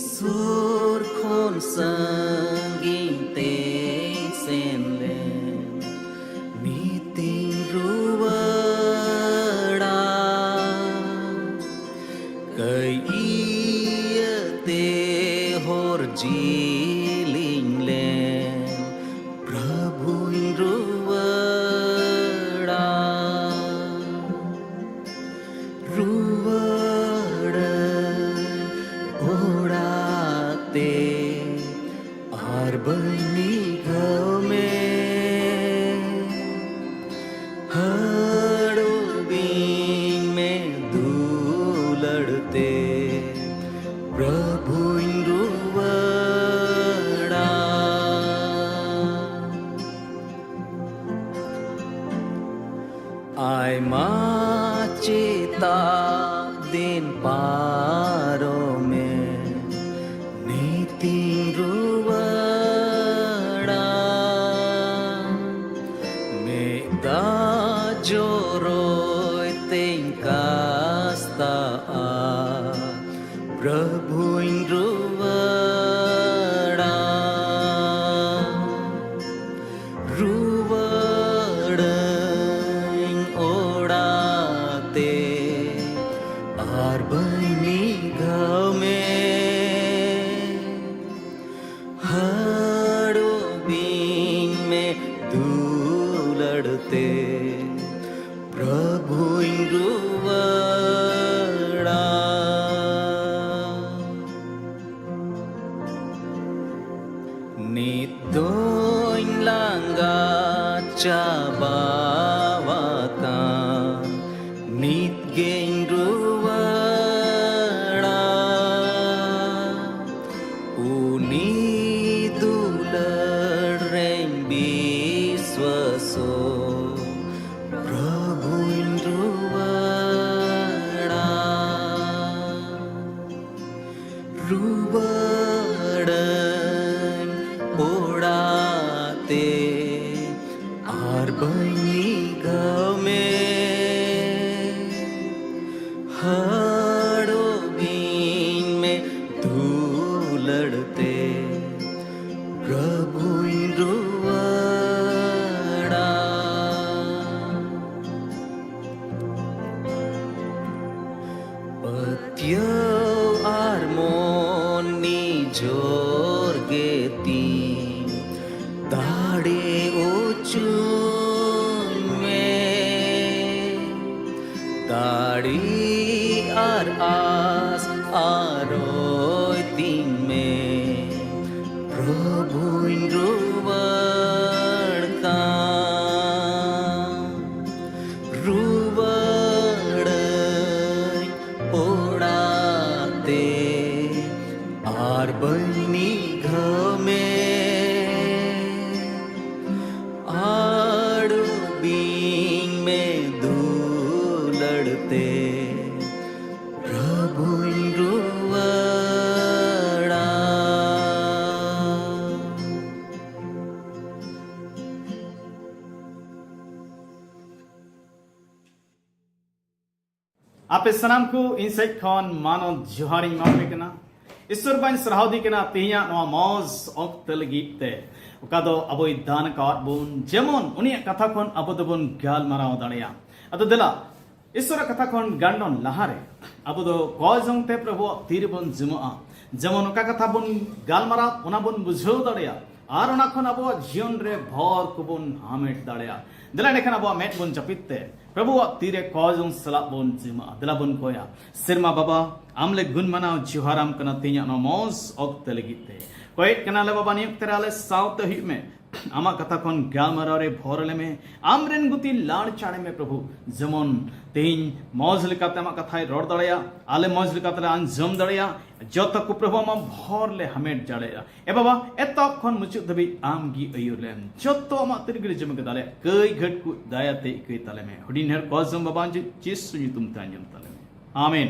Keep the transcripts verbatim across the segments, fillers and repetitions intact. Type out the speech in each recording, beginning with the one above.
ᱥᱩᱨ ᱠᱷᱚᱱ ᱥᱟᱺᱜᱤᱧ ᱛᱮᱧ ᱥᱮᱱ ᱞᱮᱱ, ᱱᱤᱛᱤᱧ ᱨᱩᱣᱟᱹᱲᱟ᱾ ᱠᱟᱹᱭ ᱤᱭᱟᱹᱛᱮ ᱦᱚᱨ ᱡᱤᱞᱤᱧ ᱞᱮᱱ, ᱯᱨᱚᱵᱷᱩᱧ ᱨᱩᱣᱟᱹᱲᱟ᱾ ᱨᱩᱣᱟᱹᱲᱟᱹᱧ ᱚᱲᱟᱜ ᱛᱮ, ᱟᱨ ᱵᱟᱹᱧ ᱱᱤᱜᱷᱟᱹᱣ ᱢᱮ᱾ ᱦᱟᱹᱲᱩᱵᱤᱧ ᱢᱮ ᱫᱩᱞᱟᱹᱲ ᱛᱮ, ᱯᱨᱚᱵᱷᱩᱧ ᱨᱩᱣᱟᱹᱲᱟ᱾ ᱟᱭᱢᱟ ᱪᱮᱛᱟᱜ ᱫᱤᱱ ᱯᱟᱨᱚᱢᱮᱱ, ᱱᱤᱛᱤᱧ ᱨᱩᱣᱟᱹᱲᱟ᱾ ᱢᱮᱫ ᱫᱟᱜ ᱡᱚᱨᱚᱭ ᱛᱮᱧ ᱠᱟᱥᱛᱟᱜᱼᱟ, ᱯᱨᱚᱵᱷᱩᱧ ᱨᱩᱣᱟᱹᱲᱟ᱾ ᱨᱩᱣᱟᱹᱲᱟᱹᱧ ᱚᱲᱟᱜ ᱛᱮ, ᱟᱨ ᱵᱟᱹᱧ ᱱᱤᱜᱷᱟᱹᱣ ᱢᱮ᱾ ᱦᱟᱹᱲᱩᱵᱤᱧ ᱢᱮ ᱫᱩᱞᱟᱹᱲ ᱛᱮ, ᱯᱨᱚᱵᱷᱩᱧ ᱨᱩᱣᱟᱹᱲᱟ᱾ ᱱᱤᱛ ᱫᱚᱧ ᱞᱟᱸᱜᱟ ᱪᱟᱵᱟᱣᱟᱠᱟᱱ, ᱱᱤᱛ ᱜᱮᱧ ᱨᱩᱣᱟᱹᱲᱟ᱾ ᱩᱱᱤ ᱫᱩᱞᱟᱹᱲ ᱨᱮᱧ ᱵᱤᱥᱣᱟᱥᱚᱜ, ᱯᱨᱚᱵᱷᱩᱧ ᱨᱩᱣᱟᱹᱲᱟ᱾ ᱨᱩᱣᱟᱹᱲᱟᱹᱧ ᱚᱲᱟᱜ ᱛᱮ, ᱟᱨ ᱵᱟᱹᱧ ᱱᱤᱜᱷᱟᱹᱣ ᱢᱮ᱾ ᱯᱟᱹᱛᱭᱟᱹᱣ ᱟᱨ ᱢᱚᱱ ᱱᱤᱡᱚᱨ ᱜᱮ ᱛᱤᱧ ᱫᱟᱲᱮ ᱚᱪᱚᱧ ᱢᱮ᱾ ᱫᱟᱲᱮ ᱟᱨ ᱟᱥ ᱟᱨᱚᱭ ᱛᱤᱧ ᱢᱮ᱾ ᱯᱨᱚᱵᱷᱩᱧ ᱨᱩᱣᱟᱹᱲ ᱠᱟᱱ, ᱨᱩᱣᱟᱹᱲᱟᱹᱧ ᱚᱲᱟᱜ ᱛᱮ, ᱟᱨ ᱵᱟᱹᱧ ᱱᱤᱜᱷᱟᱹᱣ ᱢᱮ᱾ ᱟᱹᱲᱩᱵᱤᱧ ᱢᱮ ᱫᱩᱞᱟᱹᱲ ᱛᱮ, ᱯᱨᱚᱵᱷᱩᱧ ᱨᱩᱣᱟᱹᱲᱟ᱾ ᱟᱯᱮ ᱥᱟᱱᱟᱢ ᱠᱚ ᱤᱧ ᱥᱮᱫ ᱠᱷᱚᱱ ᱢᱟᱱᱚᱛ ᱡᱚᱦᱟᱨ ᱤᱧ ᱮᱢᱟ ᱯᱮ ᱠᱟᱱᱟ᱾ ᱤᱥᱚᱨ ᱵᱟᱹᱧ ᱥᱟᱨᱦᱟᱣ ᱫᱤ ᱠᱟᱱᱟ ᱛᱮᱦᱮᱧᱟᱜ ᱱᱚᱣᱟ ᱢᱚᱡᱽ ᱚᱠᱛᱚ ᱞᱟᱹᱜᱤᱫ ᱛᱮ, ᱚᱠᱟ ᱫᱚ ᱟᱵᱚᱭ ᱫᱟᱱ ᱟᱠᱟᱣᱟᱫ ᱵᱚᱱ, ᱡᱮᱢᱚᱱ ᱩᱱᱤᱭᱟᱜ ᱠᱟᱛᱷᱟ ᱠᱷᱚᱱ ᱟᱵᱚ ᱫᱚᱵᱚᱱ ᱜᱟᱞᱢᱟᱨᱟᱣ ᱫᱟᱲᱮᱭᱟᱜᱼᱟ᱾ ᱟᱫᱚ ᱫᱮᱞᱟ, ᱤᱥᱚᱨᱟᱜ ᱠᱟᱛᱷᱟ ᱠᱷᱚᱱ ᱜᱟᱱᱰᱚᱱ ᱞᱟᱦᱟᱨᱮ ᱟᱵᱚ ᱫᱚ ᱠᱚᱭ ᱡᱚᱝ ᱛᱮ ᱯᱨᱚᱵᱷᱩᱣᱟᱜ ᱛᱤ ᱨᱮᱵᱚᱱ ᱡᱩᱢᱟᱹᱜᱼᱟ᱾ ᱡᱮᱢᱚᱱ ᱚᱠᱟ ᱠᱟᱛᱷᱟ ᱵᱚᱱ ᱜᱟᱞᱢᱟᱨᱟᱣ, ᱚᱱᱟ ᱵᱚᱱ ᱵᱩᱡᱷᱟᱹᱣ ᱫᱟᱲᱮᱭᱟᱜᱼᱟ ᱟᱨ ᱚᱱᱟ ᱠᱷᱚᱱ ᱟᱵᱚᱣᱟᱜ ᱡᱤᱭᱚᱱ ᱨᱮ ᱵᱷᱚᱨ ᱠᱚᱵᱚᱱ ᱦᱟᱢᱮᱴ ᱫᱟᱲᱮᱭᱟᱜᱼᱟ᱾ ᱫᱮᱞᱟ ᱮᱸᱰᱮᱠᱷᱟᱱ ᱟᱵᱚᱣᱟᱜ ᱢᱮᱫ ᱵᱚᱱ ᱡᱟᱹᱯᱤᱫ ᱛᱮ ᱯᱨᱚᱵᱷᱩᱣᱟᱜ ᱛᱤ ᱨᱮ ᱠᱚᱭ ᱡᱚᱝ ᱥᱟᱞᱟᱜ ᱵᱚᱱ ᱡᱩᱢᱟᱹᱜᱼᱟ᱾ ᱫᱮᱞᱟ ᱵᱚᱱ ᱠᱚᱭᱟ᱾ ᱥᱮᱨᱢᱟ ᱵᱟᱵᱟ, ᱟᱢ ᱞᱮ ᱜᱩᱱ ᱢᱟᱱᱟᱣ ᱡᱚᱦᱟᱨᱟᱢ ᱠᱟᱱᱟ ᱛᱮᱦᱮᱧᱟᱜ ᱱᱚᱣᱟ ᱢᱚᱡᱽ ᱚᱠᱛᱚ ᱞᱟᱹᱜᱤᱫ ᱛᱮ᱾ ᱠᱚᱭᱮᱫ ᱠᱟᱱᱟᱞᱮ ᱵᱟᱵᱟ, ᱱᱤᱭᱟᱹ ᱚᱠᱛᱮ ᱨᱮ ᱟᱞᱮ ᱥᱟᱶᱛᱮ ᱦᱩᱭᱩᱜ ᱢᱮ᱾ ᱟᱢᱟᱜ ᱠᱟᱛᱷᱟ ᱠᱷᱚᱱ ᱜᱟᱞᱢᱟᱨᱟᱣ ᱨᱮ ᱵᱷᱚᱨ ᱞᱮᱢᱮ᱾ ᱟᱢᱨᱮᱱ ᱜᱩᱛᱤ ᱞᱟᱲ ᱪᱟᱲᱮ ᱢᱮ ᱯᱨᱚᱵᱷᱩ, ᱡᱮᱢᱚᱱ ᱛᱮᱦᱮᱧ ᱢᱚᱡᱽ ᱞᱮᱠᱟᱛᱮ ᱟᱢᱟᱜ ᱠᱟᱛᱷᱟᱭ ᱨᱚᱲ ᱫᱟᱲᱮᱭᱟᱜ, ᱟᱞᱮ ᱢᱚᱡᱽ ᱞᱮᱠᱟᱛᱮ ᱞᱮ ᱟᱸᱡᱚᱢ ᱫᱟᱲᱮᱭᱟᱜ, ᱡᱚᱛᱚ ᱠᱚ ᱯᱨᱚᱵᱷᱩ ᱟᱢᱟᱜ ᱵᱷᱚᱨ ᱞᱮ ᱦᱟᱢᱮᱴ ᱫᱟᱲᱮᱭᱟᱜᱼᱟ᱾ ᱮ ᱵᱟᱵᱟ, ᱮᱛᱚᱦᱚᱵ ᱠᱷᱚᱱ ᱢᱩᱪᱟᱹᱫ ᱫᱷᱟᱹᱵᱤᱡ ᱟᱢ ᱜᱮ ᱟᱹᱭᱩᱨ ᱞᱮᱢ᱾ ᱡᱚᱛᱚ ᱟᱢᱟᱜ ᱛᱤᱨᱮ ᱜᱮᱞᱮ ᱡᱚᱢ ᱠᱮᱫᱟ ᱞᱮ᱾ ᱠᱟᱹᱭ ᱜᱷᱟᱹᱴ ᱠᱚ ᱫᱟᱭᱟ ᱛᱮ ᱤᱠᱟᱹᱭ ᱛᱟᱞᱮ ᱢᱮ᱾ ᱦᱩᱰᱤᱧ ᱦᱚᱲ ᱠᱚ ᱟᱸᱡᱚᱢ ᱵᱟᱵᱟ ᱡᱤᱥᱩ ᱧᱩᱛᱩᱢ ᱛᱮ ᱟᱸᱡᱚᱢ ᱛᱟᱞᱮ ᱢᱮ᱾ ᱟᱢᱮᱱ᱾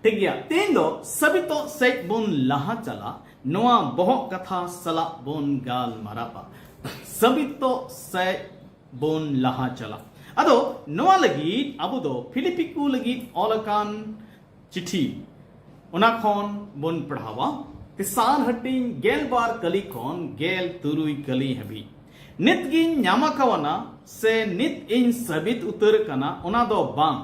ᱴᱷᱤᱠ ᱜᱮᱭᱟ, ᱛᱮᱦᱮᱧ ᱫᱚ ᱥᱟᱹᱵᱤᱛᱚᱜ ᱥᱮᱡ ᱵᱚᱱ ᱞᱟᱦᱟ ᱪᱟᱞᱟᱜ, ᱱᱚᱣᱟ ᱵᱚᱦᱚᱜ ᱠᱟᱛᱷᱟ ᱥᱟᱞᱟᱜ ᱵᱚᱱ ᱜᱟᱞᱢᱟᱨᱟᱣᱟ᱾ ᱥᱟᱹᱵᱤᱛᱚᱜ ᱥᱮᱡ ᱵᱚᱱ ᱞᱟᱦᱟ ᱪᱟᱞᱟᱜ᱾ ᱟᱫᱚ ᱱᱚᱣᱟ ᱞᱟᱹᱜᱤᱫ ᱟᱵᱚ ᱫᱚ ᱯᱷᱤᱞᱤᱯᱤ ᱠᱚ ᱞᱟᱹᱜᱤᱫ ᱚᱞ ᱟᱠᱟᱱ ᱪᱤᱴᱷᱤ, ᱚᱱᱟ ᱠᱷᱚᱱ ᱵᱚᱱ ᱯᱟᱲᱦᱟᱣᱟ᱾ ᱛᱮᱥᱟᱨ ᱦᱟᱹᱴᱤᱧ ᱜᱮᱞ ᱵᱟᱨ ᱠᱟᱹᱞᱤ ᱠᱷᱚᱱ ᱜᱮᱞ ᱛᱩᱨᱩᱭ ᱠᱟᱹᱞᱤ ᱦᱟᱹᱵᱤᱡ᱾ ᱱᱤᱛ ᱜᱤᱧ ᱧᱟᱢ ᱟᱠᱟᱣᱟᱱᱟ ᱥᱮ ᱱᱤᱛ ᱤᱧ ᱥᱟᱹᱵᱤᱛ ᱩᱛᱟᱹᱨ ᱟᱠᱟᱱᱟ, ᱚᱱᱟ ᱫᱚ ᱵᱟᱝ,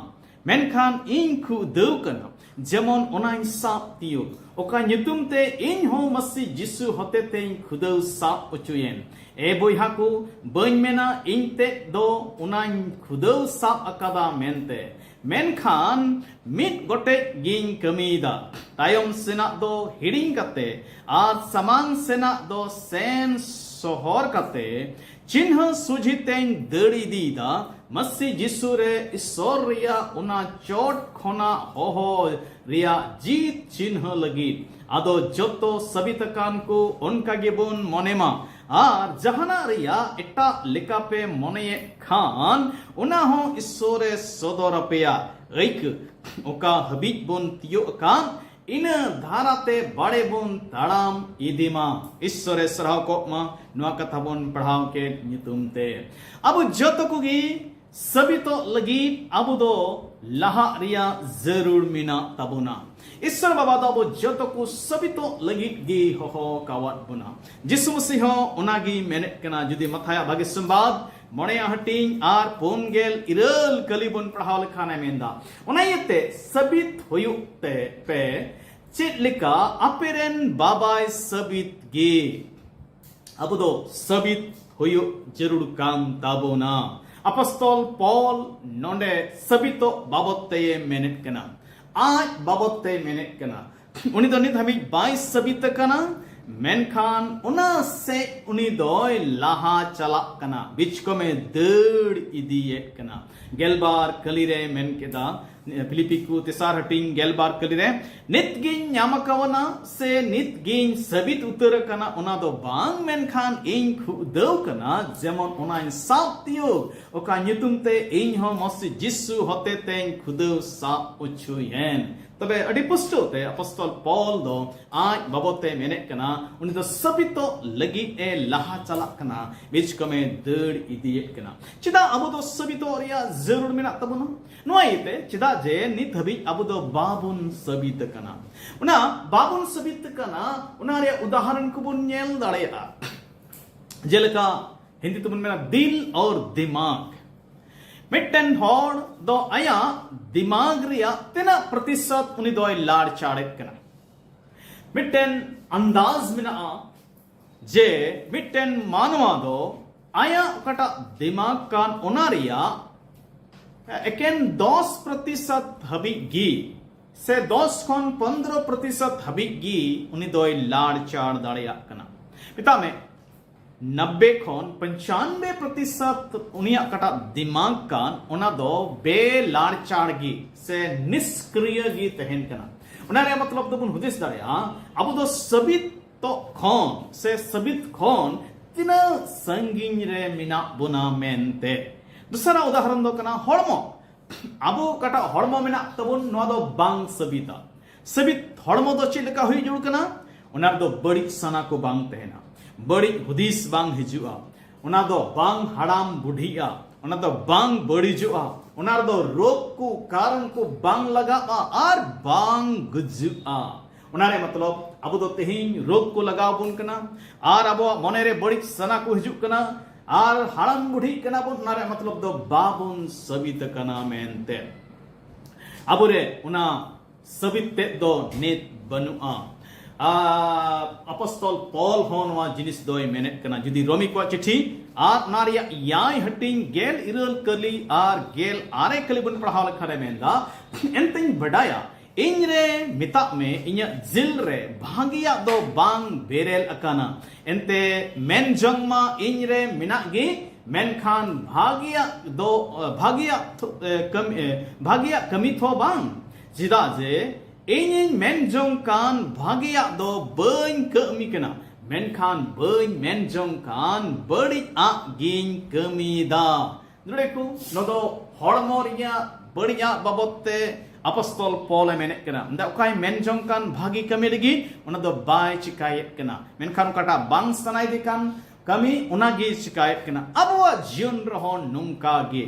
ᱢᱮᱱᱠᱷᱟᱱ ᱤᱧ ᱠᱷᱩᱫᱟᱹᱣ ᱠᱟᱱᱟ, ᱡᱮᱢᱚᱱ ᱚᱱᱟᱧ ᱥᱟᱵ ᱛᱤᱭᱳᱜ, ᱚᱠᱟ ᱧᱩᱛᱩᱢ ᱛᱮ ᱤᱧ ᱦᱚᱸ ᱢᱟᱹᱥᱤ ᱡᱤᱥᱩ ᱦᱚᱛᱮᱛᱮᱧ ᱠᱷᱩᱫᱟᱹᱣ ᱥᱟᱵ ᱚᱪᱚᱭᱮᱱ᱾ ᱮ ᱵᱚᱭᱦᱟ ᱠᱚ, ᱵᱟᱹᱧ ᱢᱮᱱᱟ ᱤᱧ ᱛᱮᱫ ᱫᱚ ᱚᱱᱟᱧ ᱠᱷᱩᱫᱟᱹᱣ ᱥᱟᱵ ᱟᱠᱟᱫᱟ ᱢᱮᱱᱛᱮ, ᱢᱮᱱᱠᱷᱟᱱ ᱢᱤᱫ ᱜᱚᱴᱮᱡ ᱜᱤᱧ ᱠᱟᱹᱢᱤᱭᱮᱫᱟ, ᱛᱟᱭᱚᱢ ᱥᱮᱱᱟᱜ ᱫᱚ ᱦᱤᱲᱤᱧ ᱠᱟᱛᱮ ᱟᱨ ᱥᱟᱢᱟᱝ ᱥᱮᱱᱟᱜ ᱫᱚ ᱥᱮᱱ ᱥᱚᱦᱚᱨ ᱠᱟᱛᱮ ᱪᱤᱱᱦᱟᱹ ᱥᱚᱡᱷᱮ ᱛᱮᱧ ᱫᱟᱹᱲ ᱤᱫᱤᱭᱮᱫᱟ, ᱢᱟᱹᱥᱤ ᱡᱤᱥᱩ ᱨᱮ ᱤᱥᱚᱨ ᱨᱮᱭᱟᱜ ᱚᱱᱟ ᱪᱚᱴ ᱠᱷᱚᱱᱟᱜ ᱦᱚᱦᱚ ᱨᱮᱭᱟᱜ ᱡᱤᱛ ᱪᱤᱱᱦᱟᱹ ᱞᱟᱹᱜᱤᱫ᱾ ᱟᱫᱚ ᱡᱚᱛᱚ ᱥᱟᱹᱵᱤᱛ ᱟᱠᱟᱱ ᱠᱚ ᱚᱱᱠᱟ ᱜᱮᱵᱚᱱ ᱢᱚᱱᱮ ᱢᱟ, ᱟᱨ ᱡᱟᱦᱟᱱᱟᱜ ᱨᱮᱭᱟᱜ ᱮᱴᱟᱜ ᱞᱮᱠᱟᱯᱮ ᱢᱚᱱᱮᱭᱮᱫ ᱠᱷᱟᱱ, ᱚᱱᱟ ᱦᱚᱸ ᱤᱥᱚᱨᱮ ᱥᱚᱫᱚᱨ ᱟᱯᱮᱭᱟ᱾ ᱟᱹᱭᱠᱟᱹ, ᱚᱠᱟ ᱦᱟᱹᱵᱤᱡ ᱵᱚᱱ ᱛᱤᱭᱳᱜ ᱟᱠᱟᱫ, ᱤᱱᱟᱹ ᱫᱷᱟᱨᱟᱛᱮ ᱵᱟᱲᱮ ᱵᱚᱱ ᱛᱟᱲᱟᱢ ᱤᱫᱤ ᱢᱟ᱾ ᱤᱥᱚᱨᱮ ᱥᱟᱨᱦᱟᱣ ᱠᱚᱜ ᱢᱟ ᱱᱚᱣᱟ ᱠᱟᱛᱷᱟ ᱵᱚᱱ ᱯᱟᱲᱦᱟᱣ ᱠᱮᱫ ᱧᱩᱛᱩᱢ ᱛᱮ᱾ ᱟᱵᱚ ᱡᱚᱛᱚ ᱠᱚᱜᱮ ᱥᱟᱹᱵᱤᱛᱚᱜ ᱞᱟᱹᱜᱤᱫ ᱟᱵᱚ ᱫᱚ ᱞᱟᱦᱟᱜ ᱨᱮᱭᱟᱜ ᱡᱟᱹᱨᱩᱲ ᱢᱮᱱᱟᱜ ᱛᱟᱵᱚᱱᱟ᱾ ᱤᱥᱚᱨ ᱵᱟᱵᱟ ᱫᱚ ᱟᱵᱚ ᱡᱚᱛᱚ ᱠᱚ ᱥᱟᱹᱵᱤᱛᱚᱜ ᱞᱟᱹᱜᱤᱫ ᱜᱮ ᱦᱚᱦᱚ ᱠᱟᱣᱟᱫ ᱵᱚᱱᱟ᱾ ᱡᱤᱥᱩ ᱢᱟᱹᱥᱤ ᱦᱚᱸ ᱚᱱᱟᱜᱮ ᱢᱮᱱᱮᱫ ᱠᱟᱱᱟ᱾ ᱡᱩᱫᱤ ᱢᱟᱛᱷᱟᱭᱟᱜ ᱵᱷᱟᱜᱮ ᱥᱚᱢᱵᱟᱫ ᱢᱚᱬᱮᱭᱟᱜ ᱦᱟᱹᱴᱤᱧ ᱟᱨ ᱯᱩᱱ ᱜᱮᱞ ᱤᱨᱟᱹᱞ ᱠᱟᱹᱞᱤ ᱵᱚᱱ ᱯᱟᱲᱦᱟᱣ ᱞᱮᱠᱷᱟᱱ ᱮ ᱢᱮᱱᱫᱟ, ᱚᱱᱟ ᱤᱭᱟᱹᱛᱮ ᱥᱟᱹᱵᱤᱛ ᱦᱩᱭᱩᱜ ᱛᱮ ᱯᱮ, ᱪᱮᱫ ᱞᱮᱠᱟ ᱟᱯᱮᱨᱮᱱ ᱵᱟᱵᱟᱭ ᱥᱟᱹᱵᱤᱛ ᱜᱮ᱾ ᱟᱵᱚ ᱫᱚ ᱥᱟᱹᱵᱤᱛ ᱦᱩᱭᱩᱜ ᱡᱟᱹᱨᱩᱲ ᱠᱟᱱ ᱛᱟᱵᱚᱱᱟ᱾ ᱟᱯᱚᱥᱛᱚᱞ ᱯᱚᱞ ᱱᱚᱰᱮ ᱥᱟᱹᱵᱤᱛᱚᱜ ᱵᱟᱵᱚᱛ ᱛᱮᱭ ᱢᱮᱱᱮᱫ ᱠᱟᱱᱟ, ᱟᱡ ᱵᱟᱵᱚᱛ ᱛᱮᱭ ᱢᱮᱱᱮᱫ ᱠᱟᱱᱟ᱾ ᱩᱱᱤ ᱫᱚ ᱱᱤᱛ ᱦᱟᱹᱵᱤᱡ ᱵᱟᱭ ᱥᱟᱹᱵᱤᱛ ᱟᱠᱟᱱᱟ, ᱢᱮᱱᱠᱷᱟᱱ ᱚᱱᱟ ᱥᱮᱫ ᱩᱱᱤ ᱫᱚᱭ ᱞᱟᱦᱟ ᱪᱟᱞᱟᱜ ᱠᱟᱱᱟ, ᱵᱤᱪᱠᱚᱢᱮ ᱫᱟᱹᱲ ᱤᱫᱤᱭᱮᱫ ᱠᱟᱱᱟ᱾ ᱜᱮᱞᱵᱟᱨ ᱠᱟᱹᱞᱤ ᱨᱮ ᱢᱮᱱ ᱠᱮᱫᱟ, ᱯᱷᱤᱞᱤᱯᱤ ᱠᱚ ᱛᱮᱥᱟᱨ ᱦᱟᱹᱴᱤᱧ ᱜᱮᱞᱵᱟᱨ ᱠᱟᱹᱞᱤ ᱨᱮ, ᱱᱤᱛ ᱜᱤᱧ ᱧᱟᱢ ᱟᱠᱟᱣᱱᱟ ᱥᱮ ᱱᱤᱛ ᱜᱤᱧ ᱥᱟᱹᱵᱤᱛ ᱩᱛᱟᱹᱨ ᱟᱠᱟᱱᱟ, ᱚᱱᱟ ᱫᱚ ᱵᱟᱝ, ᱢᱮᱱᱠᱷᱟᱱ ᱤᱧ ᱠᱷᱩᱫᱟᱹᱣ ᱠᱟᱱᱟ, ᱡᱮᱢᱚᱱ ᱚᱱᱟᱧ ᱥᱟᱵ ᱛᱤᱭᱳᱜ, ᱚᱠᱟ ᱧᱩᱛᱩᱢ ᱛᱮ ᱤᱧ ᱦᱚᱸ ᱢᱚᱥᱤ ᱡᱤᱥᱩ ᱦᱚᱛᱮ ᱛᱮᱧ ᱠᱷᱩᱫᱟᱹᱣ ᱥᱟᱵ ᱚᱪᱚᱭᱮᱱ᱾ ᱛᱚᱵᱮ ᱟᱹᱰᱤ ᱯᱩᱥᱴᱟᱹᱣ ᱛᱮ ᱟᱯᱚᱥᱛᱚᱞ ᱯᱚᱞ ᱫᱚ ᱟᱡ ᱵᱟᱵᱚᱛ ᱛᱮ ᱢᱮᱱᱮᱫ ᱠᱟᱱᱟ, ᱩᱱᱤ ᱫᱚ ᱥᱟᱹᱵᱤᱛᱚᱜ ᱞᱟᱹᱜᱤᱫ ᱮ ᱞᱟᱦᱟ ᱪᱟᱞᱟᱜ ᱠᱟᱱᱟ, ᱵᱤᱪᱠᱚᱢᱮ ᱫᱟᱹᱲ ᱤᱫᱤᱭᱮᱫ ᱠᱟᱱᱟ᱾ ᱪᱮᱫᱟᱜ ᱟᱵᱚ ᱫᱚ ᱥᱟᱹᱵᱤᱛᱚᱜ ᱨᱮᱭᱟᱜ ᱡᱟᱹᱨᱩᱲ ᱢᱮᱱᱟᱜ ᱛᱟᱵᱚᱱᱟ? ᱱᱚᱣᱟ ᱤᱭᱟᱹᱛᱮ, ᱪᱮᱫᱟᱜ ᱡᱮ ᱱᱤᱛ ᱦᱟᱹᱵᱤᱡ ᱟᱵᱚ ᱫᱚ ᱵᱟᱵᱚᱱ ᱥᱟᱹᱵᱤᱛ ᱟᱠᱟᱱᱟ᱾ ᱚᱱᱟ ᱵᱟᱵᱚᱱ ᱥᱟᱹᱵᱤᱛ ᱟᱠᱟᱱᱟ, ᱚᱱᱟ ᱨᱮᱭᱟᱜ ᱩᱫᱟᱦᱚᱨᱚᱱ ᱠᱚᱵᱚᱱ ᱧᱮᱞ ᱫᱟᱲᱮᱭᱟᱜᱼᱟ᱾ ᱡᱮᱞᱮᱠᱟ ᱦᱤᱱᱫᱤ ᱛᱮᱵᱚᱱ ᱢᱮᱱᱟ ᱫᱤᱞ ᱟᱨ ᱫᱤᱢᱟᱜᱽ᱾ ᱢᱤᱫᱴᱮᱱ ᱦᱚᱲ ᱫᱚ ᱟᱭᱟᱜ ᱫᱤᱢᱟᱜᱽ ᱨᱮᱭᱟᱜ ᱛᱤᱱᱟᱹᱜ ᱯᱨᱚᱛᱤᱥᱚᱛ ᱩᱱᱤ ᱫᱚᱭ ᱞᱟᱲᱪᱟᱲᱮᱫ ᱠᱟᱱᱟ? ᱢᱤᱫᱴᱮᱱ ᱟᱱᱫᱟᱡᱽ ᱢᱮᱱᱟᱜᱼᱟ ᱡᱮ ᱢᱤᱫᱴᱮᱱ ᱢᱟᱱᱣᱟ ᱫᱚ ᱟᱭᱟᱜ ᱚᱠᱟᱴᱟᱜ ᱫᱤᱢᱟᱜᱽ ᱠᱟᱱ ᱚᱱᱟ ᱨᱮᱭᱟᱜ ᱮᱠᱮᱱ ᱫᱚᱥ ᱯᱨᱚᱛᱤᱥᱚᱛ ᱦᱟᱹᱵᱤᱡ ᱜᱮ ᱥᱮ ᱫᱚᱥ ᱠᱷᱚᱱ ᱯᱚᱱᱫᱽᱨᱚ ᱯᱨᱚᱛᱤᱥᱚᱛ ᱦᱟᱹᱵᱤᱡ ᱜᱮ ᱩᱱᱤ ᱫᱚᱭ ᱞᱟᱲᱪᱟᱲ ᱫᱟᱲᱮᱭᱟᱜ ᱠᱟᱱᱟ᱾ ᱢᱮᱛᱟᱜ ᱢᱮ, ᱱᱚᱵᱵᱮ ᱠᱷᱚᱱ ᱯᱚᱧᱪᱟᱱᱵᱮ ᱯᱨᱚᱛᱤᱥᱚᱛ ᱩᱱᱤᱭᱟᱜ ᱚᱠᱟᱴᱟᱜ ᱫᱤᱢᱟᱜᱽ ᱠᱟᱱ, ᱚᱱᱟ ᱫᱚ ᱵᱮᱞᱟᱲᱪᱟᱲ ᱜᱮ ᱥᱮ ᱱᱤᱥᱠᱨᱤᱭᱚ ᱜᱮ ᱛᱟᱦᱮᱱ ᱠᱟᱱᱟ᱾ ᱚᱱᱟ ᱨᱮᱭᱟᱜ ᱢᱚᱛᱞᱚᱵ ᱫᱚᱵᱚᱱ ᱦᱩᱫᱤᱥ ᱫᱟᱲᱮᱭᱟᱜᱼᱟ, ᱟᱵᱚ ᱫᱚ ᱥᱟᱹᱵᱤᱛᱚᱜ ᱠᱷᱚᱱ ᱥᱮ ᱥᱟᱹᱵᱤᱛ ᱠᱷᱚᱱ ᱛᱤᱱᱟᱹᱜ ᱥᱟᱺᱜᱤᱧ ᱨᱮ ᱢᱮᱱᱟᱜ ᱵᱚᱱᱟ ᱢᱮᱱᱛᱮ᱾ ᱫᱚᱥᱟᱨᱟᱜ ᱩᱫᱟᱦᱚᱨᱚᱱ ᱫᱚ ᱠᱟᱱᱟ ᱦᱚᱲᱢᱚ᱾ ᱟᱵᱚ ᱚᱠᱟᱴᱟᱜ ᱦᱚᱲᱢᱚ ᱢᱮᱱᱟᱜ ᱛᱟᱵᱚᱱ, ᱱᱚᱣᱟ ᱫᱚ ᱵᱟᱝ ᱥᱟᱹᱵᱤᱛᱟ᱾ ᱥᱟᱹᱵᱤᱛ ᱦᱚᱲᱢᱚ ᱫᱚ ᱪᱮᱫ ᱞᱮᱠᱟ ᱦᱩᱭ ᱡᱟᱹᱨᱩᱲ ᱠᱟᱱᱟ? ᱚᱱᱟ ᱨᱮᱫᱚ ᱵᱟᱹᱲᱤᱡ ᱥᱟᱱᱟ ᱠᱚ ᱵᱟᱝ ᱛᱟᱦᱮᱱᱟ, ᱵᱟᱹᱲᱤᱡ ᱦᱩᱫᱤᱥ ᱵᱟᱝ ᱦᱤᱡᱩᱜᱼᱟ, ᱚᱱᱟ ᱫᱚ ᱵᱟᱝ ᱦᱟᱲᱟᱢ ᱵᱩᱰᱷᱤᱜᱼᱟ, ᱚᱱᱟ ᱫᱚ ᱵᱟᱝ ᱵᱟᱹᱲᱤᱡᱚᱜᱼᱟ, ᱚᱱᱟ ᱨᱮᱫᱚ ᱨᱳᱜᱽ ᱠᱚ ᱠᱟᱨᱚᱱ ᱠᱚ ᱵᱟᱝ ᱞᱟᱜᱟᱜᱼᱟ ᱟᱨ ᱵᱟᱝ ᱜᱩᱡᱩᱜᱼᱟ᱾ ᱚᱱᱟ ᱨᱮᱭᱟᱜ ᱢᱚᱛᱞᱚᱵ, ᱟᱵᱚ ᱫᱚ ᱛᱮᱦᱮᱧ ᱨᱳᱜᱽ ᱠᱚ ᱞᱟᱜᱟᱣ ᱵᱚᱱ ᱠᱟᱱᱟ ᱟᱨ ᱟᱵᱚᱣᱟᱜ ᱢᱚᱱᱮ ᱨᱮ ᱵᱟᱹᱲᱤᱡ ᱥᱟᱱᱟ ᱠᱚ ᱦᱤᱡᱩᱜ ᱠᱟᱱᱟ ᱟᱨ ᱦᱟᱲᱟᱢ ᱵᱩᱰᱷᱤᱜ ᱠᱟᱱᱟ ᱵᱚᱱ, ᱚᱱᱟ ᱨᱮᱭᱟᱜ ᱢᱚᱛᱞᱚᱵ ᱫᱚ ᱵᱟᱵᱚᱱ ᱥᱟᱹᱵᱤᱛ ᱟᱠᱟᱱᱟ ᱢᱮᱱᱛᱮ᱾ ᱟᱵᱚᱨᱮ ᱚᱱᱟ ᱥᱟᱹᱵᱤᱛ ᱛᱮᱫ ᱫᱚ ᱱᱤᱛ ᱵᱟᱹᱱᱩᱜᱼᱟ᱾ ᱟᱨ ᱟᱯᱚᱥᱛᱚᱞ ᱯᱚᱞ ᱦᱚᱸ ᱱᱚᱣᱟ ᱡᱤᱱᱤᱥ ᱫᱚᱭ ᱢᱮᱱᱮᱫ ᱠᱟᱱᱟ᱾ ᱡᱩᱫᱤ ᱨᱳᱢᱤ ᱠᱚᱣᱟᱜ ᱪᱤᱴᱷᱤ ᱟᱨ ᱚᱱᱟ ᱨᱮᱭᱟᱜ ᱮᱭᱟᱭ ᱦᱟᱹᱴᱤᱧ ᱜᱮᱞ ᱤᱨᱟᱹᱞ ᱠᱟᱹᱞᱤ ᱟᱨ ᱜᱮᱞ ᱟᱨᱮ ᱠᱟᱹᱞᱤ ᱵᱚᱱ ᱯᱟᱲᱦᱟᱣ ᱞᱮᱠᱷᱟᱱ ᱮ ᱢᱮᱱᱫᱟ, ᱮᱱᱛᱮᱧ ᱵᱟᱰᱟᱭᱟ ᱤᱧ ᱨᱮ ᱢᱮᱛᱟᱜ ᱢᱮ, ᱤᱧᱟᱹᱜ ᱡᱤᱞ ᱨᱮ ᱵᱷᱟᱹᱜᱤᱭᱟᱜ ᱫᱚ ᱵᱟᱝ ᱵᱮᱨᱮᱞ ᱟᱠᱟᱱᱟ᱾ ᱮᱱᱛᱮ ᱢᱮᱱ ᱡᱚᱝ ᱢᱟ ᱤᱧ ᱨᱮ ᱢᱮᱱᱟᱜ ᱜᱮ, ᱢᱮᱱᱠᱷᱟᱱ ᱵᱷᱟᱹᱜᱤᱭᱟᱜ ᱫᱚ, ᱵᱷᱟᱹᱜᱤᱭᱟᱜ ᱛᱷᱚ-, ᱮ, ᱠᱟᱹᱢᱤ, ᱮ, ᱵᱷᱟᱹᱜᱤᱭᱟᱜ ᱠᱟᱹᱢᱤ ᱛᱷᱚ ᱵᱟᱝ᱾ ᱪᱮᱫᱟᱜ ᱡᱮ ᱤᱧᱤᱧ ᱢᱮᱱ ᱡᱚᱝ ᱠᱟᱱ ᱵᱷᱟᱹᱜᱤᱭᱟᱜ ᱫᱚ ᱵᱟᱹᱧ ᱠᱟᱹᱢᱤ ᱠᱟᱱᱟ, ᱢᱮᱱᱠᱷᱟᱱ ᱵᱟᱹᱧ ᱢᱮᱱ ᱡᱚᱝ ᱠᱟᱱ ᱵᱟᱹᱲᱤᱡ ᱟᱜ ᱜᱤᱧ ᱠᱟᱹᱢᱤᱭᱮᱫᱟ᱾ ᱱᱚᱰᱮ ᱠᱚ, ᱱᱚᱣᱟ ᱫᱚ ᱦᱚᱲᱢᱚ ᱨᱮᱭᱟᱜ ᱵᱟᱹᱲᱤᱡᱟᱜ ᱵᱟᱵᱚᱫ ᱛᱮ ᱟᱯᱚᱥᱛᱚᱞ ᱯᱚᱞ ᱮ ᱢᱮᱱᱮᱫ ᱠᱟᱱᱟ᱾ ᱚᱸᱰᱮ ᱚᱠᱟᱭ ᱢᱮᱱ ᱡᱚᱝ ᱠᱟᱱ ᱵᱷᱟᱹᱜᱤ ᱠᱟᱹᱢᱤ ᱞᱟᱹᱜᱤᱫ, ᱚᱱᱟ ᱫᱚ ᱵᱟᱭ ᱪᱤᱠᱟᱭᱮᱫ ᱠᱟᱱᱟ᱾ ᱢᱮᱱᱠᱷᱟᱱ ᱚᱠᱟᱴᱟᱜ ᱵᱟᱝ ᱥᱟᱱᱟᱭᱮᱫᱮ ᱠᱟᱱ ᱠᱟᱹᱢᱤ, ᱚᱱᱟ ᱜᱮ ᱪᱤᱠᱟᱭᱮᱫ ᱠᱟᱱᱟ᱾ ᱟᱵᱚᱣᱟᱜ ᱡᱤᱭᱚᱱ ᱨᱮᱦᱚᱸ ᱱᱚᱝᱠᱟ ᱜᱮ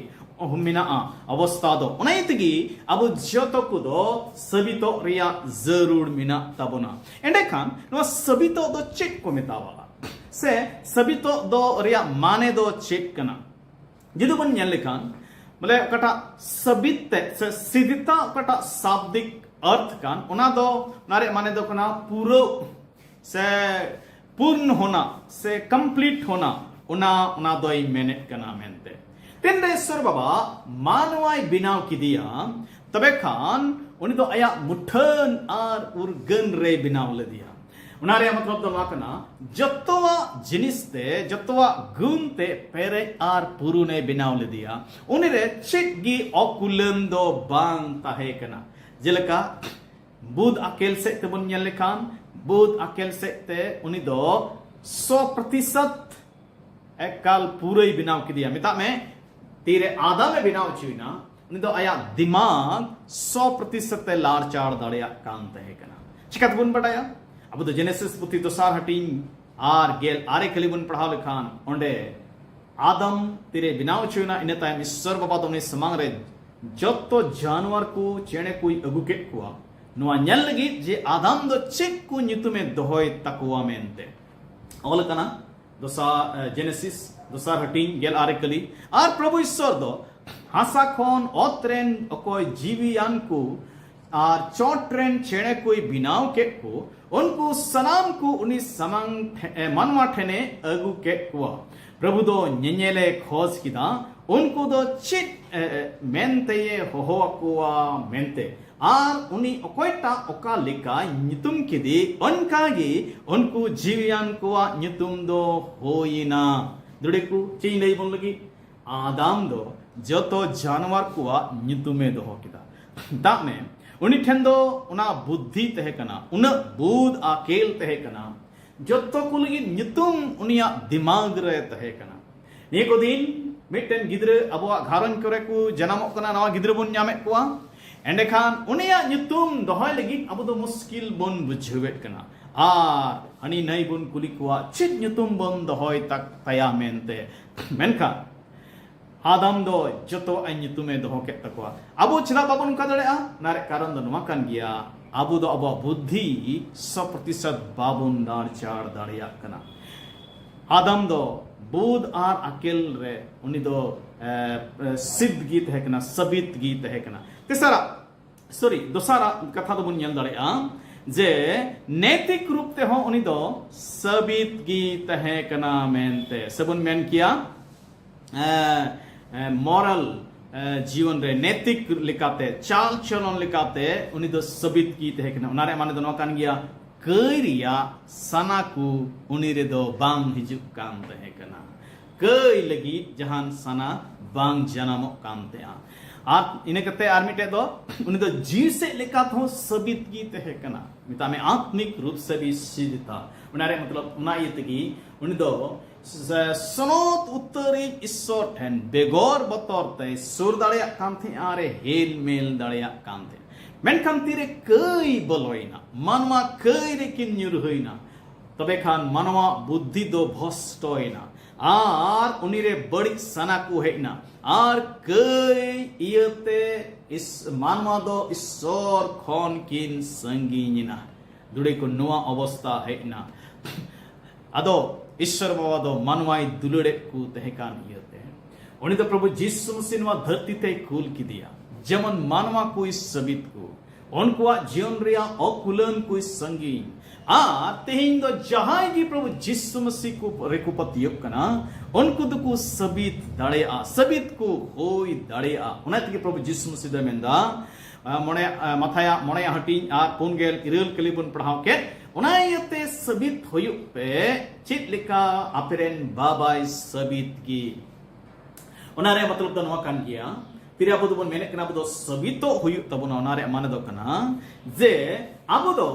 ᱢᱮᱱᱟᱜᱼᱟ ᱚᱵᱚᱥᱛᱷᱟ ᱫᱚ᱾ ᱚᱱᱟ ᱤᱭᱟᱹ ᱛᱮᱜᱮ ᱟᱵᱚ ᱡᱚᱛᱚ ᱠᱚᱫᱚ ᱥᱟᱹᱵᱤᱛᱚᱜ ᱨᱮᱭᱟᱜ ᱡᱟᱹᱨᱩᱲ ᱢᱮᱱᱟᱜ ᱛᱟᱵᱚᱱᱟ᱾ ᱮᱸᱰᱮᱠᱷᱟᱱ ᱱᱚᱣᱟ ᱥᱟᱹᱵᱤᱛᱚᱜ ᱫᱚ ᱪᱮᱫ ᱠᱚ ᱢᱮᱛᱟᱣᱟᱜᱼᱟ? ᱥᱮ ᱥᱟᱹᱵᱤᱛᱚᱜ ᱫᱚ ᱨᱮᱭᱟᱜ ᱢᱟᱱᱮ ᱫᱚ ᱪᱮᱫ ᱠᱟᱱᱟ? ᱡᱩᱫᱤ ᱵᱚᱱ ᱧᱮᱞ ᱞᱮᱠᱷᱟᱱ, ᱵᱚᱞᱮ ᱚᱠᱟᱴᱟᱜ ᱥᱟᱵᱤᱛ ᱛᱮ ᱥᱮ ᱥᱤᱫᱤᱛᱟ ᱚᱠᱟᱴᱟᱜ ᱥᱟᱵᱫᱤᱠ ᱚᱨᱛᱷ ᱠᱟᱱ, ᱚᱱᱟ ᱫᱚ, ᱚᱱᱟ ᱨᱮᱭᱟᱜ ᱢᱟᱱᱮ ᱫᱚ ᱠᱟᱱᱟ ᱯᱩᱨᱟᱹᱣ ᱥᱮ ᱯᱩᱨᱱ ᱦᱳᱱᱟ ᱥᱮ ᱠᱚᱢᱯᱞᱤᱴ ᱦᱳᱱᱟ, ᱚᱱᱟ ᱚᱱᱟ ᱫᱚᱭ ᱢᱮᱱᱮᱫ ᱠᱟᱱᱟ ᱢᱮᱱᱛᱮ᱾ ᱛᱤᱱᱨᱮ ᱤᱥᱥᱚᱨ ᱵᱟᱵᱟ ᱢᱟᱱᱣᱟᱭ ᱵᱮᱱᱟᱣ ᱠᱮᱫᱮᱭᱟ, ᱛᱚᱵᱮ ᱠᱷᱟᱱ ᱩᱱᱤ ᱫᱚ ᱟᱭᱟᱜ ᱢᱩᱴᱷᱟᱹᱱ ᱟᱨ ᱩᱨᱜᱟᱹᱱ ᱨᱮᱭ ᱵᱮᱱᱟᱣ ᱞᱮᱫᱮᱭᱟ᱾ ᱚᱱᱟ ᱨᱮᱭᱟᱜ ᱢᱚᱛᱞᱚᱵ ᱫᱚ ᱱᱚᱣᱟ ᱠᱟᱱᱟ, ᱡᱚᱛᱚᱣᱟᱜ ᱡᱤᱱᱤᱥ ᱛᱮ, ᱡᱚᱛᱚᱣᱟᱜ ᱜᱩᱱ ᱛᱮ ᱯᱮᱨᱮᱡ ᱟᱨ ᱯᱩᱨᱩᱱᱮ ᱵᱮᱱᱟᱣ ᱞᱮᱫᱮᱭᱟ᱾ ᱩᱱᱤ ᱨᱮ ᱪᱮᱫ ᱜᱮ ᱚᱠᱩᱞᱟᱹᱱ ᱫᱚ ᱵᱟᱝ ᱛᱟᱦᱮᱸ ᱠᱟᱱᱟ᱾ ᱡᱮᱞᱮᱠᱟ ᱵᱩᱫ ᱟᱠᱮᱞ ᱥᱮᱫ ᱛᱮᱵᱚᱱ ᱧᱮᱞ ᱞᱮᱠᱷᱟᱱ, ᱵᱩᱫ ᱟᱠᱮᱞ ᱥᱮᱫ ᱛᱮ ᱩᱱᱤ ᱫᱚ ᱥᱚ ᱯᱨᱚᱛᱤᱥᱚᱛ ᱮᱠᱟᱞ ᱯᱩᱨᱟᱹᱭ ᱵᱮᱱᱟᱣ ᱠᱮᱫᱮᱭᱟ᱾ ᱢᱮᱛᱟᱜ ᱢᱮ, ᱛᱤᱨᱮ ᱟᱫᱟᱢᱮ ᱵᱮᱱᱟᱣ ᱦᱚᱪᱚᱭᱮᱱᱟ, ᱩᱱᱤ ᱫᱚ ᱟᱭᱟᱜ ᱫᱤᱢᱟᱜᱽ ᱥᱚ ᱯᱨᱚᱛᱤᱥᱚᱛ ᱮ ᱞᱟᱲᱪᱟᱲ ᱫᱟᱲᱮᱭᱟᱜ ᱠᱟᱱ ᱛᱟᱦᱮᱸ ᱠᱟᱱᱟ᱾ ᱪᱤᱠᱟᱹ ᱛᱮᱵᱚᱱ ᱵᱟᱰᱟᱭᱟ? ᱟᱵᱚ ᱫᱚ ᱡᱮᱱᱮᱥᱤᱥ ᱯᱩᱛᱷᱤ ᱫᱚᱥᱟᱨ ᱦᱟᱹᱴᱤᱧ ᱟᱨ ᱜᱮᱞ ᱟᱨᱮ ᱠᱷᱟᱹᱞᱤ ᱵᱚᱱ ᱯᱟᱲᱦᱟᱣ ᱞᱮᱠᱷᱟᱱ, ᱚᱸᱰᱮ ᱟᱫᱟᱢ ᱛᱤᱨᱮ ᱵᱮᱱᱟᱣ ᱦᱚᱪᱚᱭᱮᱱᱟ, ᱤᱱᱟᱹ ᱛᱟᱭᱚᱢ ᱤᱥᱥᱚᱨ ᱵᱟᱵᱟ ᱫᱚ ᱩᱱᱤ ᱥᱟᱢᱟᱝ ᱨᱮ ᱡᱚᱛᱚ ᱡᱟᱱᱣᱟᱨ ᱠᱚ, ᱪᱮᱬᱮ ᱠᱚᱭ ᱟᱹᱜᱩ ᱠᱮᱫ ᱠᱚᱣᱟ, ᱱᱚᱣᱟ ᱧᱮᱞ ᱞᱟᱹᱜᱤᱫ ᱡᱮ ᱟᱫᱟᱢ ᱫᱚ ᱪᱮᱫ ᱠᱚ ᱧᱩᱛᱩᱢᱮ ᱫᱚᱦᱚᱭ ᱛᱟᱠᱚᱣᱟ ᱢᱮᱱᱛᱮ᱾ ᱚᱞ ᱠᱟᱱᱟ ᱫᱚᱥᱟᱨ, ᱮ, ᱡᱮᱱᱮᱥᱤᱥ ᱫᱚᱥᱟᱨ ᱦᱟᱹᱴᱤᱧ ᱜᱮᱞ ᱟᱨᱮ ᱠᱟᱹᱞᱤ, ᱟᱨ ᱯᱨᱚᱵᱷᱩ ᱤᱥᱥᱚᱨ ᱫᱚ ᱦᱟᱥᱟ ᱠᱷᱚᱱ ᱚᱛ ᱨᱮᱱ ᱚᱠᱚᱭ ᱡᱤᱣᱤᱭᱟᱱ ᱠᱚ ᱟᱨ ᱪᱚᱴ ᱨᱮᱱ ᱪᱮᱬᱮ ᱠᱚᱭ ᱵᱮᱱᱟᱣ ᱠᱮᱫ ᱠᱚ, ᱩᱱᱠᱩ ᱥᱟᱱᱟᱢ ᱠᱚ ᱩᱱᱤ ᱥᱟᱢᱟᱝ ᱴᱷᱮ-, ᱮ, ᱢᱟᱱᱣᱟ ᱴᱷᱮᱱᱮ ᱟᱹᱜᱩ ᱠᱮᱫ ᱠᱚᱣᱟ᱾ ᱯᱨᱚᱵᱷᱩ ᱫᱚ ᱧᱮᱧᱮᱞᱮ ᱠᱷᱚᱡᱽ ᱠᱮᱫᱟ, ᱩᱱᱠᱩ ᱫᱚ ᱪᱮᱫ, ᱮ, ᱮ, ᱢᱮᱱᱛᱮᱭᱮ ᱦᱚᱦᱚ ᱟᱠᱚᱣᱟ ᱢᱮᱱᱛᱮ᱾ ᱟᱨ ᱩᱱᱤ ᱚᱠᱚᱭᱴᱟᱜ ᱚᱠᱟ ᱞᱮᱠᱟᱭ ᱧᱩᱛᱩᱢ ᱠᱮᱫᱮ, ᱚᱱᱠᱟᱜᱮ ᱩᱱᱠᱩ ᱡᱤᱣᱤᱭᱟᱱ ᱠᱚᱣᱟᱜ ᱧᱩᱛᱩᱢ ᱫᱚ ᱦᱩᱭᱮᱱᱟ᱾ ᱫᱩᱲᱤ ᱠᱚ, ᱪᱮᱫ ᱤᱧ ᱞᱟᱹᱭ ᱵᱚᱱ ᱞᱟᱹᱜᱤᱫ? ᱟᱫᱟᱢ ᱫᱚ ᱡᱚᱛᱚ ᱡᱟᱱᱣᱟᱨ ᱠᱚᱣᱟᱜ ᱧᱩᱛᱩᱢᱮ ᱫᱚᱦᱚ ᱠᱮᱫᱟ᱾ ᱫᱟᱜ ᱢᱮ, ᱩᱱᱤ ᱴᱷᱮᱱ ᱫᱚ ᱚᱱᱟ ᱵᱩᱫᱽᱫᱷᱤ ᱛᱟᱦᱮᱸ ᱠᱟᱱᱟ, ᱩᱱᱟᱹᱜ ᱵᱩᱫᱽ ᱟᱠᱮᱞ ᱛᱟᱦᱮᱸ ᱠᱟᱱᱟ, ᱡᱚᱛᱚ ᱠᱚ ᱞᱟᱹᱜᱤᱫ ᱧᱩᱛᱩᱢ ᱩᱱᱤᱭᱟᱜ ᱫᱤᱢᱟᱜᱽ ᱨᱮ ᱛᱟᱦᱮᱸ ᱠᱟᱱᱟ᱾ ᱱᱤᱭᱟᱹ ᱠᱚ ᱫᱤᱱ ᱢᱤᱫᱴᱮᱱ ᱜᱤᱫᱽᱨᱟᱹ ᱟᱵᱚᱣᱟᱜ ᱜᱷᱟᱨᱚᱸᱡᱽ ᱠᱚᱨᱮ ᱠᱚ ᱡᱟᱱᱟᱢᱚᱜ ᱠᱟᱱᱟ, ᱱᱟᱣᱟ ᱜᱤᱫᱽᱨᱟᱹ ᱵᱚᱱ ᱧᱟᱢᱮᱫ ᱠᱚᱣᱟ᱾ ᱮᱸᱰᱮᱠᱷᱟᱱ ᱩᱱᱤᱭᱟᱜ ᱧᱩᱛᱩᱢ ᱫᱚᱦᱚᱭ ᱞᱟᱹᱜᱤᱫ ᱟᱵᱚ ᱫᱚ ᱢᱩᱥᱠᱤᱞ ᱵᱚᱱ ᱵᱩᱡᱷᱟᱹᱣᱮᱫ ᱠᱟᱱᱟ᱾ ᱟᱨ ᱦᱟᱹᱱᱤ ᱱᱟᱹᱭ ᱵᱚᱱ ᱠᱩᱞᱤ ᱠᱚᱣᱟ, "ᱪᱮᱫ ᱧᱩᱛᱩᱢ ᱵᱚᱱ ᱫᱚᱦᱚᱭ ᱛᱟᱠ-, ᱛᱟᱭᱟ?" ᱢᱮᱱᱛᱮ᱾ ᱢᱮᱱᱠᱷᱟᱱ ᱟᱫᱟᱢ ᱫᱚ ᱡᱚᱛᱚᱣᱟᱜ ᱧᱩᱛᱩᱢᱮ ᱫᱚᱦᱚ ᱠᱮᱫ ᱛᱟᱠᱚᱣᱟ᱾ ᱟᱵᱚ ᱪᱮᱫᱟᱜ ᱵᱟᱵᱚᱱ ᱚᱱᱠᱟ ᱫᱟᱲᱮᱭᱟᱜᱼᱟ? ᱚᱱᱟ ᱨᱮᱭᱟᱜ ᱠᱟᱨᱚᱱ ᱫᱚ ᱱᱚᱣᱟ ᱠᱟᱱ ᱜᱮᱭᱟ, ᱟᱵᱚ ᱫᱚ ᱟᱵᱚᱣᱟᱜ ᱵᱩᱫᱽᱫᱷᱤ ᱥᱚ ᱯᱨᱚᱛᱤᱥᱚᱛ ᱵᱟᱵᱚᱱ ᱫᱟᱲ ᱪᱟᱲ ᱫᱟᱲᱮᱭᱟᱜ ᱠᱟᱱᱟ᱾ ᱟᱫᱟᱢ ᱫᱚ ᱵᱩᱫᱽ ᱟᱨ ᱟᱠᱮᱞ ᱨᱮ ᱩᱱᱤ ᱫᱚ ᱮ, ᱮ, ᱥᱤᱫᱷ ᱜᱮ ᱛᱟᱦᱮᱸ ᱠᱟᱱᱟ, ᱥᱟᱵᱤᱛ ᱜᱮ ᱛᱟᱦᱮᱸ ᱠᱟᱱᱟ᱾ ᱛᱮᱥᱟᱨᱟᱜ, ᱥᱚᱨᱤ, ᱫᱚᱥᱟᱨᱟᱜ ᱠᱟᱛᱷᱟ ᱫᱚᱵᱚᱱ ᱧᱮᱞ ᱫᱟᱲᱮᱭᱟᱜᱼᱟ ᱡᱮ ᱱᱮᱛᱤᱠ ᱨᱩᱯ ᱛᱮᱦᱚᱸ ᱩᱱᱤ ᱫᱚ ᱥᱟᱵᱤᱛ ᱜᱮ ᱛᱟᱦᱮᱸ ᱠᱟᱱᱟ ᱢᱮᱱᱛᱮ, ᱥᱮᱵᱚᱱ ᱢᱮᱱ ᱠᱮᱭᱟ, ᱮ, ᱮ, moral, ᱮ, ᱡᱤᱭᱚᱱ ᱨᱮ ᱱᱮᱛᱤᱠ ᱞᱮᱠᱟᱛᱮ, ᱪᱟᱞ ᱪᱚᱞᱚᱱ ᱞᱮᱠᱟᱛᱮ ᱩᱱᱤ ᱫᱚ ᱥᱟᱵᱤᱛ ᱜᱮ ᱛᱟᱦᱮᱸ ᱠᱟᱱᱟ᱾ ᱚᱱᱟ ᱨᱮᱭᱟᱜ ᱢᱟᱱᱮ ᱫᱚ ᱱᱚᱣᱟ ᱠᱟᱱ ᱜᱮᱭᱟ, ᱠᱟᱹᱭ ᱨᱮᱭᱟᱜ ᱥᱟᱱᱟ ᱠᱚ ᱩᱱᱤ ᱨᱮᱫᱚ ᱵᱟᱝ ᱦᱤᱡᱩᱜ ᱠᱟᱱ ᱛᱟᱦᱮᱸ ᱠᱟᱱᱟ᱾ ᱠᱟᱹᱭ ᱞᱟᱹᱜᱤᱫ ᱡᱟᱦᱟᱱ ᱥᱟᱱᱟ ᱵᱟᱝ ᱡᱟᱱᱟᱢᱚᱜ ᱠᱟᱱ ᱛᱟᱦᱮᱸᱜᱼᱟ᱾ ᱟᱨ ᱤᱱᱟᱹ ᱠᱟᱛᱮ ᱟᱨ ᱢᱤᱫᱴᱮᱡ ᱫᱚ, ᱩᱱᱤ ᱫᱚ ᱡᱤᱣᱤ ᱥᱮᱫ ᱞᱮᱠᱟ ᱛᱮᱦᱚᱸ ᱥᱟᱵᱤᱛ ᱜᱮ ᱛᱟᱦᱮᱸ ᱠᱟᱱᱟ᱾ ᱢᱮᱛᱟᱜ ᱢᱮ ᱟᱛᱢᱤᱠ ᱨᱩᱯ ᱥᱮ ᱵᱤᱥᱤᱫᱷᱟ᱾ ᱚᱱᱟ ᱨᱮ ᱢᱚᱛᱞᱚᱵ, ᱚᱱᱟ ᱤᱭᱟᱹ ᱛᱮᱜᱮ ᱩᱱᱤ ᱫᱚ ᱥᱮ ᱥᱚᱱᱚᱛ ᱩᱛᱟᱹᱨᱤᱡ ᱤᱥᱥᱚᱨ ᱴᱷᱮᱱ ᱵᱮᱜᱚᱨ ᱵᱚᱛᱚᱨ ᱛᱮ ᱥᱩᱨ ᱫᱟᱲᱮᱭᱟᱜ ᱠᱟᱱ ᱛᱟᱦᱮᱸᱜᱼᱟ, ᱟᱨᱮ ᱦᱮᱞ ᱢᱮᱞ ᱫᱟᱲᱮᱭᱟᱜ ᱠᱟᱱ ᱛᱟᱦᱮᱸᱜᱼᱟ᱾ ᱢᱮᱱᱠᱷᱟᱱ ᱛᱤᱨᱮ ᱠᱟᱹᱭ ᱵᱚᱞᱚᱭᱮᱱᱟ, ᱢᱟᱱᱣᱟ ᱠᱟᱹᱭ ᱨᱮᱠᱤᱱ ᱧᱩᱨᱦᱟᱹᱭᱮᱱᱟ, ᱛᱚᱵᱮ ᱠᱷᱟᱱ ᱢᱟᱱᱣᱟ ᱵᱩᱫᱽᱫᱷᱤ ᱫᱚ ᱵᱷᱚᱥᱴᱚᱭᱮᱱᱟ ᱟᱨ ᱩᱱᱤᱨᱮ ᱵᱟᱹᱲᱤᱡ ᱥᱟᱱᱟ ᱠᱚ ᱦᱮᱡ ᱮᱱᱟ ᱟᱨ ᱠᱟᱹᱭ ᱤᱭᱟᱹᱛᱮ ᱤᱥ-, ᱢᱟᱱᱣᱟ ᱫᱚ ᱤᱥᱥᱚᱨ ᱠᱷᱚᱱ ᱠᱤᱱ ᱥᱟᱺᱜᱤᱧ ᱮᱱᱟ᱾ ᱫᱩᱲᱮ ᱠᱚ ᱱᱚᱣᱟ ᱚᱵᱚᱥᱛᱟ ᱦᱮᱡ ᱮᱱᱟ᱾ ᱟᱫᱚ ᱤᱥᱥᱚᱨ ᱵᱟᱵᱟ ᱫᱚ ᱢᱟᱱᱣᱟᱭ ᱫᱩᱞᱟᱹᱲᱮᱫ ᱠᱚ ᱛᱟᱦᱮᱸ ᱠᱟᱱ ᱤᱭᱟᱹᱛᱮ ᱩᱱᱤ ᱫᱚ ᱯᱨᱚᱵᱷᱩ ᱡᱤᱥᱩ ᱢᱟᱹᱥᱤ ᱱᱚᱣᱟ ᱫᱷᱟᱹᱨᱛᱤ ᱛᱮᱭ ᱠᱩᱞ ᱠᱮᱫᱮᱭᱟ᱾ ᱡᱮᱢᱚᱱ ᱢᱟᱱᱣᱟ ᱠᱚᱭ ᱥᱟᱹᱵᱤᱛ ᱠᱚ, ᱩᱱᱠᱩᱣᱟᱜ ᱡᱤᱭᱚᱱ ᱨᱮᱭᱟᱜ ᱚᱠᱩᱞᱟᱹᱱ ᱠᱚᱭ ᱥᱟᱺᱜᱤᱧ᱾ ᱟᱨ ᱛᱮᱦᱮᱧ ᱫᱚ ᱡᱟᱦᱟᱸᱭ ᱜᱮ ᱯᱨᱚᱵᱷᱩ ᱡᱤᱥᱩ ᱢᱟᱹᱥᱤ ᱠᱚ ᱨᱮᱠᱚ ᱯᱟᱹᱛᱭᱟᱹᱜ ᱠᱟᱱᱟ, ᱩᱱᱠᱩ ᱫᱚᱠᱚ ᱥᱟᱹᱵᱤᱛ ᱫᱟᱲᱮᱭᱟᱜᱼᱟ, ᱥᱟᱹᱵᱤᱛ ᱠᱚ ᱦᱩᱭ ᱫᱟᱲᱮᱭᱟᱜᱼᱟ᱾ ᱚᱱᱟ ᱛᱮᱜᱮ ᱯᱨᱚᱵᱷᱩ ᱡᱤᱥᱩ ᱢᱟᱹᱥᱤ ᱫᱚᱭ ᱢᱮᱱᱫᱟ, ᱟᱸ, ᱢᱚᱬᱮ, ᱟᱸ, ᱢᱟᱛᱷᱟᱭᱟᱜ ᱢᱚᱬᱮᱭᱟᱜ ᱦᱟᱹᱴᱤᱧ ᱟᱨ ᱯᱩᱱ ᱜᱮᱞ ᱤᱨᱟᱹᱞ ᱠᱟᱹᱞᱤ ᱵᱚᱱ ᱯᱟᱲᱦᱟᱣ ᱠᱮᱫ, ᱚᱱᱟ ᱤᱭᱟᱹᱛᱮ ᱥᱟᱹᱵᱤᱛ ᱦᱩᱭᱩᱜ ᱯᱮ, ᱪᱮᱫ ᱞᱮᱠᱟ ᱟᱯᱮᱨᱮᱱ ᱵᱟᱵᱟᱭ ᱥᱟᱹᱵᱤᱛ ᱜᱮ᱾ ᱚᱱᱟ ᱨᱮᱭᱟᱜ ᱢᱚᱛᱞᱚᱵ ᱫᱚ ᱱᱚᱣᱟ ᱠᱟᱱ ᱜᱮᱭᱟ, ᱛᱤᱨᱮ ᱟᱵᱚ ᱫᱚᱵᱚᱱ ᱢᱮᱱᱮᱫ ᱠᱟᱱᱟ ᱟᱵᱚ ᱫᱚ ᱥᱟᱹᱵᱤᱛᱚᱜ ᱦᱩᱭᱩᱜ ᱛᱟᱵᱚᱱᱟ, ᱚᱱᱟ ᱨᱮᱭᱟᱜ ᱢᱟᱱᱮ ᱫᱚ ᱠᱟᱱᱟ ᱡᱮ ᱟᱵᱚ ᱫᱚ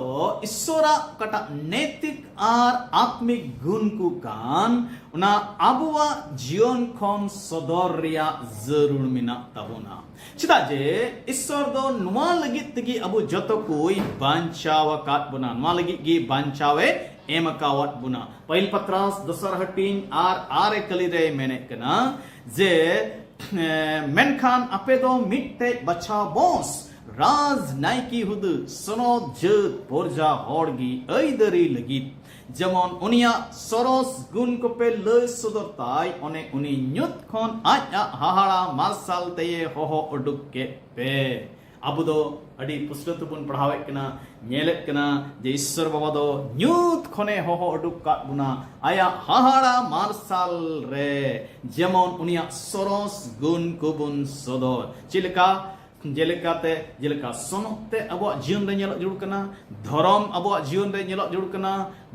ᱤᱥᱥᱚᱨᱟᱜ ᱚᱠᱟᱴᱟᱜ ᱱᱮᱛᱤᱠ ᱟᱨ ᱟᱛᱢᱤᱠ ᱜᱩᱱ ᱠᱚ ᱠᱟᱱ, ᱚᱱᱟ ᱟᱵᱚᱣᱟᱜ ᱡᱤᱭᱚᱱ ᱠᱷᱚᱱ ᱥᱚᱫᱚᱨ ᱨᱮᱭᱟᱜ ᱡᱟᱹᱨᱩᱲ ᱢᱮᱱᱟᱜ ᱛᱟᱵᱚᱱᱟ᱾ ᱪᱮᱫᱟᱜ ᱡᱮ ᱤᱥᱥᱚᱨ ᱫᱚ ᱱᱚᱣᱟ ᱞᱟᱹᱜᱤᱫ ᱛᱮᱜᱮ ᱟᱵᱚ ᱡᱚᱛᱚ ᱠᱚᱭ ᱵᱟᱧᱪᱟᱣ ᱟᱠᱟᱫ ᱵᱚᱱᱟ, ᱱᱚᱣᱟ ᱞᱟᱹᱜᱤᱫ ᱜᱮ ᱵᱟᱧᱪᱟᱣ ᱮ ᱮᱢ ᱟᱠᱟᱣᱟᱫ ᱵᱚᱱᱟ᱾ ᱯᱟᱹᱦᱤᱞ ᱯᱟᱛᱨᱟᱥ ᱫᱚᱥᱟᱨ ᱦᱟᱹᱴᱤᱧ ᱟᱨ ᱟᱨᱮ ᱠᱟᱹᱞᱤ ᱨᱮᱭ ᱢᱮᱱᱮᱫ ᱠᱟᱱᱟ ᱡᱮ, ᱮ, ᱢᱮᱱᱠᱷᱟᱱ ᱟᱯᱮ ᱫᱚ ᱢᱤᱫᱴᱮᱡ ᱵᱟᱪᱷᱟᱣ ᱵᱚᱸᱥ, ᱨᱟᱡᱽ ᱱᱟᱭᱠᱮ ᱦᱩᱫᱟᱹ ᱥᱚᱱᱚᱛ ᱡᱟᱹᱛ ᱯᱚᱨᱡᱟ ᱦᱚᱲ ᱜᱮ ᱟᱹᱭᱫᱟᱹᱨᱤ ᱞᱟᱹᱜᱤᱫ, ᱡᱮᱢᱚᱱ ᱩᱱᱤᱭᱟᱜ ᱥᱚᱨᱚᱥ ᱜᱩᱱ ᱠᱚᱯᱮ ᱞᱟᱹᱭ ᱥᱚᱫᱚᱨ ᱛᱟᱭ, ᱚᱱᱮ ᱩᱱᱤ ᱧᱩᱛ ᱠᱷᱚᱱ ᱟᱡ ᱟᱜ ᱦᱟᱦᱟᱲᱟ ᱢᱟᱨᱥᱟᱞ ᱛᱮᱭᱮ ᱦᱚᱦᱚ ᱩᱰᱩᱠ ᱠᱮᱫ ᱯᱮ᱾ ᱟᱵᱚ ᱫᱚ ᱟᱹᱰᱤ ᱯᱩᱥᱴᱟᱹᱣ ᱛᱮᱵᱚᱱ ᱯᱟᱲᱦᱟᱣᱮᱫ ᱠᱟᱱᱟ, ᱧᱮᱞᱮᱫ ᱠᱟᱱᱟ ᱡᱮ ᱤᱥᱥᱚᱨ ᱵᱟᱵᱟ ᱫᱚ ᱧᱩᱛ ᱠᱷᱚᱱᱮ ᱦᱚᱦᱚ ᱩᱰᱩᱠ ᱠᱟᱫ ᱵᱚᱱᱟ ᱟᱭᱟᱜ ᱦᱟᱦᱟᱲᱟ ᱢᱟᱨᱥᱟᱞ ᱨᱮ, ᱡᱮᱢᱚᱱ ᱩᱱᱤᱭᱟᱜ ᱥᱚᱨᱚᱥ ᱜᱩᱱ ᱠᱚᱵᱚᱱ ᱥᱚᱫᱚᱨ᱾ ᱪᱮᱫ ᱞᱮᱠᱟ? ᱡᱮᱞᱮᱠᱟᱛᱮ, ᱡᱮᱞᱮᱠᱟ ᱥᱚᱱᱚᱛ ᱛᱮ ᱟᱵᱚᱣᱟᱜ ᱡᱤᱭᱚᱱ ᱨᱮ ᱧᱮᱞᱚᱜ ᱡᱟᱹᱨᱩᱲ ᱠᱟᱱᱟ, ᱫᱷᱚᱨᱚᱢ ᱟᱵᱚᱣᱟᱜ ᱡᱤᱭᱚᱱ ᱨᱮ ᱧᱮᱞᱚᱜ ᱡᱟᱹᱨᱩᱲ ᱠᱟᱱᱟ,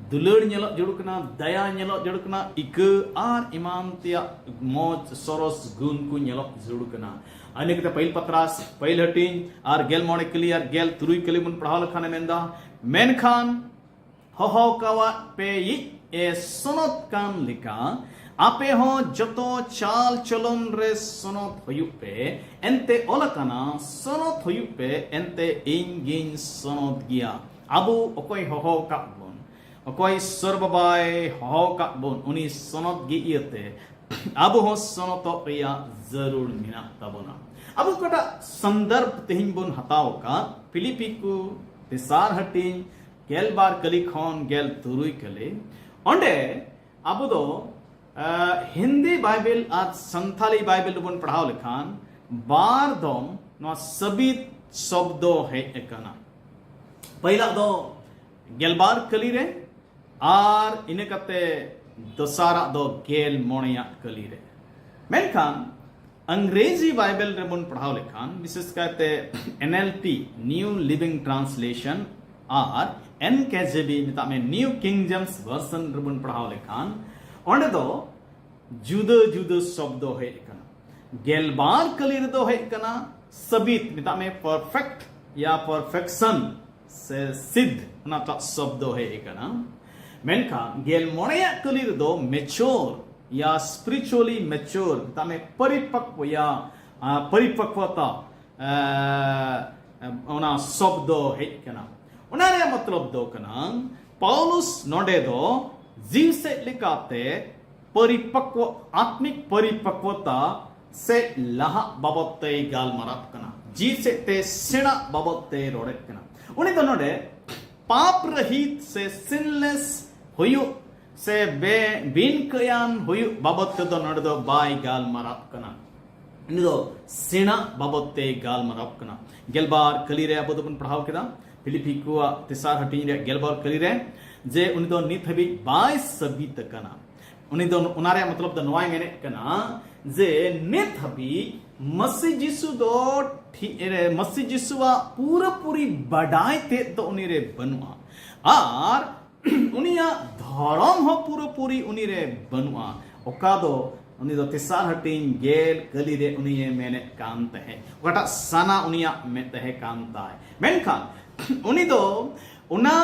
ᱫᱩᱞᱟᱹᱲ ᱧᱮᱞᱚᱜ ᱡᱟᱹᱨᱩᱲ ᱠᱟᱱᱟ, ᱫᱟᱭᱟ ᱧᱮᱞᱚᱜ ᱡᱟᱹᱨᱩᱲ ᱠᱟᱱᱟ, ᱤᱠᱟᱹ ᱟᱨ ᱮᱢᱟᱱ ᱛᱮᱭᱟᱜ ᱢᱚᱡᱽ ᱥᱚᱨᱚᱥ ᱜᱩᱱ ᱠᱚ ᱧᱮᱞᱚᱜ ᱡᱟᱹᱨᱩᱲ ᱠᱟᱱᱟ᱾ ᱟᱨ ᱤᱱᱟᱹ ᱠᱟᱛᱮ ᱯᱟᱹᱦᱤᱞ ᱯᱟᱛᱨᱟᱥ, ᱯᱟᱹᱦᱤᱞ ᱦᱟᱹᱴᱤᱧ ᱟᱨ ᱜᱮᱞ ᱢᱚᱬᱮ ᱠᱟᱹᱞᱤ ᱟᱨ ᱜᱮᱞ ᱛᱩᱨᱩᱭ ᱠᱟᱹᱞᱤ ᱵᱚᱱ ᱯᱟᱲᱦᱟᱣ ᱞᱮᱠᱷᱟᱱᱮ ᱢᱮᱱᱫᱟ, ᱢᱮᱱᱠᱷᱟᱱ ᱦᱚᱦᱚ ᱠᱟᱣᱟᱫ ᱯᱮᱭᱤᱡ ᱮ ᱥᱚᱱᱚᱛ ᱠᱟᱱ ᱞᱮᱠᱟ, ᱟᱯᱮ ᱦᱚᱸ ᱡᱚᱛᱚ ᱪᱟᱞ ᱪᱚᱞᱚᱱ ᱨᱮ ᱥᱚᱱᱚᱛ ᱦᱩᱭᱩᱜ ᱯᱮ, ᱮᱱᱛᱮ ᱚᱞ ᱟᱠᱟᱱᱟ, ᱥᱚᱱᱚᱛ ᱦᱩᱭᱩᱜ ᱯᱮ, ᱮᱱᱛᱮ ᱤᱧ ᱜᱤᱧ ᱥᱚᱱᱚᱛ ᱜᱮᱭᱟ᱾ ᱟᱵᱚ ᱚᱠᱚᱭ ᱦᱚᱦᱚ ᱟᱠᱟᱫ ᱵᱚᱱ, ᱚᱠᱚᱭ ᱤᱥᱥᱚᱨ ᱵᱟᱵᱟᱭ ᱦᱚᱦᱚ ᱟᱠᱟᱫ ᱵᱚᱱ, ᱩᱱᱤ ᱥᱚᱱᱚᱛ ᱜᱮ ᱤᱭᱟᱹᱛᱮ ᱟᱵᱚ ᱦᱚᱸ ᱥᱚᱱᱚᱛᱚᱜ ᱨᱮᱭᱟᱜ ᱡᱟᱹᱨᱩᱲ ᱢᱮᱱᱟᱜ ᱛᱟᱵᱚᱱᱟ᱾ ᱟᱵᱚ ᱚᱠᱟᱴᱟᱜ ᱥᱚᱱᱫᱚᱨᱵᱷ ᱛᱮᱦᱮᱧ ᱵᱚᱱ ᱦᱟᱛᱟᱣ ᱟᱠᱟᱫ, ᱯᱷᱤᱞᱤᱯᱤ ᱠᱚ ᱛᱮᱥᱟᱨ ᱦᱟᱹᱴᱤᱧ ᱜᱮᱞ ᱵᱟᱨ ᱠᱟᱹᱞᱤ ᱠᱷᱚᱱ ᱜᱮᱞ ᱛᱩᱨᱩᱭ ᱠᱟᱹᱞᱤ, ᱚᱸᱰᱮ ᱟᱵᱚ ᱫᱚ, ᱟᱸ, ᱦᱤᱱᱫᱤ ᱵᱟᱭᱵᱮᱞ ᱟᱨ ᱥᱟᱱᱛᱷᱟᱞᱤ ᱵᱟᱭᱵᱮᱞ ᱨᱮᱵᱚᱱ ᱯᱟᱲᱦᱟᱣ ᱞᱮᱠᱷᱟᱱ ᱵᱟᱨ ᱫᱚᱢ ᱱᱚᱣᱟ ᱥᱟᱵᱤᱛ ᱥᱚᱵᱫᱚ ᱦᱮᱡ ᱟᱠᱟᱱᱟ᱾ ᱯᱟᱹᱦᱤᱞᱟᱜ ᱫᱚ ᱜᱮᱞᱵᱟᱨ ᱠᱟᱹᱞᱤ ᱨᱮ, ᱟᱨ ᱤᱱᱟᱹ ᱠᱟᱛᱮ ᱫᱚᱥᱟᱨᱟᱜ ᱫᱚ ᱜᱮᱞ ᱢᱚᱬᱮᱭᱟᱜ ᱠᱟᱹᱞᱤ ᱨᱮ᱾ ᱢᱮᱱᱠᱷᱟᱱ ᱟᱝᱨᱮᱡᱤ ᱵᱟᱭᱵᱮᱞ ᱨᱮᱵᱚᱱ ᱯᱟᱲᱦᱟᱣ ᱞᱮᱠᱷᱟᱱ, ᱵᱤᱥᱮᱥ ᱠᱟᱭᱛᱮ N L T, New Living Translation, ᱟᱨ ᱮᱱ ᱠᱮ ᱡᱮ ᱵᱤ, ᱢᱮᱛᱟᱜ ᱢᱮ, New King James Version ᱨᱮᱵᱚᱱ ᱯᱟᱲᱦᱟᱣ ᱞᱮᱠᱷᱟᱱ, ᱚᱸᱰᱮ ᱫᱚ ᱡᱩᱫᱟᱹ ᱡᱩᱫᱟᱹ ᱥᱚᱵᱫᱚ ᱦᱮᱡ ᱟᱠᱟᱱᱟ᱾ ᱜᱮᱞᱵᱟᱨ ᱠᱟᱹᱞᱤ ᱨᱮᱫᱚ ᱦᱮᱡ ᱟᱠᱟᱱᱟ ᱥᱟᱵᱤᱛ, ᱢᱮᱛᱟᱜ ᱢᱮ perfect ᱭᱟ perfection ᱥᱮ ᱥᱤᱫᱷ, ᱚᱱᱟᱴᱟᱜ ᱥᱚᱵᱫᱚ ᱦᱮᱡ ᱟᱠᱟᱱᱟ᱾ ᱢᱮᱱᱠᱷᱟᱱ ᱜᱮᱞ ᱢᱚᱬᱮᱭᱟᱜ ᱠᱟᱹᱞᱤ ᱨᱮᱫᱚ mature ᱭᱟ spiritually mature, ᱢᱮᱛᱟᱜ ᱢᱮ ᱯᱚᱨᱤᱯᱟᱠᱣᱚ ᱭᱟ, ᱟᱸ, ᱯᱚᱨᱤᱯᱟᱠᱣᱚᱛᱟ, ᱟᱸ, ᱚᱱᱟ ᱥᱚᱵᱫᱚ ᱦᱮᱡ ᱟᱠᱟᱱᱟ᱾ ᱚᱱᱟ ᱨᱮᱭᱟᱜ ᱢᱚᱛᱞᱚᱵ ᱫᱚ ᱠᱟᱱᱟ, ᱯᱟᱣᱞᱩᱥ ᱱᱚᱰᱮ ᱫᱚ ᱡᱤᱣᱤ ᱥᱮᱫ ᱞᱮᱠᱟᱛᱮ ᱯᱚᱨᱤᱯᱟᱠᱣᱚ, ᱟᱛᱢᱤᱠ ᱯᱚᱨᱤᱯᱟᱠᱣᱚᱛᱟ ᱥᱮ ᱞᱟᱦᱟᱜ ᱵᱟᱵᱚᱛ ᱛᱮᱭ ᱜᱟᱞᱢᱟᱨᱟᱣ ᱠᱟᱱᱟ᱾ ᱡᱤᱣᱤ ᱥᱮᱫ ᱛᱮ ᱥᱮᱬᱟ ᱵᱟᱵᱚᱫ ᱛᱮ ᱨᱚᱲᱮᱫ ᱠᱟᱱᱟ᱾ ᱩᱱᱤ ᱫᱚ ᱱᱚᱰᱮ ᱯᱟᱯ ᱨᱟᱹᱦᱤᱛ ᱥᱮ sinless ᱦᱩᱭᱩᱜ ᱥᱮ ᱵᱮ ᱵᱤᱱ ᱠᱟᱹᱭᱟᱱ ᱦᱩᱭᱩᱜ ᱵᱟᱵᱚᱫ ᱛᱮᱫᱚ ᱱᱚᱰᱮ ᱫᱚ ᱵᱟᱭ ᱜᱟᱞᱢᱟᱨᱟᱣ ᱠᱟᱱᱟ᱾ ᱩᱱᱤ ᱫᱚ ᱥᱮᱬᱟ ᱵᱟᱵᱚᱫ ᱛᱮ ᱜᱟᱞᱢᱟᱨᱟᱣ ᱠᱟᱱᱟ᱾ ᱜᱮᱞᱵᱟᱨ ᱠᱟᱹᱞᱤ ᱨᱮ ᱟᱵᱚ ᱫᱚᱵᱚᱱ ᱯᱟᱲᱦᱟᱣ ᱠᱮᱫᱟ, ᱯᱷᱤᱞᱤᱯᱤ ᱠᱚᱣᱟᱜ ᱛᱮᱥᱟᱨ ᱦᱟᱹᱴᱤᱧ ᱨᱮᱭᱟᱜ ᱜᱮᱞᱵᱟᱨ ᱠᱟᱹᱞᱤ ᱨᱮ, ᱡᱮ ᱩᱱᱤ ᱫᱚ ᱱᱤᱛ ᱦᱟᱹᱵᱤᱡ ᱵᱟᱭ ᱥᱟᱹᱵᱤᱛ ᱟᱠᱟᱱᱟ᱾ ᱩᱱᱤ ᱫᱚ, ᱚᱱᱟ ᱨᱮᱭᱟᱜ ᱢᱚᱛᱞᱚᱵ ᱫᱚ ᱱᱚᱣᱟᱭ ᱢᱮᱱᱮᱫ ᱠᱟᱱᱟ ᱡᱮ ᱱᱤᱛ ᱦᱟᱹᱵᱤᱡ ᱢᱟᱹᱥᱤ ᱡᱤᱥᱩ ᱫᱚ ᱴᱷᱤᱠ, ᱮ, ᱢᱟᱹᱥᱤ ᱡᱤᱥᱩᱣᱟᱜ ᱯᱩᱨᱟᱹᱯᱩᱨᱤ ᱵᱟᱰᱟᱭ ᱛᱮᱫ ᱫᱚ ᱩᱱᱤ ᱨᱮ ᱵᱟᱹᱱᱩᱜᱼᱟ, ᱟᱨ ᱩᱱᱤᱭᱟᱜ ᱫᱷᱚᱨᱚᱢ ᱦᱚᱸ ᱯᱩᱨᱟᱹᱯᱩᱨᱤ ᱩᱱᱤ ᱨᱮ ᱵᱟᱹᱱᱩᱜᱼᱟ᱾ ᱚᱠᱟ ᱫᱚ ᱩᱱᱤ ᱫᱚ ᱛᱮᱥᱟᱨ ᱦᱟᱹᱴᱤᱧ ᱜᱮᱞ ᱠᱟᱹᱞᱤ ᱨᱮ ᱩᱱᱤᱭᱮ ᱢᱮᱱᱮᱫ ᱠᱟᱱ ᱛᱟᱦᱮᱸᱫ, ᱚᱠᱟᱴᱟᱜ ᱥᱟᱱᱟ ᱩᱱᱤᱭᱟᱜ ᱢᱮᱫ ᱛᱟᱦᱮᱸ ᱠᱟᱱ ᱛᱟᱭ᱾ ᱢᱮᱱᱠᱷᱟᱱ ᱩᱱᱤ ᱫᱚ ᱚᱱᱟ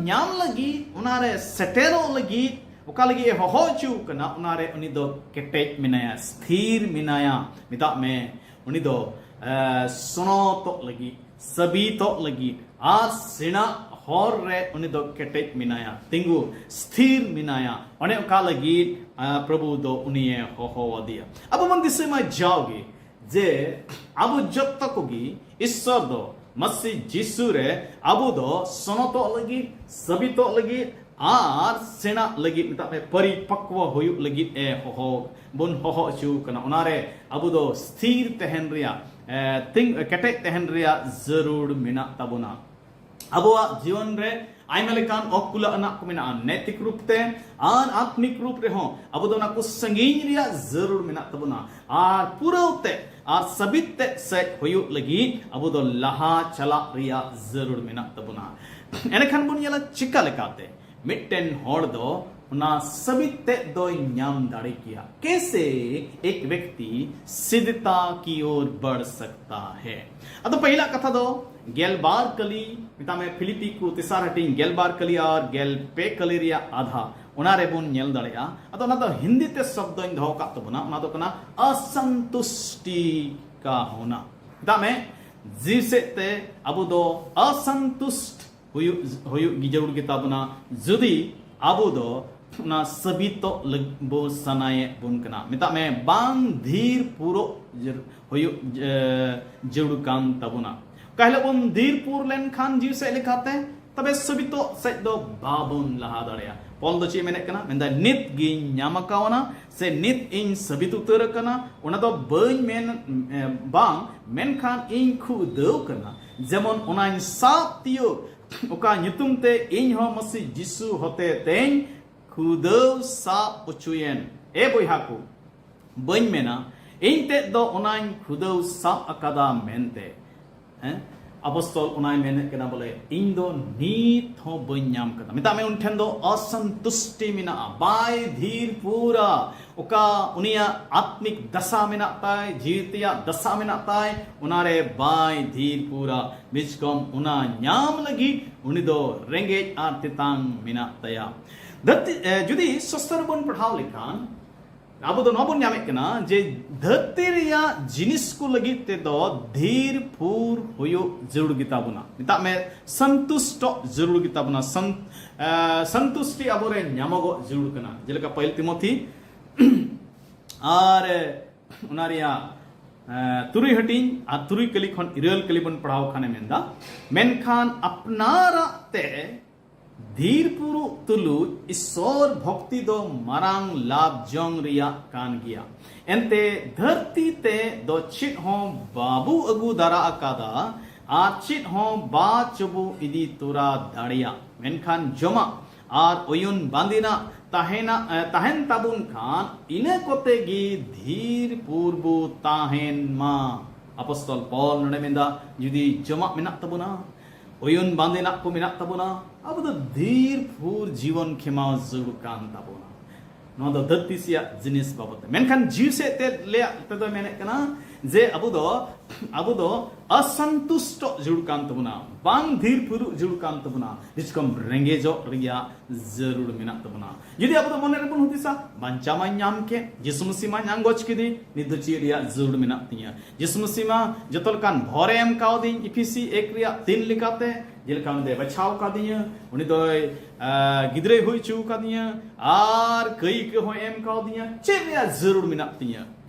ᱧᱟᱢ ᱞᱟᱹᱜᱤᱫ, ᱚᱱᱟᱨᱮ ᱥᱮᱴᱮᱨᱚᱜ ᱞᱟᱹᱜᱤᱫ, ᱚᱠᱟ ᱞᱟᱹᱜᱤᱫ ᱮ ᱦᱚᱦᱚ ᱦᱚᱪᱚ ᱠᱟᱱᱟ, ᱚᱱᱟᱨᱮ ᱩᱱᱤ ᱫᱚ ᱠᱮᱴᱮᱡ ᱢᱮᱱᱟᱭᱟ, ᱛᱷᱤᱨ ᱢᱮᱱᱟᱭᱟ᱾ ᱢᱮᱛᱟᱜ ᱢᱮ, ᱩᱱᱤ ᱫᱚ, ᱮ, ᱥᱚᱱᱚᱛᱚᱜ ᱞᱟᱹᱜᱤᱫ, ᱥᱟᱹᱵᱤᱛᱚᱜ ᱞᱟᱹᱜᱤᱫ ᱟᱨ ᱥᱮᱬᱟ ᱦᱚᱨ ᱨᱮ ᱩᱱᱤ ᱫᱚ ᱠᱮᱴᱮᱡ ᱢᱮᱱᱟᱭᱟ, ᱛᱤᱸᱜᱩ ᱛᱷᱤᱨ ᱢᱮᱱᱟᱭᱟ᱾ ᱚᱱᱮ ᱚᱱᱠᱟ ᱞᱟᱹᱜᱤᱫ, ᱮ, ᱯᱨᱚᱵᱷᱩ ᱫᱚ ᱩᱱᱤᱭᱮ ᱦᱚᱦᱚ ᱟᱫᱮᱭᱟ᱾ ᱟᱵᱚ ᱵᱚᱱ ᱫᱤᱥᱟᱹᱭ ᱢᱟ ᱡᱟᱣᱜᱮ ᱡᱮ ᱟᱵᱚ ᱡᱚᱛᱚ ᱠᱚᱜᱮ ᱤᱥᱥᱚᱨ ᱫᱚ ᱢᱟᱹᱥᱤ ᱡᱤᱥᱩ ᱨᱮ ᱟᱵᱚ ᱫᱚ ᱥᱚᱱᱚᱛᱚᱜ ᱞᱟᱹᱜᱤᱫ, ᱥᱟᱹᱵᱤᱛᱚᱜ ᱞᱟᱹᱜᱤᱫ ᱟᱨ ᱥᱮᱬᱟᱜ ᱞᱟᱹᱜᱤᱫ, ᱢᱮᱛᱟᱜ ᱢᱮ ᱯᱚᱨᱤᱯᱟᱠᱣᱚ ᱦᱩᱭᱩᱜ ᱞᱟᱹᱜᱤᱫ ᱮ ᱦᱚᱦᱚ ᱵᱚᱱ ᱦᱚᱦᱚ ᱦᱚᱪᱚ ᱠᱟᱱᱟ᱾ ᱚᱱᱟᱨᱮ ᱟᱵᱚ ᱫᱚ ᱥᱛᱷᱤᱨ ᱛᱟᱦᱮᱱ ᱨᱮᱭᱟᱜ, ᱮ, ᱛᱤᱝ-, ᱠᱮᱴᱮᱡ ᱛᱟᱦᱮᱱ ᱨᱮᱭᱟᱜ ᱡᱟᱹᱨᱩᱲ ᱢᱮᱱᱟᱜ ᱛᱟᱵᱚᱱᱟ᱾ ᱟᱵᱚᱣᱟᱜ ᱡᱤᱭᱚᱱ ᱨᱮ ᱟᱭᱢᱟ ᱞᱮᱠᱟᱱ ᱚᱠᱩᱞᱟᱹ ᱟᱱᱟᱜ ᱠᱚ ᱢᱮᱱᱟᱜᱼᱟ, ᱱᱮᱛᱤᱠ ᱨᱩᱯ ᱛᱮ ᱟᱨ ᱟᱛᱢᱤᱠ ᱨᱩᱯ ᱨᱮᱦᱚᱸ ᱟᱵᱚ ᱫᱚ ᱚᱱᱟ ᱠᱚ ᱥᱟᱺᱜᱤᱧ ᱨᱮᱭᱟᱜ ᱡᱟᱹᱨᱩᱲ ᱢᱮᱱᱟᱜ ᱛᱟᱵᱚᱱᱟ᱾ ᱟᱨ ᱯᱩᱨᱟᱹᱣ ᱛᱮ ᱟᱨ ᱥᱟᱹᱵᱤᱛ ᱛᱮ ᱥᱮᱡ ᱦᱩᱭᱩᱜ ᱞᱟᱹᱜᱤᱫ ᱟᱵᱚ ᱫᱚ ᱞᱟᱦᱟ ᱪᱟᱞᱟᱜ ᱨᱮᱭᱟᱜ ᱡᱟᱹᱨᱩᱲ ᱢᱮᱱᱟᱜ ᱛᱟᱵᱚᱱᱟ᱾ ᱮᱸᱰᱮᱠᱷᱟᱱ ᱵᱚᱱ ᱧᱮᱞᱟ ᱪᱤᱠᱟ ᱞᱮᱠᱟᱛᱮ ᱢᱤᱫᱴᱮᱱ ᱦᱚᱲ ᱫᱚ ᱚᱱᱟ ᱥᱟᱹᱵᱤᱛ ᱛᱮᱫ ᱫᱚᱭ ᱧᱟᱢ ᱫᱟᱲᱮ ᱠᱮᱭᱟ᱾ कैसे एक व्यक्ति सिद्धता की ओर बढ़ सकता है? ᱟᱫᱚ ᱯᱟᱹᱦᱤᱞᱟᱜ ᱠᱟᱛᱷᱟ ᱫᱚ ᱜᱮᱞᱵᱟᱨ ᱠᱟᱹᱞᱤ, ᱢᱮᱛᱟᱜ ᱢᱮ ᱯᱷᱤᱞᱤᱯᱤ ᱠᱚ ᱛᱮᱥᱟᱨ ᱦᱟᱹᱴᱤᱧ ᱜᱮᱞᱵᱟᱨ ᱠᱟᱹᱞᱤ ᱟᱨ ᱜᱮᱞ ᱯᱮ ᱠᱟᱹᱞᱤ ᱨᱮᱭᱟᱜ ᱟᱫᱷᱟ, ᱚᱱᱟ ᱨᱮᱵᱚᱱ ᱧᱮᱞ ᱫᱟᱲᱮᱭᱟᱜᱼᱟ᱾ ᱟᱫᱚ ᱚᱱᱟ ᱫᱚ ᱦᱤᱱᱫᱤ ᱛᱮ ᱥᱚᱵᱫᱚᱧ ᱫᱚᱦᱚ ᱠᱟᱜ ᱛᱟᱵᱚᱱᱟ, ᱚᱱᱟ ᱫᱚ ᱠᱟᱱᱟ ᱚᱥᱚᱱᱛᱩᱥᱴᱤ ᱠᱟ ᱦᱳᱱᱟ᱾ ᱢᱮᱛᱟᱜ ᱢᱮ ᱡᱤᱣᱤ ᱥᱮᱫ ᱛᱮ ᱟᱵᱚ ᱫᱚ ᱚᱥᱚᱱᱛᱩᱥᱴ ᱦᱩᱭᱩᱜ, ᱦᱩᱭᱩᱜ ᱜᱮ ᱡᱟᱹᱨᱩᱲ ᱜᱮᱛᱟ ᱵᱚᱱᱟ᱾ ᱡᱩᱫᱤ ᱟᱵᱚ ᱫᱚ ᱚᱱᱟ ᱥᱟᱹᱵᱤᱛᱚᱜ ᱞᱟᱹᱜᱤᱫ ᱵᱚ ᱥᱟᱱᱟᱭᱮᱫ ᱵᱚᱱ ᱠᱟᱱᱟ᱾ ᱢᱮᱛᱟᱜ ᱢᱮ, ᱵᱟᱝ ᱫᱷᱤᱨ ᱯᱩᱨᱚᱜ ᱡᱟᱹᱨ-, ᱦᱩᱭᱩᱜ ᱡᱟᱹ-, ᱡᱟᱹᱨᱩᱲ ᱠᱟᱱ ᱛᱟᱵᱚᱱᱟ᱾ ᱚᱠᱟ ᱦᱤᱞᱳᱜ ᱵᱚᱱ ᱫᱷᱤᱨ ᱯᱩᱨ ᱞᱮᱱᱠᱷᱟᱱ ᱡᱤᱣᱤ ᱥᱮᱫ ᱞᱮᱠᱟᱛᱮ, ᱛᱚᱵᱮ ᱥᱟᱹᱵᱤᱛᱚᱜ ᱥᱮᱫ ᱫᱚ ᱵᱟᱵᱚᱱ ᱞᱟᱦᱟ ᱫᱟᱲᱮᱭᱟᱜᱼᱟ᱾ ᱯᱚᱞ ᱫᱚ ᱪᱮᱫ ᱢᱮᱱᱮᱫ ᱠᱟᱱᱟ? ᱢᱮᱱᱫᱟᱭ, "ᱱᱤᱛ ᱜᱤᱧ ᱧᱟᱢ ᱟᱠᱟᱣᱱᱟ", ᱥᱮ "ᱱᱤᱛ ᱤᱧ ᱥᱟᱹᱵᱤᱛ ᱩᱛᱟᱹᱨ ᱟᱠᱟᱱᱟ", ᱚᱱᱟ ᱫᱚ ᱵᱟᱹᱧ ᱢᱮᱱ, ᱮ, ᱵᱟᱝ, ᱢᱮᱱᱠᱷᱟᱱ ᱤᱧ ᱠᱷᱩᱫᱟᱹᱣ ᱠᱟᱱᱟ, ᱡᱮᱢᱚᱱ ᱚᱱᱟᱧ ᱥᱟᱵ ᱛᱤᱭᱳᱜ, ᱚᱠᱟ ᱧᱩᱛᱩᱢ ᱛᱮ ᱤᱧ ᱦᱚᱸ ᱢᱟᱹᱥᱤ ᱡᱤᱥᱩ ᱦᱚᱛᱮ ᱛᱮᱧ ᱠᱷᱩᱫᱟᱹᱣ ᱥᱟᱵ ᱚᱪᱚᱭᱮᱱ᱾ ᱮ ᱵᱚᱭᱦᱟ ᱠᱚ, ᱵᱟᱹᱧ ᱢᱮᱱᱟ ᱤᱧ ᱛᱮᱫ ᱫᱚ ᱚᱱᱟᱧ ᱠᱷᱩᱫᱟᱹᱣ ᱥᱟᱵ ᱟᱠᱟᱫᱟ ᱢᱮᱱᱛᱮ᱾ ᱦᱮᱸ? ᱟᱯᱚᱥᱛᱚᱞ ᱚᱱᱟᱭ ᱢᱮᱱᱮᱫ ᱠᱟᱱᱟ, ᱵᱚᱞᱮ, "ᱤᱧ ᱫᱚ ᱱᱤᱛ ᱦᱚᱸ ᱵᱟᱹᱧ ᱧᱟᱢ ᱠᱟᱫᱟ᱾" ᱢᱮᱛᱟᱜ ᱢᱮ, ᱩᱱ ᱴᱷᱮᱱ ᱫᱚ ᱚᱥᱚᱱᱛᱩᱥᱴᱤ ᱢᱮᱱᱟᱜᱼᱟ, ᱵᱟᱭ ᱫᱷᱤᱨ ᱯᱩᱨᱟ᱾ ᱚᱠᱟ ᱩᱱᱤᱭᱟᱜ ᱟᱛᱢᱤᱠ ᱫᱟᱥᱟ ᱢᱮᱱᱟᱜ ᱛᱟᱭ, ᱡᱤᱣᱤ ᱛᱮᱭᱟᱜ ᱫᱟᱥᱟ ᱢᱮᱱᱟᱜ ᱛᱟᱭ, ᱚᱱᱟᱨᱮ ᱵᱟᱭ ᱫᱷᱤᱨ ᱯᱩᱨᱟ᱾ ᱵᱤᱪᱠᱚᱢ ᱚᱱᱟ ᱧᱟᱢ ᱞᱟᱹᱜᱤᱫ ᱩᱱᱤ ᱫᱚ ᱨᱮᱸᱜᱮᱡ ᱟᱨ ᱛᱮᱛᱟᱝ ᱢᱮᱱᱟᱜ ᱛᱟᱭᱟ᱾ ᱫᱷᱟᱹᱨᱛᱤ, ᱮ, ᱡᱩᱫᱤ ᱥᱚᱥᱛᱚᱨ ᱵᱚᱱ ᱯᱟᱲᱦᱟᱣ ᱞᱮᱠᱷᱟᱱ, ᱟᱵᱚ ᱫᱚ ᱱᱚᱣᱟ ᱵᱚᱱ ᱧᱟᱢᱮᱫ ᱠᱟᱱᱟ ᱡᱮ ᱫᱷᱟᱹᱨᱛᱤ ᱨᱮᱭᱟᱜ ᱡᱤᱱᱤᱥ ᱠᱚ ᱞᱟᱹᱜᱤᱫ ᱛᱮᱫᱚ ᱫᱷᱤᱨ ᱯᱷᱩᱨ ᱦᱩᱭᱩᱜ ᱡᱟᱹᱨᱩᱲ ᱜᱮᱛᱟ ᱵᱚᱱᱟ᱾ ᱢᱮᱛᱟᱜ ᱢᱮ, ᱥᱚᱱᱛᱩᱥᱴᱚᱜ ᱡᱟᱹᱨᱩᱲ ᱜᱮᱛᱟ ᱵᱚᱱᱟ᱾ ᱥᱚᱱ-, ᱮ, ᱥᱚᱱᱛᱩᱥᱴᱤ ᱟᱵᱚᱨᱮ ᱧᱟᱢᱚᱜᱚᱜ ᱡᱟᱹᱨᱩᱲ ᱠᱟᱱᱟ᱾ ᱡᱮᱞᱮᱠᱟ ᱯᱟᱹᱦᱤᱞ ᱛᱤᱢᱚᱛᱷᱤ ᱟᱨ ᱚᱱᱟ ᱨᱮᱭᱟᱜ, ᱮ, ᱛᱩᱨᱩᱭ ᱦᱟᱹᱴᱤᱧ ᱟᱨ ᱛᱩᱨᱩᱭ ᱠᱟᱹᱞᱤ ᱠᱷᱚᱱ ᱤᱨᱟᱹᱞ ᱠᱟᱹᱞᱤ ᱵᱚᱱ ᱯᱟᱲᱦᱟᱣ ᱠᱷᱟᱱᱮ ᱢᱮᱱᱫᱟ, ᱢᱮᱱᱠᱷᱟᱱ ᱟᱯᱱᱟᱨᱟᱜ ᱛᱮ ᱫᱷᱤᱨ ᱯᱩᱨᱩᱜ ᱛᱩᱞᱩᱡ ᱤᱥᱥᱚᱨ ᱵᱷᱚᱠᱛᱤ ᱫᱚ ᱢᱟᱨᱟᱝ ᱞᱟᱵᱷ ᱡᱚᱝ ᱨᱮᱭᱟᱜ ᱠᱟᱱ ᱜᱮᱭᱟ᱾ ᱮᱱᱛᱮ ᱫᱷᱟᱹᱨᱛᱤ ᱛᱮ ᱫᱚ ᱪᱮᱫ ᱦᱚᱸ ᱵᱟᱵᱚ ᱟᱹᱜᱩ ᱫᱟᱨᱟ ᱟᱠᱟᱫᱟ ᱟᱨ ᱪᱮᱫ ᱦᱚᱸ ᱵᱟᱪᱚᱵᱚ ᱤᱫᱤ ᱛᱚᱨᱟ ᱫᱟᱲᱮᱭᱟᱜ, ᱢᱮᱱᱠᱷᱟᱱ ᱡᱚᱢᱟᱜ ᱟᱨ ᱚᱭᱩᱱ ᱵᱟᱸᱫᱮᱱᱟᱜ ᱛᱟᱦᱮᱱᱟ, ᱮ, ᱛᱟᱦᱮᱱ ᱛᱟᱵᱚᱱ ᱠᱷᱟᱱ, ᱤᱱᱟᱹ ᱠᱚᱛᱮ ᱜᱮ ᱫᱷᱤᱨ ᱯᱩᱨ ᱵᱚ ᱛᱟᱦᱮᱱ ᱢᱟ᱾ ᱟᱯᱚᱥᱛᱚᱞ ᱯᱚᱞ ᱱᱚᱰᱮ ᱢᱮᱱᱫᱟ, ᱡᱩᱫᱤ ᱡᱚᱢᱟᱜ ᱢᱮᱱᱟᱜ ᱛᱟᱵᱚᱱᱟ, ᱚᱭᱩᱱ ᱵᱟᱸᱫᱮᱱᱟᱜ ᱠᱚ ᱢᱮᱱᱟᱜ ᱛᱟᱵᱚᱱᱟ, ᱟᱵᱚ ᱫᱚ ᱫᱷᱤᱨ ᱯᱷᱩᱨ ᱡᱤᱵᱚᱱ ᱠᱷᱮᱢᱟᱣ ᱡᱟᱹᱨᱩᱲ ᱠᱟᱱ ᱛᱟᱵᱚᱱᱟ᱾ ᱱᱚᱣᱟ ᱫᱚ ᱫᱷᱟᱹᱨᱛᱤ ᱥᱮᱭᱟᱜ ᱡᱤᱱᱤᱥ ᱵᱟᱵᱚᱫ ᱛᱮ᱾ ᱢᱮᱱᱠᱷᱟᱱ ᱡᱤᱣᱤ ᱥᱮᱫ ᱛᱮ ᱞᱟᱹᱭᱟᱜ ᱛᱮᱫᱚ ᱢᱮᱱᱮᱫ ᱠᱟᱱᱟ, ᱡᱮ ᱟᱵᱚ ᱫᱚ ᱟᱵᱚ ᱫᱚ ᱚᱥᱚᱱᱛᱩᱥᱴᱚ ᱡᱟᱹᱨᱩᱲ ᱠᱟᱱ ᱛᱟᱵᱚᱱᱟ, ᱵᱟᱝ ᱫᱷᱤᱨ ᱯᱷᱩᱨᱩᱜ ᱡᱟᱹᱨᱩᱲ ᱠᱟᱱ ᱛᱟᱵᱚᱱᱟ, ᱵᱤᱥᱠᱚᱢ ᱨᱮᱸᱜᱮᱡᱚᱜ ᱨᱮᱭᱟᱜ ᱡᱟᱹᱨᱩᱲ ᱢᱮᱱᱟᱜ ᱛᱟᱵᱚᱱᱟ᱾ ᱡᱩᱫᱤ ᱟᱵᱚ ᱫᱚ ᱢᱚᱱᱮ ᱨᱮᱵᱚᱱ ᱦᱩᱫᱤᱥᱟ, ᱵᱟᱧᱪᱟᱣ ᱢᱟᱧ ᱧᱟᱢ ᱠᱮᱫ, ᱡᱤᱥᱩ ᱢᱟᱹᱥᱤ ᱢᱟᱧ ᱟᱸᱜᱚᱪ ᱠᱮᱫᱮ, ᱱᱤᱛ ᱫᱚ ᱪᱮᱫ ᱨᱮᱭᱟᱜ ᱡᱟᱹᱨᱩᱲ ᱢᱮᱱᱟᱜ ᱛᱤᱧᱟᱹ? ᱡᱤᱥᱩ ᱢᱟᱹᱥᱤ ᱢᱟ ᱡᱚᱛᱚ ᱞᱮᱠᱟᱱ ᱵᱷᱚᱨᱮ ᱮᱢ ᱠᱟᱣᱫᱤᱧ, ᱤᱯᱷᱤᱥᱤ ᱮᱠ ᱨᱮᱭᱟᱜ ᱛᱤᱱ ᱞᱮᱠᱟᱛᱮ, ᱡᱮᱞᱮᱠᱟ ᱩᱱᱤ ᱫᱚᱭ ᱵᱟᱪᱷᱟᱣ ᱠᱟᱫᱤᱧᱟ, ᱩᱱᱤ ᱫᱚᱭ ᱟ, ᱜᱤᱫᱽᱨᱟᱹᱭ ᱦᱩᱭ ᱦᱚᱪᱚ ᱠᱟᱫᱤᱧᱟ, ᱟᱨ ᱠᱟᱹᱭ ᱠᱚᱦᱚᱸ ᱮᱢ ᱠᱟᱣᱫᱤᱧᱟ᱾ ᱪᱮᱫ ᱨᱮᱭᱟᱜ ᱡᱟᱹᱨᱩᱲ ᱢᱮᱱᱟᱜ ᱛᱤᱧᱟᱹ?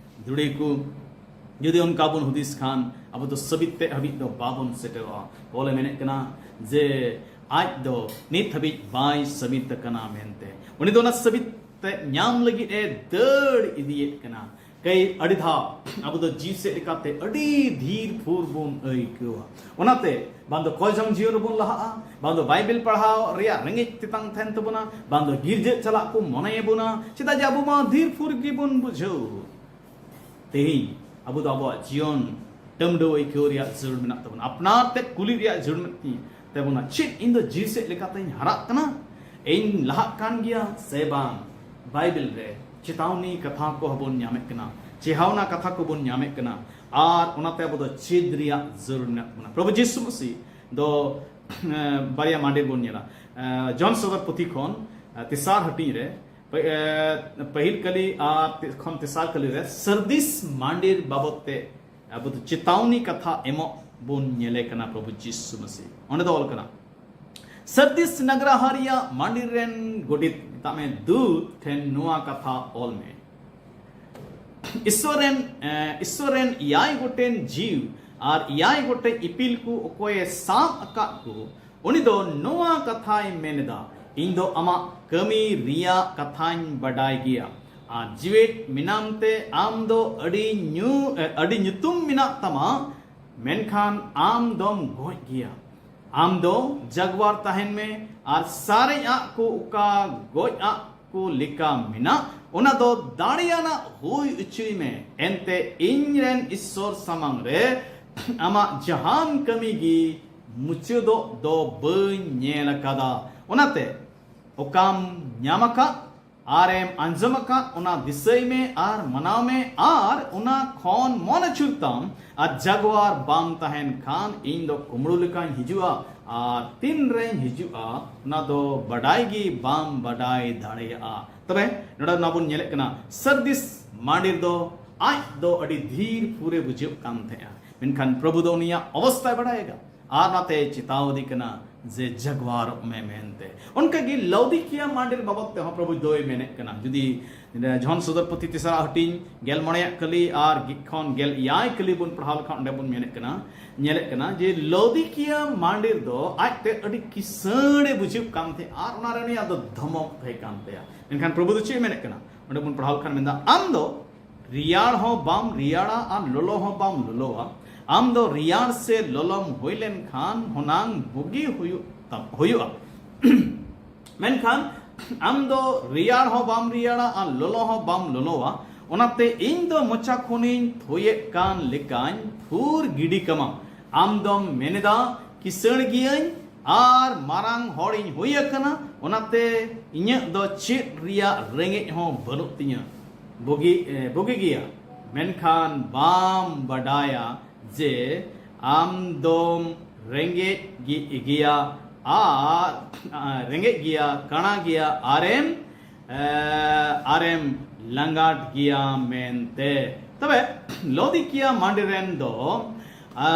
ᱫᱩᱲᱤ ᱠᱚ, ᱡᱩᱫᱤ ᱚᱱᱠᱟ ᱵᱚᱱ ᱦᱩᱫᱤᱥ ᱠᱷᱟᱱ, ᱟᱵᱚ ᱫᱚ ᱥᱟᱹᱵᱤᱛ ᱛᱮ ᱦᱟᱹᱵᱤᱡ ᱫᱚ ᱵᱟᱵᱚᱱ ᱥᱮᱴᱮᱨᱚᱜᱼᱟ᱾ ᱯᱚᱞᱮ ᱢᱮᱱᱮᱫ ᱠᱟᱱᱟ ᱡᱮ ᱟᱡ ᱫᱚ ᱱᱤᱛ ᱦᱟᱹᱵᱤᱡ ᱵᱟᱭ ᱥᱟᱹᱵᱤᱛ ᱟᱠᱟᱱᱟ ᱢᱮᱱᱛᱮ᱾ ᱩᱱᱤ ᱫᱚ ᱚᱱᱟ ᱥᱟᱹᱵᱤᱛ ᱛᱮ ᱧᱟᱢ ᱞᱟᱹᱜᱤᱫ ᱮ ᱫᱟᱹᱲ ᱤᱫᱤᱭᱮᱫ ᱠᱟᱱᱟ᱾ ᱠᱟᱹᱭ ᱟᱹᱰᱤ ᱫᱷᱟᱣ ᱟᱵᱚ ᱫᱚ ᱡᱤᱣᱤ ᱥᱮᱫ ᱞᱮᱠᱟᱛᱮ ᱟᱹᱰᱤ ᱫᱷᱤᱨ ᱯᱷᱩᱨ ᱵᱚᱱ ᱟᱹᱭᱠᱟᱹᱣᱟ᱾ ᱚᱱᱟᱛᱮ ᱵᱟᱝ ᱫᱚ ᱠᱚᱭᱡᱚᱝ ᱡᱤᱭᱚᱱ ᱨᱮᱵᱚᱱ ᱞᱟᱦᱟᱜᱼᱟ, ᱵᱟᱝ ᱫᱚ ᱵᱟᱭᱵᱮᱞ ᱯᱟᱲᱦᱟᱣ ᱨᱮᱭᱟᱜ ᱨᱮᱸᱜᱮᱡ ᱛᱮᱛᱟᱝ ᱛᱟᱦᱮᱱ ᱛᱟᱵᱚᱱᱟ, ᱵᱟᱝ ᱫᱚ ᱜᱤᱨᱡᱟᱹ ᱪᱟᱞᱟᱜ ᱠᱚ ᱢᱚᱱᱮᱭᱟᱵᱚᱱᱟ᱾ ᱪᱮᱫᱟᱜ ᱡᱮ ᱟᱵᱚ ᱢᱟ ᱫᱷᱤᱨ ᱯᱷᱩᱨ ᱜᱮᱵᱚᱱ ᱵᱩᱡᱷᱟᱹᱣ᱾ ᱛᱮᱦᱮᱧ ᱟᱵᱚ ᱫᱚ ᱟᱵᱚᱣᱟᱜ ᱡᱤᱭᱚᱱ ᱴᱟᱹᱢᱰᱟᱹᱣ ᱟᱹᱭᱠᱟᱹᱣ ᱨᱮᱭᱟᱜ ᱡᱟᱹᱨᱩᱲ ᱢᱮᱱᱟᱜ ᱛᱟᱵᱚᱱᱟ᱾ ᱟᱯᱱᱟᱨ ᱛᱮ ᱠᱩᱞᱤ ᱨᱮᱭᱟᱜ ᱡᱟᱹᱨᱩᱲ ᱢᱮᱱᱟᱜ ᱛᱤᱧ ᱛᱟᱵᱚᱱᱟ, ᱪᱮᱫ ᱤᱧ ᱫᱚ ᱡᱤᱣᱤ ᱥᱮᱫ ᱞᱮᱠᱟᱛᱮᱧ ᱦᱟᱨᱟᱜ ᱠᱟᱱᱟ? ᱤᱧ ᱞᱟᱦᱟᱜ ᱠᱟᱱ ᱜᱮᱭᱟ ᱥᱮ ᱵᱟᱝ? ᱵᱟᱭᱵᱮᱞ ᱨᱮ ᱪᱮᱛᱟᱣᱱᱤ ᱠᱟᱛᱷᱟ ᱠᱚ ᱦᱚᱸᱵᱚᱱ ᱧᱟᱢᱮᱫ ᱠᱟᱱᱟ, ᱪᱮᱦᱟᱣᱱᱟ ᱠᱟᱛᱷᱟ ᱠᱚᱵᱚᱱ ᱧᱟᱢᱮᱫ ᱠᱟᱱᱟ, ᱟᱨ ᱚᱱᱟᱛᱮ ᱟᱵᱚ ᱫᱚ ᱪᱮᱫ ᱨᱮᱭᱟᱜ ᱡᱟᱹᱨᱩᱲ ᱢᱮᱱᱟᱜ ᱛᱟᱵᱚᱱᱟ᱾ ᱯᱨᱚᱵᱷᱩ ᱡᱤᱥᱩ ᱢᱟᱹᱥᱤ ᱫᱚ ᱵᱟᱨᱭᱟ ᱢᱟᱸᱰᱮᱨ ᱵᱚᱱ ᱧᱮᱞᱟ᱾ ᱡᱚᱱ ᱥᱚᱫᱚᱨ ᱯᱩᱛᱷᱤ ᱠᱷᱚᱱ ᱛᱮᱥᱟᱨ ᱦᱟᱹᱴᱤᱧ ᱨᱮ ᱯᱟᱹᱦᱤᱞ ᱠᱟᱹᱞᱤ ᱟᱨ ᱠᱷᱚᱱ ᱛᱮᱥᱟᱨ ᱠᱟᱹᱞᱤ ᱨᱮ ᱥᱟᱨᱫᱤᱥ ᱢᱟᱸᱰᱮᱨ ᱵᱟᱵᱚᱛ ᱛᱮ ᱟᱵᱚ ᱫᱚ ᱪᱮᱛᱟᱣᱱᱤ ᱠᱟᱛᱷᱟ ᱮᱢᱚᱜ ᱵᱚᱱ ᱧᱮᱞᱮ ᱠᱟᱱᱟ ᱯᱨᱚᱵᱷᱩ ᱡᱤᱥᱩ ᱢᱟᱹᱥᱤ᱾ ᱚᱸᱰᱮ ᱫᱚ ᱚᱞ ᱠᱟᱱᱟ, ᱥᱟᱨᱫᱤᱥ ᱱᱟᱜᱽᱨᱟᱦᱟ ᱨᱮᱭᱟᱜ ᱢᱟᱸᱰᱮᱨ ᱨᱮᱱ ᱜᱚᱰᱮᱛ, ᱢᱮᱛᱟᱜ ᱢᱮ, ᱫᱩᱛ ᱴᱷᱮᱱ ᱱᱚᱣᱟ ᱠᱟᱛᱷᱟ ᱚᱞ ᱢᱮ, ᱤᱥᱥᱚᱨ ᱨᱮᱱ ᱤᱥᱥᱚᱨ ᱨᱮᱱ ᱮᱭᱟᱭ ᱜᱚᱴᱮᱱ ᱡᱤᱣ ᱟᱨ ᱮᱭᱟᱭ ᱜᱚᱴᱮᱡ ᱤᱯᱤᱞ ᱠᱚ ᱚᱠᱚᱭᱮ ᱥᱟᱵ ᱟᱠᱟᱫ ᱠᱚ, ᱩᱱᱤ ᱫᱚ ᱱᱚᱣᱟ ᱠᱟᱛᱷᱟᱭ ᱢᱮᱱ ᱮᱫᱟ, ᱤᱧ ᱫᱚ ᱟᱢᱟᱜ ᱠᱟᱹᱢᱤ ᱨᱮᱭᱟᱜ ᱠᱟᱛᱷᱟᱧ ᱵᱟᱰᱟᱭ ᱜᱮᱭᱟ᱾ ᱟᱨ ᱡᱤᱣᱮᱫ ᱢᱮᱱᱟᱢ ᱛᱮ ᱟᱢ ᱫᱚ ᱟᱹᱰᱤ ᱧᱩ ᱟᱹᱰᱤ ᱧᱩᱛᱩᱢ ᱢᱮᱱᱟᱜ ᱛᱟᱢᱟ, ᱢᱮᱱᱠᱷᱟᱱ ᱟᱢ ᱫᱚᱢ ᱜᱚᱡ ᱜᱮᱭᱟ᱾ ᱟᱢ ᱫᱚ ᱡᱟᱜᱣᱟᱨ ᱛᱟᱦᱮᱱ ᱢᱮ ᱟᱨ ᱥᱟᱨᱮᱡ ᱟᱜ ᱠᱚ ᱚᱠᱟ ᱜᱚᱡ ᱟᱜ ᱠᱚ ᱞᱮᱠᱟ ᱢᱮᱱᱟᱜ, ᱚᱱᱟ ᱫᱚ ᱫᱟᱲᱮᱭᱟᱱᱟᱜ ᱦᱩᱭ ᱚᱪᱚᱭ ᱢᱮ᱾ ᱮᱱᱛᱮ ᱤᱧ ᱨᱮᱱ ᱤᱥᱥᱚᱨ ᱥᱟᱢᱟᱝ ᱨᱮ ᱟᱢᱟᱜ ᱡᱟᱦᱟᱱ ᱠᱟᱹᱢᱤ ᱜᱮ ᱢᱩᱪᱟᱹᱫᱚᱜ ᱫᱚ ᱵᱟᱹᱧ ᱧᱮᱞ ᱟᱠᱟᱫᱟ᱾ ᱚᱱᱟᱛᱮ ᱚᱠᱟᱢ ᱧᱟᱢ ᱟᱠᱟᱫ, ᱟᱨᱮᱢ ᱟᱸᱡᱚᱢ ᱟᱠᱟᱫ ᱚᱱᱟ ᱫᱤᱥᱟᱹᱭ ᱢᱮ ᱟᱨ ᱢᱟᱱᱟᱣ ᱢᱮ, ᱟᱨ ᱚᱱᱟ ᱠᱷᱚᱱ ᱢᱚᱱ ᱟᱹᱪᱩᱨ ᱛᱟᱢ, ᱟᱨ ᱡᱟᱜᱣᱟᱨ ᱵᱟᱢ ᱛᱟᱦᱮᱱ ᱠᱷᱟᱱ ᱤᱧ ᱫᱚ ᱠᱩᱢᱲᱩ ᱞᱮᱠᱟᱧ ᱦᱤᱡᱩᱜᱼᱟ, ᱟᱨ ᱛᱤᱱ ᱨᱮᱧ ᱦᱤᱡᱩᱜᱼᱟ ᱚᱱᱟ ᱫᱚ ᱵᱟᱰᱟᱭ ᱜᱮ ᱵᱟᱢ ᱵᱟᱰᱟᱭ ᱫᱟᱲᱮᱭᱟᱜᱼᱟ᱾ ᱛᱚᱵᱮ ᱱᱚᱰᱮ ᱚᱱᱟ ᱵᱚᱱ ᱧᱮᱞᱮᱫ ᱠᱟᱱᱟ, ᱥᱟᱨᱫᱤᱥ ᱢᱟᱱᱰᱤᱨ ᱫᱚ ᱟᱡ ᱫᱚ ᱟᱹᱰᱤ ᱫᱷᱤᱨ ᱯᱩᱨᱮ ᱵᱩᱡᱷᱟᱹᱜ ᱠᱟᱱ ᱛᱟᱦᱮᱸᱜᱼᱟ, ᱢᱮᱱᱠᱷᱟᱱ ᱯᱨᱚᱵᱷᱩ ᱫᱚ ᱩᱱᱤᱭᱟᱜ ᱚᱵᱚᱥᱛᱷᱟᱭ ᱵᱟᱰᱟᱭ ᱟᱠᱟᱫ᱾ ᱟᱨ ᱚᱱᱟᱛᱮ ᱪᱮᱛᱟᱣ ᱟᱫᱮ ᱠᱟᱱᱟ ᱡᱮ ᱡᱟᱜᱣᱟᱨᱚᱜ ᱢᱮ ᱢᱮᱱᱛᱮ᱾ ᱚᱱᱠᱟᱜᱮ ᱞᱟᱣᱫᱤᱠᱤᱭᱟ ᱢᱟᱱᱰᱤᱨ ᱵᱟᱵᱚᱫ ᱛᱮᱦᱚᱸ ᱯᱨᱚᱵᱷᱩ ᱫᱚᱭ ᱢᱮᱱᱮᱫ ᱠᱟᱱᱟ᱾ ᱡᱩᱫᱤ ᱡᱚᱦᱚᱱ ᱥᱚᱫᱚᱨ ᱯᱩᱛᱷᱤ ᱛᱮᱥᱟᱨᱟ ᱦᱟᱹᱴᱤᱧ ᱜᱮᱞ ᱢᱚᱬᱮᱭᱟᱜ ᱠᱟᱹᱞᱤ ᱟᱨ ᱜᱮ-, ᱠᱷᱚᱱ ᱜᱮᱞ ᱮᱭᱟᱭ ᱠᱟᱹᱞᱤ ᱵᱚᱱ ᱯᱟᱲᱦᱟᱣ ᱞᱮᱠᱷᱟᱱ, ᱚᱸᱰᱮ ᱵᱚᱱ ᱢᱮᱱᱮᱫ ᱠᱟᱱᱟ, ᱧᱮᱞᱮᱫ ᱠᱟᱱᱟ ᱡᱮ ᱞᱟᱣᱫᱤᱠᱤᱭᱟ ᱢᱟᱱᱰᱤᱨ ᱫᱚ ᱟᱡᱛᱮ ᱟᱹᱰᱤ ᱠᱤᱥᱟᱹᱬᱮ ᱵᱩᱡᱷᱟᱹᱜ ᱠᱟᱱ ᱛᱟᱦᱮᱸᱫ ᱟᱨ ᱚᱱᱟ ᱨᱮ ᱩᱱᱤᱭᱟᱜ ᱫᱚ ᱫᱷᱚᱢᱚᱠ ᱛᱟᱦᱮᱸ ᱠᱟᱱ ᱛᱟᱭᱟ᱾ ᱢᱮᱱᱠᱷᱟᱱ ᱯᱨᱚᱵᱷᱩ ᱫᱚ ᱪᱮᱫ ᱮ ᱢᱮᱱᱮᱫ ᱠᱟᱱᱟ? ᱚᱸᱰᱮ ᱵᱚᱱ ᱯᱟᱲᱦᱟᱣ ᱞᱮᱠᱷᱟᱱ ᱢᱮᱱᱫᱟ, ᱟᱢ ᱫᱚ ᱨᱮᱭᱟᱲ ᱦᱚᱸ ᱵᱟᱢ ᱨᱮᱭᱟᱲᱟ ᱟᱨ ᱞᱚᱞᱚ ᱦᱚᱸ ᱵᱟᱢ ᱞᱚᱞᱚᱣᱟ᱾ ᱟᱢ ᱫᱚ ᱨᱮᱭᱟᱲ ᱥᱮ ᱞᱚᱞᱚᱢ ᱦᱩᱭ ᱞᱮᱱᱠᱷᱟᱱ ᱦᱚᱱᱟᱝ ᱵᱩᱜᱤ ᱦᱩᱭᱩᱜ ᱛᱟᱢ, ᱦᱩᱭᱩᱜᱼᱟ᱾ ᱢᱮᱱᱠᱷᱟᱱ ᱟᱢ ᱫᱚ ᱨᱮᱭᱟᱲ ᱦᱚᱸ ᱵᱟᱢ ᱨᱮᱭᱟᱲᱟ ᱟᱨ ᱞᱚᱞᱚ ᱦᱚᱸ ᱵᱟᱢ ᱞᱚᱞᱚᱣᱟ᱾ ᱚᱱᱟᱛᱮ ᱤᱧ ᱫᱚ ᱢᱚᱪᱟ ᱠᱷᱚᱱᱤᱧ ᱛᱷᱩᱭᱮᱫ ᱠᱟᱱ ᱞᱮᱠᱟᱧ ᱛᱷᱩᱨ ᱜᱤᱰᱤ ᱠᱟᱢᱟ᱾ ᱟᱢ ᱫᱚᱢ ᱢᱮᱱᱮᱫᱟ, ᱠᱤᱥᱟᱹᱬ ᱜᱤᱭᱟᱹᱧ ᱟᱨ ᱢᱟᱨᱟᱝ ᱦᱚᱲᱤᱧ ᱦᱩᱭ ᱟᱠᱟᱱᱟ, ᱚᱱᱟᱛᱮ ᱤᱧᱟᱹᱜ ᱫᱚ ᱪᱮᱫ ᱨᱮᱭᱟᱜ ᱨᱮᱸᱜᱮᱡ ᱦᱚᱸ ᱵᱟᱹᱱᱩᱜ ᱛᱤᱧᱟᱹ᱾ ᱵᱩᱜᱤ, ᱮ, ᱵᱩᱜᱤ ᱜᱮᱭᱟ, ᱢᱮᱱᱠᱷᱟᱱ ᱵᱟᱢ ᱵᱟᱰᱟᱭᱟ ᱡᱮ ᱟᱢ ᱫᱚᱢ ᱨᱮᱸᱜᱮᱡ ᱜᱮ-, ᱜᱮᱭᱟ ᱟᱨ, ᱟ, ᱨᱮᱸᱜᱮᱡ ᱜᱮᱭᱟ, ᱠᱟᱬᱟ ᱜᱮᱭᱟ, ᱟᱨᱮᱢ, ᱮ, ᱟᱨᱮᱢ ᱞᱟᱸᱜᱟᱴ ᱜᱮᱭᱟ ᱢᱮᱱᱛᱮ᱾ ᱛᱚᱵᱮ ᱞᱚᱫᱤᱠᱤᱭᱟ ᱢᱟᱱᱰᱤ ᱨᱮᱱ ᱫᱚ, ᱟ,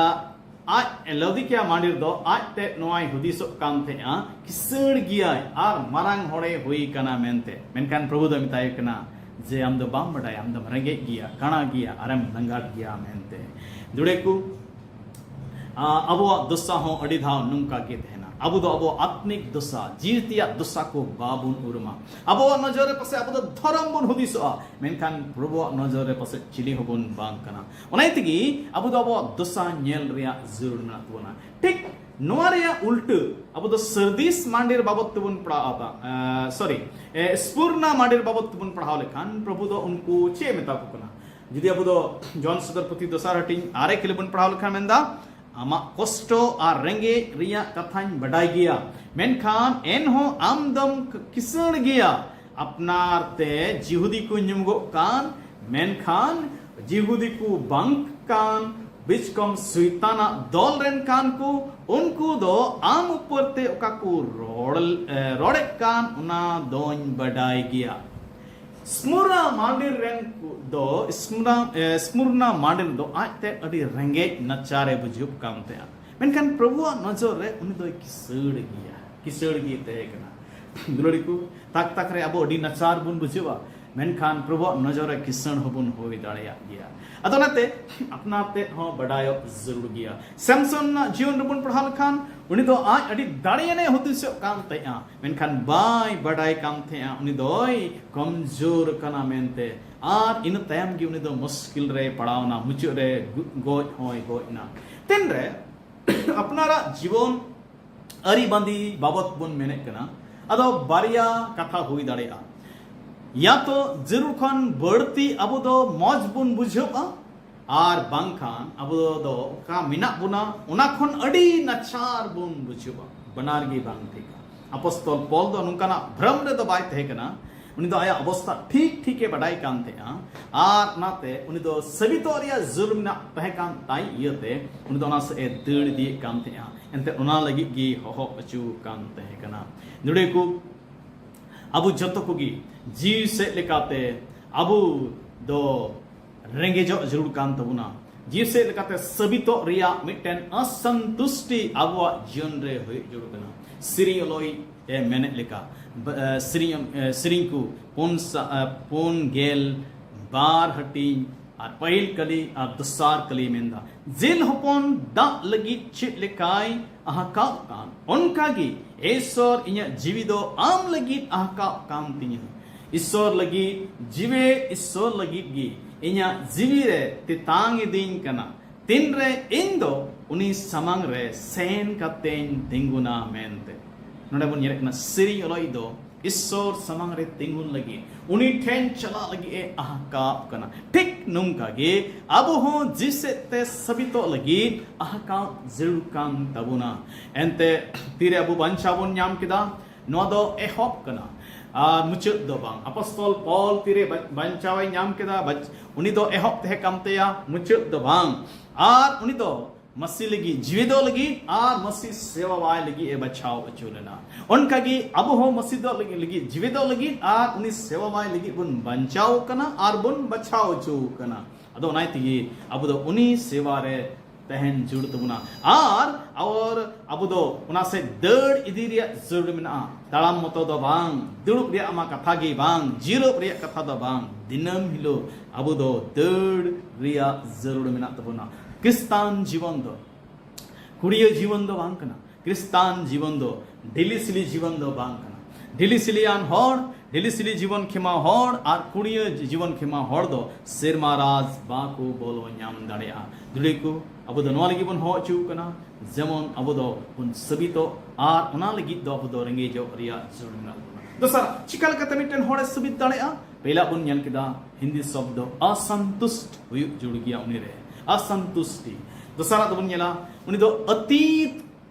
ᱟᱡ, ᱞᱟᱣᱫᱤᱠᱤᱭᱟ ᱢᱟᱱᱰᱤᱨ ᱫᱚ ᱟᱡ ᱛᱮᱫ ᱱᱚᱣᱟᱭ ᱦᱩᱫᱤᱥᱚᱜ ᱠᱟᱱ ᱛᱟᱦᱮᱸᱜᱼᱟ, ᱠᱤᱥᱟᱹᱬ ᱜᱮᱭᱟᱭ ᱟᱨ ᱢᱟᱨᱟᱝ ᱦᱚᱲᱮ ᱦᱩᱭ ᱠᱟᱱᱟ ᱢᱮᱱᱛᱮ᱾ ᱢᱮᱱᱠᱷᱟᱱ ᱯᱨᱚᱵᱷᱩ ᱫᱚᱭ ᱢᱮᱛᱟᱭ ᱠᱟᱱᱟ ᱡᱮ, "ᱟᱢ ᱫᱚ ᱵᱟᱢ ᱵᱟᱰᱟᱭᱟ, ᱟᱢ ᱫᱚᱢ ᱨᱮᱸᱜᱮᱡ ᱜᱮᱭᱟ, ᱠᱟᱬᱟ ᱜᱮᱭᱟ, ᱟᱨᱮᱢ ᱞᱟᱸᱜᱟᱴ ᱜᱮᱭᱟ" ᱢᱮᱱᱛᱮ᱾ ᱫᱩᱲᱮ ᱠᱚ, ᱟ, ᱟᱵᱚᱣᱟᱜ ᱫᱚᱥᱟ ᱦᱚᱸ ᱟᱹᱰᱤ ᱫᱷᱟᱣ ᱱᱚᱝᱠᱟ ᱜᱮ ᱛᱟᱦᱮᱱᱟ᱾ ᱟᱵᱚ ᱫᱚ ᱟᱵᱚᱣᱟᱜ ᱟᱛᱢᱤᱠ ᱫᱚᱥᱟ, ᱡᱤᱣᱤ ᱛᱮᱭᱟᱜ ᱫᱚᱥᱟ ᱠᱚ ᱵᱟᱵᱚᱱ ᱩᱨᱩᱢᱟ᱾ ᱟᱵᱚᱣᱟᱜ ᱱᱚᱡᱚᱨ ᱨᱮ ᱯᱟᱥᱮᱡ ᱟᱵᱚ ᱫᱚ ᱫᱷᱚᱨᱚᱢ ᱵᱚᱱ ᱦᱩᱫᱤᱥᱚᱜᱼᱟ, ᱢᱮᱱᱠᱷᱟᱱ ᱯᱨᱚᱵᱷᱩᱣᱟᱜ ᱱᱚᱡᱚᱨ ᱨᱮ ᱯᱟᱥᱮᱡ ᱪᱤᱞᱤ ᱦᱚᱸᱵᱚᱱ ᱵᱟᱝ ᱠᱟᱱᱟ᱾ ᱚᱱᱟ ᱤᱭᱟᱹ ᱛᱮᱜᱮ ᱟᱵᱚ ᱫᱚ ᱟᱵᱚᱣᱟᱜ ᱫᱚᱥᱟ ᱧᱮᱞ ᱨᱮᱭᱟᱜ ᱡᱟᱹᱨᱩᱲ ᱢᱮᱱᱟᱜ ᱛᱟᱵᱚᱱᱟ᱾ ᱴᱷᱤᱠ ᱱᱚᱣᱟ ᱨᱮᱭᱟᱜ ᱩᱞᱴᱟᱹ ᱟᱵᱚ ᱫᱚ ᱥᱟᱨᱫᱤᱥ ᱢᱟᱱᱰᱤᱨ ᱵᱟᱵᱚᱫ ᱛᱮᱵᱚᱱ ᱯᱟᱲᱦᱟᱣ, ᱟ, ᱥᱚᱨᱤ, ᱮ, ᱥᱯᱩᱨᱱᱟ ᱢᱟᱱᱰᱤᱨ ᱵᱟᱵᱚᱫ ᱛᱮᱵᱚᱱ ᱯᱟᱲᱦᱟᱣ ᱞᱮᱠᱷᱟᱱ ᱯᱨᱚᱵᱷᱩ ᱫᱚ ᱩᱱᱠᱩ ᱪᱮᱫ ᱮ ᱢᱮᱛᱟ ᱠᱚ ᱠᱟᱱᱟ? ᱡᱩᱫᱤ ᱟᱵᱚ ᱫᱚ ᱡᱚᱦᱚᱱ ᱥᱚᱫᱚᱨ ᱯᱩᱛᱷᱤ ᱫᱚᱥᱟᱨ ᱦᱟᱹᱴᱤᱧ ᱟᱨᱮ ᱠᱷᱟᱹᱞᱤ ᱵᱚᱱ ᱯᱟᱲᱦᱟᱣ ᱞᱮᱠᱷᱟᱱ ᱢᱮᱱᱫᱟ, "ᱟᱢᱟᱜ ᱠᱚᱥᱴᱚ ᱟᱨ ᱨᱮᱸᱜᱮᱡ ᱨᱮᱭᱟᱜ ᱠᱟᱛᱷᱟᱧ ᱵᱟᱰᱟᱭ ᱜᱮᱭᱟ, ᱢᱮᱱᱠᱷᱟᱱ ᱮᱱᱦᱚᱸ ᱟᱢ ᱫᱚᱢ ᱠᱤᱥᱟᱹᱬ ᱜᱮᱭᱟ ᱟᱯᱱᱟᱨ ᱛᱮ ᱡᱤᱦᱩᱫᱤ ᱠᱚ ᱧᱩᱢᱚᱜᱚᱜ ᱠᱟᱱ, ᱢᱮᱱᱠᱷᱟᱱ ᱡᱤᱦᱩᱫᱤ ᱠᱚ ᱵᱟᱝ ᱠᱟᱱ, ᱵᱤᱪᱠᱚᱢ ᱥᱩᱭᱛᱟᱱᱟᱜ ᱫᱚᱞ ᱨᱮᱱ ᱠᱟᱱ ᱠᱚ, ᱩᱱᱠᱩ ᱫᱚ ᱟᱢ ᱩᱯᱚᱨ ᱛᱮ ᱚᱠᱟ ᱠᱚ ᱨᱚᱲ, ᱮ, ᱨᱚᱲᱮᱫ ᱠᱟᱱ, ᱚᱱᱟ ᱫᱚᱧ ᱵᱟᱰᱟᱭ ᱜᱮᱭᱟ᱾ ᱥᱢᱩᱨᱱᱟ ᱢᱟᱱᱫᱤᱨ ᱨᱮᱱ ᱠᱚ ᱫᱚ, ᱥᱢᱩᱨᱱᱟ, ᱮ, ᱥᱢᱩᱨᱱᱟ ᱢᱟᱱᱫᱤᱨ ᱫᱚ ᱟᱡᱛᱮ ᱟᱹᱰᱤ ᱨᱮᱸᱜᱮᱡ ᱱᱟᱪᱟᱨᱮ ᱵᱩᱡᱷᱟᱹᱣ ᱠᱟᱱ ᱛᱟᱦᱮᱸᱫ᱾ ᱢᱮᱱᱠᱷᱟᱱ ᱯᱨᱚᱵᱷᱩᱣᱟᱜ ᱱᱚᱡᱚᱨ ᱨᱮ ᱩᱱᱤ ᱫᱚᱭ ᱠᱤᱥᱟᱹᱲ ᱜᱮᱭᱟ, ᱠᱤᱥᱟᱹᱲ ᱜᱮ ᱛᱟᱦᱮᱸ ᱠᱟᱱᱟ᱾ ᱫᱩᱞᱟᱹᱲᱤ ᱠᱚ, ᱛᱟᱠ ᱛᱟᱠ ᱨᱮ ᱟᱵᱚ ᱟᱹᱰᱤ ᱱᱟᱪᱟᱨ ᱵᱚᱱ ᱵᱩᱡᱷᱟᱹᱣᱟ, ᱢᱮᱱᱠᱷᱟᱱ ᱯᱨᱚᱵᱷᱩᱣᱟᱜ ᱱᱚᱡᱚᱨ ᱨᱮ ᱠᱤᱥᱟᱹᱲ ᱦᱚᱸᱵᱚᱱ ᱦᱩᱭ ᱫᱟᱲᱮᱭᱟᱜ ᱜᱮᱭᱟ᱾ ᱟᱫᱚ ᱚᱱᱟᱛᱮ ᱟᱯᱱᱟᱨ ᱛᱮᱫ ᱦᱚᱸ ᱵᱟᱰᱟᱭᱚᱜ ᱡᱟᱹᱨᱩᱲ ᱜᱮᱭᱟ᱾ ᱥᱟᱢᱥᱚᱱ ᱨᱮᱱᱟᱜ ᱡᱤᱭᱚᱱ ᱨᱮᱵᱚᱱ ᱯᱟᱲᱦᱟᱣ ᱞᱮᱠᱷᱟᱱ, ᱩᱱᱤ ᱫᱚ ᱟᱡ ᱟᱹᱰᱤ ᱫᱟᱲᱮᱭᱟᱱᱮ ᱦᱩᱫᱤᱥᱚᱜ ᱠᱟᱱ ᱛᱟᱦᱮᱸᱜᱼᱟ, ᱢᱮᱱᱠᱷᱟᱱ ᱵᱟᱭ ᱵᱟᱰᱟᱭ ᱠᱟᱱ ᱛᱟᱦᱮᱸᱜᱼᱟ ᱩᱱᱤ ᱫᱚᱭ ᱠᱚᱢᱡᱳᱨ ᱠᱟᱱᱟ ᱢᱮᱱᱛᱮ᱾ ᱟᱨ ᱤᱱᱟᱹ ᱛᱟᱭᱚᱢ ᱜᱮ ᱩᱱᱤ ᱫᱚ ᱢᱩᱥᱠᱤᱞ ᱨᱮᱭ ᱯᱟᱲᱟᱣᱱᱟ, ᱢᱩᱪᱟᱹᱫ ᱨᱮ ᱜᱚ-, ᱜᱚᱡ ᱦᱚᱸᱭ ᱜᱚᱡ ᱮᱱᱟ᱾ ᱛᱤᱱᱨᱮ ᱟᱯᱱᱟᱨᱟᱜ ᱡᱤᱵᱚᱱ ᱟᱹᱨᱤᱵᱟᱸᱫᱤ ᱵᱟᱵᱚᱛ ᱵᱚᱱ ᱢᱮᱱᱮᱫ ᱠᱟᱱᱟ, ᱟᱫᱚ ᱵᱟᱨᱭᱟ ᱠᱟᱛᱷᱟ ᱦᱩᱭ ᱫᱟᱲᱮᱭᱟᱜᱼᱟ᱾ ᱭᱟ ᱛᱚ ᱡᱟᱹᱨᱩᱲ ᱠᱷᱚᱱ ᱵᱟᱹᱲᱛᱤ ᱟᱵᱚ ᱫᱚ ᱢᱚᱡᱽ ᱵᱚᱱ ᱵᱩᱡᱷᱟᱹᱣᱟ, ᱟᱨ ᱵᱟᱝᱠᱷᱟᱱ ᱟᱵᱚ ᱫᱚ ᱚᱠᱟ ᱢᱮᱱᱟᱜ ᱵᱚᱱᱟ ᱚᱱᱟ ᱠᱷᱚᱱ ᱟᱹᱰᱤ ᱱᱟᱪᱟᱨ ᱵᱚᱱ ᱵᱩᱡᱷᱟᱹᱣᱟ᱾ ᱵᱟᱱᱟᱨ ᱜᱮ ᱵᱟᱝ ᱴᱷᱤᱠᱟ᱾ ᱟᱯᱚᱥᱛᱚᱞ ᱯᱚᱞ ᱫᱚ ᱱᱚᱝᱠᱟᱱᱟᱜ ᱵᱷᱨᱚᱢ ᱨᱮᱫᱚ ᱵᱟᱭ ᱛᱟᱦᱮᱸ ᱠᱟᱱᱟ᱾ ᱩᱱᱤ ᱫᱚ ᱟᱭᱟᱜ ᱚᱵᱚᱥᱛᱟ ᱴᱷᱤᱠ ᱴᱷᱤᱠᱮ ᱵᱟᱰᱟᱭ ᱠᱟᱱ ᱛᱟᱦᱮᱸᱜᱼᱟ, ᱟᱨ ᱚᱱᱟᱛᱮ ᱩᱱᱤ ᱫᱚ ᱥᱟᱹᱵᱤᱛᱚᱜ ᱨᱮᱭᱟᱜ ᱡᱟᱹᱨᱩᱲ ᱢᱮᱱᱟᱜ ᱛᱟᱦᱮᱸ ᱠᱟᱱ ᱛᱟᱭ ᱤᱭᱟᱹᱛᱮ ᱩᱱᱤ ᱫᱚ ᱚᱱᱟ ᱥᱮᱫ ᱮ ᱫᱟᱹᱲ ᱤᱫᱤᱭᱮᱫ ᱠᱟᱱ ᱛᱟᱦᱮᱸᱜᱼᱟ᱾ ᱮᱱᱛᱮ ᱚᱱᱟ ᱞᱟᱹᱜᱤᱫ ᱜᱮ ᱦᱚᱦᱚ ᱦᱚᱪᱚ ᱠᱟᱱ ᱛᱟᱦᱮᱸ ᱠᱟᱱᱟ᱾ ᱱᱚᱰᱮ ᱠᱚ ᱟᱵᱚ ᱡᱚᱛᱚ ᱠᱚᱜᱮ ᱡᱤᱣᱤ ᱥᱮᱫ ᱞᱮᱠᱟᱛᱮ ᱟᱵᱚ ᱫᱚ ᱨᱮᱸᱜᱮᱡᱚᱜ ᱡᱟᱹᱨᱩᱲ ᱠᱟᱱ ᱛᱟᱵᱚᱱᱟ᱾ ᱡᱤᱣᱤ ᱥᱮᱫ ᱞᱮᱠᱟᱛᱮ ᱥᱟᱹᱵᱤᱛᱚᱜ ᱨᱮᱭᱟᱜ ᱢᱤᱫᱴᱮᱱ ᱚᱥᱚᱱᱛᱩᱥᱴᱤ ᱟᱵᱚᱣᱟᱜ ᱡᱤᱭᱚᱱ ᱨᱮ ᱦᱩᱭᱩᱜ ᱡᱟᱹᱨᱩᱲ ᱠᱟᱱᱟ᱾ ᱥᱮᱨᱮᱧ ᱚᱞᱚᱭᱤᱡ ᱮ ᱢᱮᱱᱮᱫ ᱞᱮᱠᱟ, ᱵ-, ᱮ, ᱥᱮᱨᱮᱧ, ᱮ, ᱥᱮᱨᱮᱧ ᱠᱚ ᱯᱩᱱ ᱥᱟ-, ᱮ, ᱯᱩᱱ ᱜᱮᱞ ᱵᱟᱨ ᱦᱟᱹᱴᱤᱧ ᱟᱨ ᱯᱟᱹᱦᱤᱞ ᱠᱟᱹᱞᱤ ᱟᱨ ᱫᱚᱥᱟᱨ ᱠᱟᱹᱞᱤ ᱢᱮᱱᱫᱟ, ᱡᱤᱞ ᱦᱚᱯᱚᱱ ᱫᱟᱜ ᱞᱟᱹᱜᱤᱫ ᱪᱮᱫ ᱞᱮᱠᱟᱭ ᱟᱦᱟᱠᱟᱣ ᱠᱟᱱ, ᱚᱱᱠᱟᱜᱮ ᱮᱥᱚᱨ ᱤᱧᱟᱹᱜ ᱡᱤᱣᱤ ᱫᱚ ᱟᱢ ᱞᱟᱹᱜᱤᱫ ᱟᱦᱟᱠᱟᱣ ᱠᱟᱱ ᱛᱤᱧᱟᱹ᱾ ᱤᱥᱚᱨ ᱞᱟᱹᱜᱤᱫ ᱡᱤᱣᱤ, ᱤᱥᱚᱨ ᱞᱟᱹᱜᱤᱫ ᱜᱮ ᱤᱧᱟᱹᱜ ᱡᱤᱣᱤ ᱨᱮ ᱛᱮᱛᱟᱝ ᱤᱫᱤᱧ ᱠᱟᱱᱟ᱾ ᱛᱤᱱᱨᱮ ᱤᱧ ᱫᱚ ᱩᱱᱤ ᱥᱟᱢᱟᱝ ᱨᱮ ᱥᱮᱱ ᱠᱟᱛᱮᱧ ᱛᱤᱸᱜᱩᱱᱟ ᱢᱮᱱᱛᱮ᱾ ᱱᱚᱰᱮ ᱵᱚᱱ ᱧᱮᱞᱮᱫ ᱠᱟᱱᱟ, ᱥᱮᱨᱮᱧ ᱚᱞᱚᱭᱤᱡ ᱫᱚ ᱤᱥᱥᱚᱨ ᱥᱟᱢᱟᱝ ᱨᱮ ᱛᱤᱸᱜᱩᱱ ᱞᱟᱹᱜᱤᱫ, ᱩᱱᱤ ᱴᱷᱮᱱ ᱪᱟᱞᱟᱜ ᱞᱟᱹᱜᱤᱫ ᱮ ᱟᱦᱠᱟᱣ ᱠᱟᱱᱟ᱾ ᱴᱷᱤᱠ ᱱᱚᱝᱠᱟ ᱜᱮ ᱟᱵᱚ ᱦᱚᱸ ᱡᱤᱣᱤ ᱥᱮᱫ ᱛᱮ ᱥᱟᱹᱵᱤᱛᱚᱜ ᱞᱟᱹᱜᱤᱫ ᱟᱦᱠᱟᱣ ᱡᱟᱹᱨᱩᱲ ᱠᱟᱱ ᱛᱟᱵᱚᱱᱟ᱾ ᱮᱱᱛᱮ ᱛᱤᱨᱮ ᱟᱵᱚ ᱵᱟᱧᱪᱟᱣ ᱵᱚᱱ ᱧᱟᱢ ᱠᱮᱫᱟ? ᱱᱚᱣᱟ ᱫᱚ ᱮᱦᱚᱵ ᱠᱟᱱᱟ᱾ ᱟᱨ ᱢᱩᱪᱟᱹᱫ ᱫᱚ ᱵᱟᱝ᱾ ᱟᱯᱚᱥᱛᱚᱞ ᱯᱚᱞ ᱛᱤᱨᱮ ᱵᱟᱧ- ᱵᱟᱧᱪᱟᱣ ᱮ ᱧᱟᱢ ᱠᱮᱫᱟ, ᱵᱟᱧ- ᱩᱱᱤ ᱫᱚ ᱮᱦᱚᱵ ᱛᱟᱦᱮᱸ ᱠᱟᱱ ᱛᱟᱭᱟ, ᱢᱩᱪᱟᱹᱫ ᱫᱚ ᱵᱟᱝ᱾ ᱟᱨ ᱩᱱᱤ ᱫᱚ ᱢᱟᱹᱥᱤ ᱞᱟᱹᱜᱤᱫ ᱡᱤᱣᱤᱫᱚᱜ ᱞᱟᱹᱜᱤᱫ ᱟᱨ ᱢᱟᱹᱥᱤ ᱥᱮᱣᱟᱣᱟᱭ ᱞᱟᱹᱜᱤᱫ ᱮ ᱵᱟᱪᱷᱟᱣ ᱦᱚᱪᱚ ᱞᱮᱱᱟ᱾ ᱚᱱᱠᱟᱜᱮ ᱟᱵᱚ ᱦᱚᱸ ᱢᱟᱹᱥᱤ ᱫᱚ ᱞᱟᱹᱜᱤᱫ, ᱞᱟᱹᱜᱤᱫ ᱡᱤᱣᱤᱫᱚᱜ ᱞᱟᱹᱜᱤᱫ ᱟᱨ ᱩᱱᱤ ᱥᱮᱣᱟᱣᱟᱭ ᱞᱟᱹᱜᱤᱫ ᱵᱚᱱ ᱵᱟᱧᱪᱟᱣ ᱠᱟᱱᱟ ᱟᱨ ᱵᱚᱱ ᱵᱟᱪᱷᱟᱣ ᱦᱚᱪᱚ ᱠᱟᱱᱟ᱾ ᱟᱫᱚ ᱚᱱᱟ ᱛᱮᱜᱮ ᱟᱵᱚ ᱫᱚ ᱩᱱᱤ ᱥᱮᱣᱟ ᱨᱮ ᱛᱟᱦᱮᱱ ᱡᱟᱹᱨᱩᱲ ᱛᱟᱵᱚᱱᱟ᱾ ᱟᱨ, ᱟᱨ ᱟᱵᱚ ᱫᱚ ᱚᱱᱟ ᱥᱮᱫ ᱫᱟᱹᱲ ᱤᱫᱤ ᱨᱮᱭᱟᱜ ᱡᱟᱹᱨᱩᱲ ᱢᱮᱱᱟᱜᱼᱟ᱾ ᱛᱟᱲᱟᱢ ᱢᱚᱛᱚ ᱫᱚ ᱵᱟᱝ, ᱫᱩᱲᱩᱵ ᱨᱮᱭᱟᱜ ᱢᱟ ᱠᱟᱛᱷᱟ ᱜᱮ ᱵᱟᱝ, ᱡᱤᱨᱟᱹᱜ ᱨᱮᱭᱟᱜ ᱠᱟᱛᱷᱟ ᱫᱚ ᱵᱟᱝ, ᱫᱤᱱᱟᱹᱢ ᱦᱤᱞᱳᱜ ᱟᱵᱚ ᱫᱚ ᱫᱟᱹᱲ ᱨᱮᱭᱟᱜ ᱡᱟᱹᱨᱩᱲ ᱢᱮᱱᱟᱜ ᱛᱟᱵᱚᱱᱟ᱾ ᱠᱷᱨᱤᱥᱴᱟᱱ ᱡᱤᱵᱚᱱ ᱫᱚ ᱠᱩᱲᱤᱭᱟᱹ ᱡᱤᱵᱚᱱ ᱫᱚ ᱵᱟᱝ ᱠᱟᱱᱟ᱾ ᱠᱷᱨᱤᱥᱴᱟᱱ ᱡᱤᱵᱚᱱ ᱫᱚ ᱰᱷᱤᱞᱤᱥᱤᱞᱤ ᱡᱤᱵᱚᱱ ᱫᱚ ᱵᱟᱝ ᱠᱟᱱᱟ᱾ ᱰᱷᱤᱞᱤᱥᱤᱞᱤᱭᱟᱱ ᱦᱚᱲ, ᱰᱷᱤᱞᱤᱥᱤᱞᱤ ᱡᱤᱵᱚᱱ ᱠᱷᱮᱢᱟ ᱦᱚᱲ ᱟᱨ ᱠᱩᱲᱤᱭᱟᱹ ᱡᱤᱵᱚᱱ ᱠᱷᱮᱢᱟ ᱦᱚᱲ ᱫᱚ ᱥᱮᱨᱢᱟ ᱨᱟᱡᱽ ᱵᱟᱠᱚ ᱵᱚᱞᱚ ᱧᱟᱢ ᱫᱟᱲᱮᱭᱟᱜᱼᱟ᱾ ᱫᱩᱲᱤ ᱠᱚ, ᱟᱵᱚ ᱫᱚ ᱱᱚᱣᱟ ᱞᱟᱹᱜᱤᱫ ᱵᱚᱱ ᱦᱚᱦᱚ ᱦᱚᱪᱚ ᱠᱟᱱᱟ, ᱡᱮᱢᱚᱱ ᱟᱵᱚ ᱫᱚ ᱵᱚᱱ ᱥᱟᱹᱵᱤᱛᱚᱜ ᱟᱨ ᱚᱱᱟ ᱞᱟᱹᱜᱤᱫ ᱫᱚ ᱟᱵᱚ ᱫᱚ ᱨᱮᱸᱜᱮᱡᱚᱜ ᱨᱮᱭᱟᱜ ᱡᱟᱹᱨᱩᱲ ᱢᱮᱱᱟᱜ ᱛᱟᱵᱚᱱᱟ᱾ ᱫᱚᱥᱟᱨ, ᱪᱤᱠᱟ ᱞᱮᱠᱟᱛᱮ ᱢᱤᱫᱴᱮᱱ ᱦᱚᱲᱮ ᱥᱟᱹᱵᱤᱛ ᱫᱟᱲᱮᱭᱟᱜᱼᱟ? ᱯᱮᱭᱞᱟ ᱵᱚᱱ ᱧᱮᱞ ᱠᱮᱫᱟ, ᱦᱤᱱᱫᱤ ᱥᱚᱵᱫᱚ ᱟᱥᱟᱱᱛᱩᱥᱴ ᱦᱩᱭᱩᱜ ᱡᱟᱹᱨᱩᱲ ᱜᱮᱭᱟ ᱩᱱᱤ ᱨᱮ, ᱟᱥᱟᱱᱛᱩᱥᱴᱤ᱾ ᱫᱚᱥᱟᱨᱟᱜ ᱫᱚᱵᱚᱱ ᱧᱮᱞᱟ, ᱩᱱᱤ ᱫᱚ ᱟᱛᱤᱛ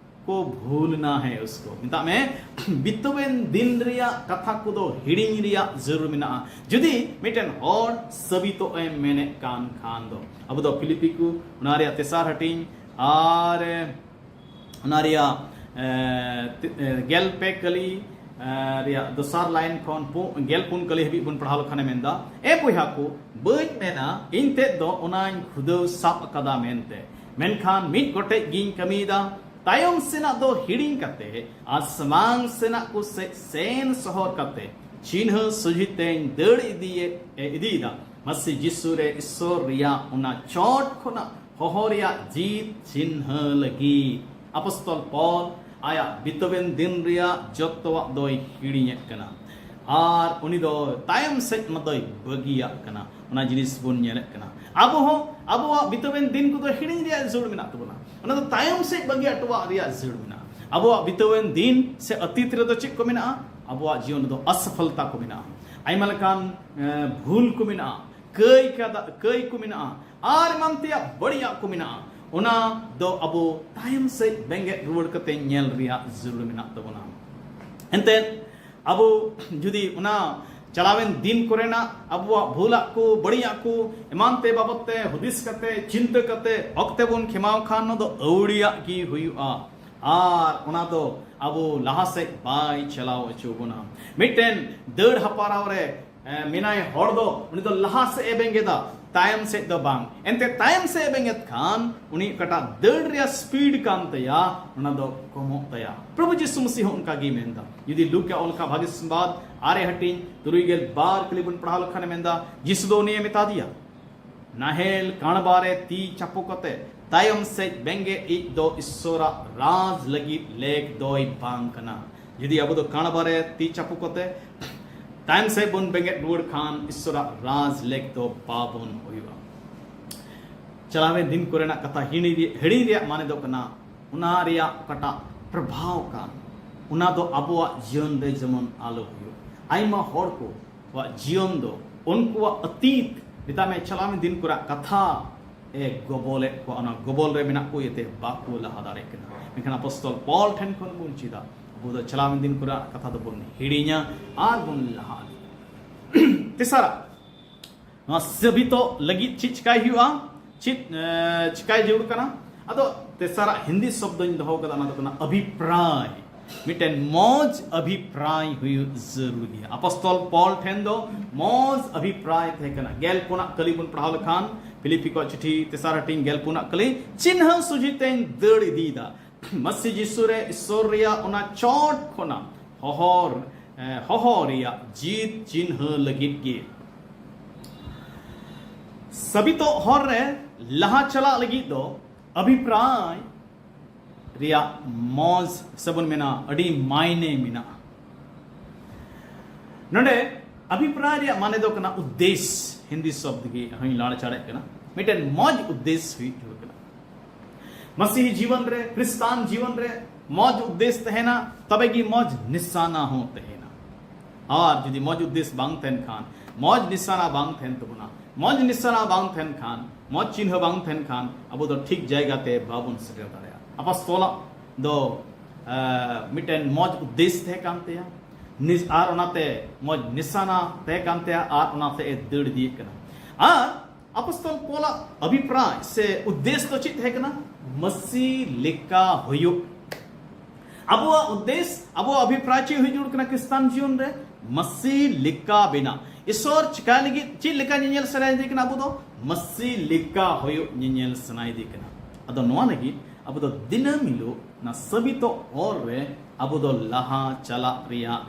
ᱠᱚ ᱵᱷᱩᱞ ᱱᱟ ᱦᱮ ᱩᱥᱠᱚ, ᱢᱮᱛᱟᱜ ᱢᱮ, ᱵᱤᱛᱟᱹᱣᱮᱱ ᱫᱤᱱ ᱨᱮᱭᱟᱜ ᱠᱟᱛᱷᱟ ᱠᱚᱫᱚ ᱦᱤᱲᱤᱧ ᱨᱮᱭᱟᱜ ᱡᱟᱹᱨᱩᱲ ᱢᱮᱱᱟᱜᱼᱟ᱾ ᱡᱩᱫᱤ ᱢᱤᱫᱴᱮᱱ ᱦᱚᱲ ᱥᱟᱹᱵᱤᱛᱚᱜ ᱮ ᱢᱮᱱᱮᱫ ᱠᱟᱱ ᱠᱷᱟᱱ ᱫᱚ, ᱟᱵᱚ ᱫᱚ ᱯᱷᱤᱞᱤᱯᱤ ᱠᱚ ᱚᱱᱟ ᱨᱮᱭᱟᱜ ᱛᱮᱥᱟᱨ ᱦᱟᱹᱴᱤᱧ ᱟᱨ ᱚᱱᱟ ᱨᱮᱭᱟᱜ, ᱮ, ᱛᱤ-, ᱮ, ᱜᱮᱞ ᱯᱮ ᱠᱟᱹᱞᱤ, ᱮ, ᱨᱮᱭᱟᱜ ᱫᱚᱥᱟᱨ ᱞᱟᱭᱤᱱ ᱠᱷᱚᱱ ᱯᱩ-, ᱜᱮᱞ ᱯᱩᱱ ᱠᱟᱹᱞᱤ ᱦᱟᱹᱵᱤᱡ ᱵᱚᱱ ᱯᱟᱲᱦᱟᱣ ᱞᱮᱠᱷᱟᱱᱮ ᱢᱮᱱᱫᱟ, "ᱮ ᱵᱚᱭᱦᱟ ᱠᱚ, ᱵᱟᱹᱧ ᱢᱮᱱᱟ ᱤᱧ ᱛᱮᱫ ᱫᱚ ᱚᱱᱟᱧ ᱠᱷᱩᱫᱟᱹᱣ ᱥᱟᱵ ᱟᱠᱟᱫᱟ ᱢᱮᱱᱛᱮ, ᱢᱮᱱᱠᱷᱟᱱ ᱢᱤᱫ ᱜᱚᱴᱮᱡ ᱜᱤᱧ ᱠᱟᱹᱢᱤᱭᱮᱫᱟ, ᱛᱟᱭᱚᱢ ᱥᱮᱱᱟᱜ ᱫᱚ ᱦᱤᱲᱤᱧ ᱠᱟᱛᱮ ᱟᱨ ᱥᱟᱢᱟᱝ ᱥᱮᱱᱟᱜ ᱠᱚ ᱥᱮᱫ ᱥᱮᱱ ᱥᱚᱦᱚᱨ ᱠᱟᱛᱮ ᱪᱤᱱᱦᱟᱹ ᱥᱚᱡᱷᱮ ᱛᱮᱧ ᱫᱟᱹᱲ ᱤᱫᱤᱭᱮᱫ, ᱮ, ᱤᱫᱤᱭᱮᱫᱟ, ᱢᱟᱥᱮ ᱡᱤᱥᱩ ᱨᱮ ᱤᱥᱥᱚᱨ ᱨᱮᱭᱟᱜ ᱚᱱᱟ ᱪᱚᱴ ᱠᱷᱚᱱᱟᱜ ᱦᱚᱦᱚ ᱨᱮᱭᱟᱜ ᱡᱤᱛ ᱪᱤᱱᱦᱟᱹ ᱞᱟᱹᱜᱤᱫ ᱟᱯᱚᱥᱛᱚᱞ ᱯᱚᱞ ᱟᱭᱟᱜ ᱵᱤᱛᱟᱹᱣᱮᱱ ᱫᱤᱱ ᱨᱮᱭᱟᱜ ᱡᱚᱛᱚᱣᱟᱜ ᱫᱚᱭ ᱦᱤᱲᱤᱧᱮᱫ ᱠᱟᱱᱟ ᱟᱨ ᱩᱱᱤ ᱫᱚ ᱛᱟᱭᱚᱢ ᱥᱮᱫ ᱚᱱᱟ ᱫᱚᱭ ᱵᱟᱹᱜᱤᱭᱟᱜ ᱠᱟᱱᱟ᱾ ᱚᱱᱟ ᱡᱤᱱᱤᱥ ᱵᱚᱱ ᱧᱮᱞᱮᱫ ᱠᱟᱱᱟ᱾ ᱟᱵᱚ ᱦᱚᱸ ᱟᱵᱚᱣᱟᱜ ᱵᱤᱛᱟᱹᱣᱮᱱ ᱫᱤᱱ ᱠᱚᱫᱚ ᱦᱤᱲᱤᱧ ᱨᱮᱭᱟᱜ ᱡᱟᱹᱨᱩᱲ ᱢᱮᱱᱟᱜ ᱛᱟᱵᱚᱱᱟ᱾ ᱚᱱᱟ ᱫᱚ ᱛᱟᱭᱚᱢ ᱥᱮᱫ ᱵᱟᱹᱜᱤ ᱦᱚᱴᱚᱣᱟᱜ ᱨᱮᱭᱟᱜ ᱡᱟᱹᱨᱩᱲ ᱢᱮᱱᱟᱜᱼᱟ᱾ ᱟᱵᱚᱣᱟᱜ ᱵᱤᱛᱟᱹᱣᱮᱱ ᱫᱤᱱ ᱥᱮ ᱚᱛᱤᱛ ᱨᱮᱫᱚ ᱪᱮᱫ ᱠᱚ ᱢᱮᱱᱟᱜᱼᱟ? ᱟᱵᱚᱣᱟᱜ ᱡᱤᱭᱚᱱ ᱨᱮᱫᱚ ᱚᱥᱚᱯᱷᱚᱞᱛᱟ ᱠᱚ ᱢᱮᱱᱟᱜᱼᱟ, ᱟᱭᱢᱟ ᱞᱮᱠᱟᱱ, ᱮ, ᱵᱷᱩᱞ ᱠᱚ ᱢᱮᱱᱟᱜᱼᱟ, ᱠᱟᱹᱭ ᱠᱟᱫᱟ, ᱠᱟᱹᱭ ᱠᱚ ᱢᱮᱱᱟᱜᱼᱟ, ᱟᱨ ᱮᱢᱟᱱ ᱛᱮᱭᱟᱜ ᱵᱟᱹᱲᱤᱡᱟᱜ ᱠᱚ ᱢᱮᱱᱟᱜᱼᱟ᱾ ᱚᱱᱟ ᱫᱚ ᱟᱵᱚ ᱛᱟᱭᱚᱢ ᱥᱮᱫ ᱵᱮᱸᱜᱮᱫ ᱨᱩᱣᱟᱹᱲ ᱠᱟᱛᱮ ᱧᱮᱞ ᱨᱮᱭᱟᱜ ᱡᱟᱹᱨᱩᱲ ᱢᱮᱱᱟᱜ ᱛᱟᱵᱚᱱᱟ᱾ ᱮᱱᱛᱮᱫ ᱟᱵᱚ ᱡᱩᱫᱤ ᱚᱱᱟ ᱪᱟᱞᱟᱣᱮᱱ ᱫᱤᱱ ᱠᱚᱨᱮᱱᱟᱜ ᱟᱵᱚᱣᱟᱜ ᱵᱷᱩᱞᱟᱜ ᱠᱚ, ᱵᱟᱹᱲᱤᱡᱟᱜ ᱠᱚ, ᱮᱢᱟᱱ ᱛᱮ ᱵᱟᱵᱚᱫ ᱛᱮ ᱦᱩᱫᱤᱥ ᱠᱟᱛᱮ, ᱪᱤᱱᱛᱟᱹ ᱠᱟᱛᱮ ᱚᱠᱛᱮ ᱵᱚᱱ ᱠᱷᱮᱢᱟᱣ ᱠᱷᱟᱱ, ᱚᱱᱟ ᱫᱚ ᱟᱹᱣᱲᱤᱭᱟᱜ ᱜᱮ ᱦᱩᱭᱩᱜᱼᱟ᱾ ᱟᱨ ᱚᱱᱟ ᱫᱚ ᱟᱵᱚ ᱞᱟᱦᱟ ᱥᱮᱫ ᱵᱟᱭ ᱪᱟᱞᱟᱣ ᱦᱚᱪᱚ ᱵᱚᱱᱟ᱾ ᱢᱤᱫᱴᱮᱱ ᱫᱟᱹᱲ ᱦᱟᱯᱟᱨᱟᱣ ᱨᱮ, ᱮ, ᱢᱮᱱᱟᱭ ᱦᱚᱲ ᱫᱚ, ᱩᱱᱤ ᱫᱚ ᱞᱟᱦᱟ ᱥᱮᱫ ᱮ ᱵᱮᱸᱜᱮᱫᱟ, ᱛᱟᱭᱚᱢ ᱥᱮᱫ ᱫᱚ ᱵᱟᱝ᱾ ᱮᱱᱛᱮ ᱛᱟᱭᱚᱢ ᱥᱮᱫ ᱮ ᱵᱮᱸᱜᱮᱫ ᱠᱷᱟᱱ, ᱩᱱᱤ ᱚᱠᱟᱴᱟᱜ ᱫᱟᱹᱲ ᱨᱮᱭᱟᱜ ᱥᱯᱤᱰ ᱠᱟᱱ ᱛᱟᱭᱟ, ᱚᱱᱟ ᱫᱚ ᱠᱚᱢᱚᱜ ᱛᱟᱭᱟ᱾ ᱯᱨᱚᱵᱷᱩ ᱡᱤᱥᱩ ᱢᱟᱹᱥᱤᱦ ᱦᱚᱸ ᱚᱱᱠᱟ ᱜᱮᱭ ᱢᱮᱱᱫᱟ᱾ ᱡᱩᱫᱤ ᱞᱩᱠ ᱮ ᱚᱞ ᱠᱟᱜ ᱵᱷᱟᱹᱜᱤ ᱥᱚᱢᱵᱟᱫ ᱟᱨᱮ ᱦᱟᱹᱴᱤᱧ ᱛᱩᱨᱩᱭ ᱜᱮᱞ ᱵᱟᱨ ᱠᱷᱟᱹᱞᱤ ᱵᱚᱱ ᱯᱟᱲᱦᱟᱣ ᱞᱮᱠᱷᱟᱱ ᱮ ᱢᱮᱱᱫᱟ, ᱡᱤᱥᱩ ᱫᱚ ᱩᱱᱤᱭᱮ ᱢᱮᱛᱟ ᱫᱮᱭᱟ, ᱱᱟᱦᱮᱞ ᱠᱟᱬᱵᱟ ᱨᱮ ᱛᱤ ᱪᱟᱯᱚ ᱠᱟᱛᱮ ᱛᱟᱭᱚᱢ ᱥᱮᱫ ᱵᱮᱸᱜᱮᱫ ᱤᱡ ᱫᱚ ᱤᱥᱥᱚᱨᱟᱜ ᱨᱟᱡᱽ ᱞᱟᱹᱜᱤᱫ ᱞᱮᱠ ᱫᱚᱭ ᱵᱟᱝ ᱠᱟᱱᱟ᱾ ᱡᱩᱫᱤ ᱟᱵᱚ ᱫᱚ ᱠᱟᱬᱵᱟ ᱨᱮ ᱛᱤ ᱪᱟᱯᱚ ᱠᱟᱛᱮ ᱛᱟᱭᱚᱢ ᱥᱮᱫ ᱵᱚᱱ ᱵᱮᱸᱜᱮᱫ ᱨᱩᱣᱟᱹᱲ ᱠᱷᱟᱱ, ᱤᱥᱥᱚᱨᱟᱜ ᱨᱟᱡᱽ ᱞᱮᱠ ᱫᱚ ᱵᱟᱵᱚᱱ ᱦᱩᱭᱩᱜᱼᱟ᱾ ᱪᱟᱞᱟᱣᱮᱱ ᱫᱤᱱ ᱠᱚᱨᱮᱱᱟᱜ ᱠᱟᱛᱷᱟ ᱦᱤᱲᱤᱧ ᱨᱮ-, ᱦᱤᱲᱤᱧ ᱨᱮᱭᱟᱜ ᱢᱟᱱᱮ ᱫᱚ ᱠᱟᱱᱟ, ᱚᱱᱟ ᱨᱮᱭᱟᱜ ᱚᱠᱟᱴᱟᱜ ᱯᱨᱚᱵᱷᱟᱣ ᱠᱟᱱ, ᱚᱱᱟ ᱫᱚ ᱟᱵᱚᱣᱟᱜ ᱡᱤᱭᱚᱱ ᱨᱮ ᱡᱮᱢᱚᱱ ᱟᱞᱚ ᱦᱩᱭᱩᱜ᱾ ᱟᱭᱢᱟ ᱦᱚᱲ ᱠᱚᱣᱟᱜ ᱡᱤᱭᱚᱱ ᱫᱚ ᱩᱱᱠᱩᱣᱟᱜ ᱚᱛᱤᱛ, ᱢᱮᱛᱟᱜ ᱢᱮ, ᱪᱟᱞᱟᱣᱮᱱ ᱫᱤᱱ ᱠᱚᱨᱮᱱᱟᱜ ᱠᱟᱛᱷᱟ ᱮ ᱜᱚᱵᱚᱞᱮᱫ ᱠᱚᱣᱟ, ᱚᱱᱟ ᱜᱚᱵᱚᱞ ᱨᱮ ᱢᱮᱱᱟᱜ ᱠᱚ ᱤᱭᱟᱹᱛᱮ ᱵᱟᱠᱚ ᱞᱟᱦᱟ ᱫᱟᱲᱮᱭᱟᱜ ᱠᱟᱱᱟ᱾ ᱢᱮᱱᱠᱷᱟᱱ ᱟᱯᱚᱥᱛᱚᱞ ᱯᱚᱞ ᱴᱷᱮᱱ ᱠᱷᱚᱱ ᱵᱚᱱ ᱪᱮᱫᱟ, ᱟᱵᱚ ᱫᱚ ᱪᱟᱞᱟᱣᱮᱱ ᱫᱤᱱ ᱠᱚᱨᱮᱱᱟᱜ ᱠᱟᱛᱷᱟ ᱫᱚᱵᱚᱱ ᱦᱤᱲᱤᱧᱟ ᱟᱨ ᱵᱚᱱ ᱞᱟᱦᱟ ᱤᱫᱤᱜᱼᱟ᱾ ᱛᱮᱥᱟᱨᱟᱜ, ᱱᱚᱣᱟ ᱥᱟᱹᱵᱤᱛᱚᱜ ᱞᱟᱹᱜᱤᱫ ᱪᱮᱫ ᱪᱤᱠᱟᱭ ᱦᱩᱭᱩᱜᱼᱟ? ᱪᱮᱫ, ᱮ, ᱪᱤᱠᱟᱭ ᱡᱟᱹᱨᱩᱲ ᱠᱟᱱᱟ? ᱟᱫᱚ ᱛᱮᱥᱟᱨᱟᱜ ᱦᱤᱱᱫᱤ ᱥᱚᱵᱫᱚᱧ ᱫᱚᱦᱚ ᱠᱟᱫᱟ, ᱚᱱᱟ ᱫᱚ ᱠᱟᱱᱟ ᱚᱵᱷᱤᱯᱨᱟᱭ᱾ ᱢᱤᱫᱴᱮᱱ ᱢᱚᱡᱽ ᱚᱵᱷᱤᱯᱨᱟᱭ ᱦᱩᱭᱩᱜ ᱡᱟᱹᱨᱩᱲ ᱜᱮᱭᱟ᱾ ᱟᱯᱚᱥᱛᱚᱞ ᱯᱚᱞ ᱴᱷᱮᱱ ᱫᱚ ᱢᱚᱡᱽ ᱚᱵᱷᱤᱯᱨᱟᱭ ᱛᱟᱦᱮᱸ ᱠᱟᱱᱟ᱾ ᱜᱮᱞ ᱯᱩᱱᱟᱜ ᱠᱟᱹᱞᱤ ᱵᱚᱱ ᱯᱟᱲᱦᱟᱣ ᱞᱮᱠᱷᱟᱱ, ᱯᱷᱤᱞᱤᱯᱤ ᱠᱚᱣᱟᱜ ᱪᱤᱴᱷᱤ ᱛᱮᱥᱟᱨ ᱦᱟᱹᱴᱤᱧ ᱜᱮᱞ ᱯᱩᱱᱟᱜ ᱠᱟᱹᱞᱤ, ᱪᱤᱱᱦᱟᱹ ᱥᱚᱡᱷᱮ ᱛᱮᱧ ᱫᱟᱹᱲ ᱤᱫᱤᱭᱮᱫᱟ᱾ ᱢᱟᱹᱥᱤ ᱡᱤᱥᱩ ᱨᱮ ᱤᱥᱥᱚᱨ ᱨᱮᱭᱟᱜ ᱚᱱᱟ ᱪᱚᱴ ᱠᱷᱚᱱᱟᱜ ᱦᱚᱦᱚ, ᱮ, ᱦᱚᱦᱚ ᱨᱮᱭᱟᱜ ᱡᱤᱛ ᱪᱤᱱᱦᱟᱹ ᱞᱟᱹᱜᱤᱫ ᱜᱮ᱾ ᱥᱟᱹᱵᱤᱛᱚᱜ ᱦᱚᱨ ᱨᱮ ᱞᱟᱦᱟ ᱪᱟᱞᱟᱜ ᱞᱟᱹᱜᱤᱫ ᱫᱚ ᱚᱵᱷᱤᱯᱨᱟᱭ ᱨᱮᱭᱟᱜ ᱢᱚᱡᱽ ᱥᱮᱵᱚᱱ ᱢᱮᱱᱟ, ᱟᱹᱰᱤ ᱢᱟᱭᱱᱮ ᱢᱮᱱᱟᱜᱼᱟ᱾ ᱱᱚᱰᱮ ᱚᱵᱷᱤᱯᱨᱟᱭ ᱨᱮᱭᱟᱜ ᱢᱟᱱᱮ ᱫᱚ ᱠᱟᱱᱟ ᱩᱫᱽᱫᱮᱥ᱾ ᱦᱤᱱᱫᱤ ᱥᱚᱵᱫ ᱜᱮ ᱦᱚᱧ ᱞᱟᱲᱪᱟᱲᱮᱫ ᱠᱟᱱᱟ᱾ ᱢᱤᱫᱴᱮᱱ ᱢᱚᱡᱽ ᱩᱫᱽᱫᱮᱥ ᱦᱩᱭᱩᱜ ᱡᱟᱹᱨᱩᱲ ᱠᱟᱱᱟ᱾ ᱢᱟᱹᱥᱤᱦᱤ ᱡᱤᱵᱚᱱ ᱨᱮ, ᱠᱷᱨᱤᱥᱴᱟᱱ ᱡᱤᱵᱚᱱ ᱨᱮ ᱢᱚᱡᱽ ᱩᱫᱽᱫᱮᱥ ᱛᱟᱦᱮᱱᱟ, ᱛᱚᱵᱮ ᱜᱮ ᱢᱚᱡᱽ ᱱᱤᱥᱟᱱᱟ ᱦᱚᱸ ᱛᱟᱦᱮᱱᱟ᱾ ᱟᱨ ᱡᱩᱫᱤ ᱢᱚᱡᱽ ᱩᱫᱽᱫᱮᱥ ᱵᱟᱝ ᱛᱟᱦᱮᱱ ᱠᱷᱟᱱ, ᱢᱚᱡᱽ ᱱᱤᱥᱟᱱᱟ ᱵᱟᱝ ᱛᱟᱦᱮᱱ ᱛᱟᱵᱚᱱᱟ, ᱢᱚᱡᱽ ᱱᱤᱥᱟᱱᱟ ᱵᱟᱝ ᱛᱟᱦᱮᱱ ᱠᱷᱟᱱ, ᱢᱚᱡᱽ ᱪᱤᱱᱦᱟᱹ ᱵᱟᱝ ᱛᱟᱦᱮᱱ ᱠᱷᱟᱱ, ᱟᱵᱚ ᱫᱚ ᱴᱷᱤᱠ ᱡᱟᱭᱜᱟ ᱛᱮ ᱵᱟᱵᱚᱱ ᱥᱮᱴᱮᱨ ᱫᱟᱲᱮᱭᱟᱜᱼᱟ᱾ ᱟᱯᱚᱥᱛᱚᱞᱟᱜ ᱫᱚ, ᱮ, ᱢᱤᱫᱴᱮᱱ ᱢᱚᱡᱽ ᱩᱫᱽᱫᱮᱥ ᱛᱟᱦᱮᱸ ᱠᱟᱱ ᱛᱟᱭᱟ᱾ ᱱᱤᱥ-, ᱟᱨ ᱚᱱᱟᱛᱮ ᱢᱚᱡᱽ ᱱᱤᱥᱟᱱᱟ ᱛᱟᱦᱮᱸ ᱠᱟᱱ ᱛᱟᱭᱟ ᱟᱨ ᱚᱱᱟᱛᱮ ᱮ ᱫᱟᱹᱲ ᱤᱫᱤᱭᱮᱫ ᱠᱟᱱᱟ᱾ ᱟᱨ ᱟᱯᱚᱥᱛᱚᱞ ᱯᱚᱞᱟᱜ ᱚᱵᱷᱤᱯᱨᱟᱭ ᱥᱮ ᱩᱫᱽᱫᱮᱥ ᱫᱚ ᱪᱮᱫ ᱛᱟᱦᱮᱸ ᱠᱟᱱᱟ? ᱢᱟᱹᱥᱤ ᱞᱮᱠᱟ ᱦᱩᱭᱩᱜ᱾ ᱟᱵᱚᱣᱟᱜ ᱩᱫᱽᱫᱮᱥ, ᱟᱵᱚᱣᱟᱜ ᱚᱵᱷᱤᱯᱨᱟᱭ ᱪᱮᱫ ᱦᱩᱭ ᱡᱟᱹᱨᱩᱲ ᱠᱟᱱᱟ ᱠᱷᱨᱤᱥᱴᱟᱱ ᱡᱤᱭᱚᱱ ᱨᱮ? ᱢᱟᱹᱥᱤ ᱞᱮᱠᱟ ᱵᱮᱱᱟᱣ᱾ ᱤᱥᱚᱨ ᱪᱤᱠᱟᱭ ᱞᱟᱹᱜᱤᱫ, ᱪᱮᱫ ᱞᱮᱠᱟ ᱧᱮᱧᱮᱞ ᱥᱟᱱᱟᱭᱮᱫᱮ ᱠᱟᱱᱟ? ᱟᱵᱚ ᱫᱚ ᱢᱟᱹᱥᱤ ᱞᱮᱠᱟ ᱦᱩᱭᱩᱜ ᱧᱮᱧᱮᱞ ᱥᱟᱱᱟᱭᱮᱫᱮ ᱠᱟᱱᱟ᱾ ᱟᱫᱚ ᱱᱚᱣᱟ ᱞᱟᱹᱜᱤᱫ ᱟᱵᱚ ᱫᱚ ᱫᱤᱱᱟᱹᱢ ᱦᱤᱞᱳᱜ ᱚᱱᱟ ᱥᱟᱹᱵᱤᱛᱚᱜ ᱦᱚᱨ ᱨᱮ ᱟᱵᱚ ᱫᱚ ᱞᱟᱦᱟ ᱪᱟᱞᱟᱜ ᱨᱮᱭᱟᱜ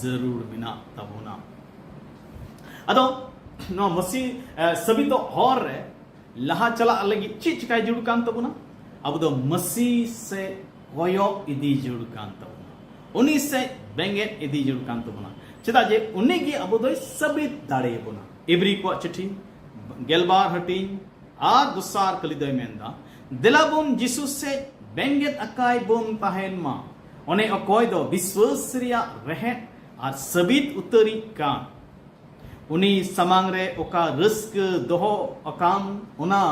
ᱡᱟᱹᱨᱩᱲ ᱢᱮᱱᱟᱜ ᱛᱟᱵᱚᱱᱟ᱾ ᱟᱫᱚ ᱱᱚᱣᱟ ᱢᱟᱹᱥᱤ, ᱮ, ᱥᱟᱹᱵᱤᱛᱚᱜ ᱦᱚᱨ ᱨᱮ ᱞᱟᱦᱟ ᱪᱟᱞᱟᱜ ᱞᱟᱹᱜᱤᱫ ᱪᱮᱫ ᱪᱤᱠᱟᱭ ᱡᱟᱹᱨᱩᱲ ᱠᱟᱱ ᱛᱟᱵᱚᱱᱟ? ᱟᱵᱚ ᱫᱚ ᱢᱟᱹᱥᱤ ᱥᱮ ᱠᱚᱭᱚᱜ ᱤᱫᱤ ᱡᱟᱹᱨᱩᱲ ᱠᱟᱱ ᱛᱟᱵᱚᱱᱟ, ᱩᱱᱤ ᱥᱮ ᱵᱮᱸᱜᱮᱫ ᱤᱫᱤ ᱡᱟᱹᱨᱩᱲ ᱠᱟᱱ ᱛᱟᱵᱚᱱᱟ᱾ ᱪᱮᱫᱟᱜ ᱡᱮ ᱩᱱᱤ ᱜᱮ ᱟᱵᱚ ᱫᱚᱭ ᱥᱟᱹᱵᱤᱛ ᱫᱟᱲᱮᱭᱟᱵᱚᱱᱟ᱾ ᱤᱵᱨᱤ ᱠᱚᱣᱟᱜ ᱪᱤᱴᱷᱤ ᱜᱮᱞᱵᱟᱨ ᱦᱟᱹᱴᱤᱧ ᱟᱨ ᱫᱚᱥᱟᱨ ᱠᱟᱹᱞᱤ ᱫᱚᱭ ᱢᱮᱱᱫᱟ, ᱫᱮᱞᱟ ᱵᱚᱱ ᱡᱤᱥᱩ ᱥᱮᱫ ᱵᱮᱸᱜᱮᱫ ᱟᱠᱟᱭ ᱵᱚᱱ ᱛᱟᱦᱮᱱ ᱢᱟ᱾ ᱚᱱᱮ ᱚᱠᱚᱭ ᱫᱚ ᱵᱤᱥᱣᱟᱹᱥ ᱨᱮᱭᱟᱜ ᱨᱮᱦᱮᱫ ᱟᱨ ᱥᱟᱹᱵᱤᱛ ᱩᱛᱟᱹᱨᱤᱡ ᱠᱟᱱ, ᱩᱱᱤ ᱥᱟᱢᱟᱝ ᱨᱮ ᱚᱠᱟ ᱨᱟᱹᱥᱠᱟᱹ ᱫᱚᱦᱚ ᱟᱠᱟᱱ, ᱚᱱᱟ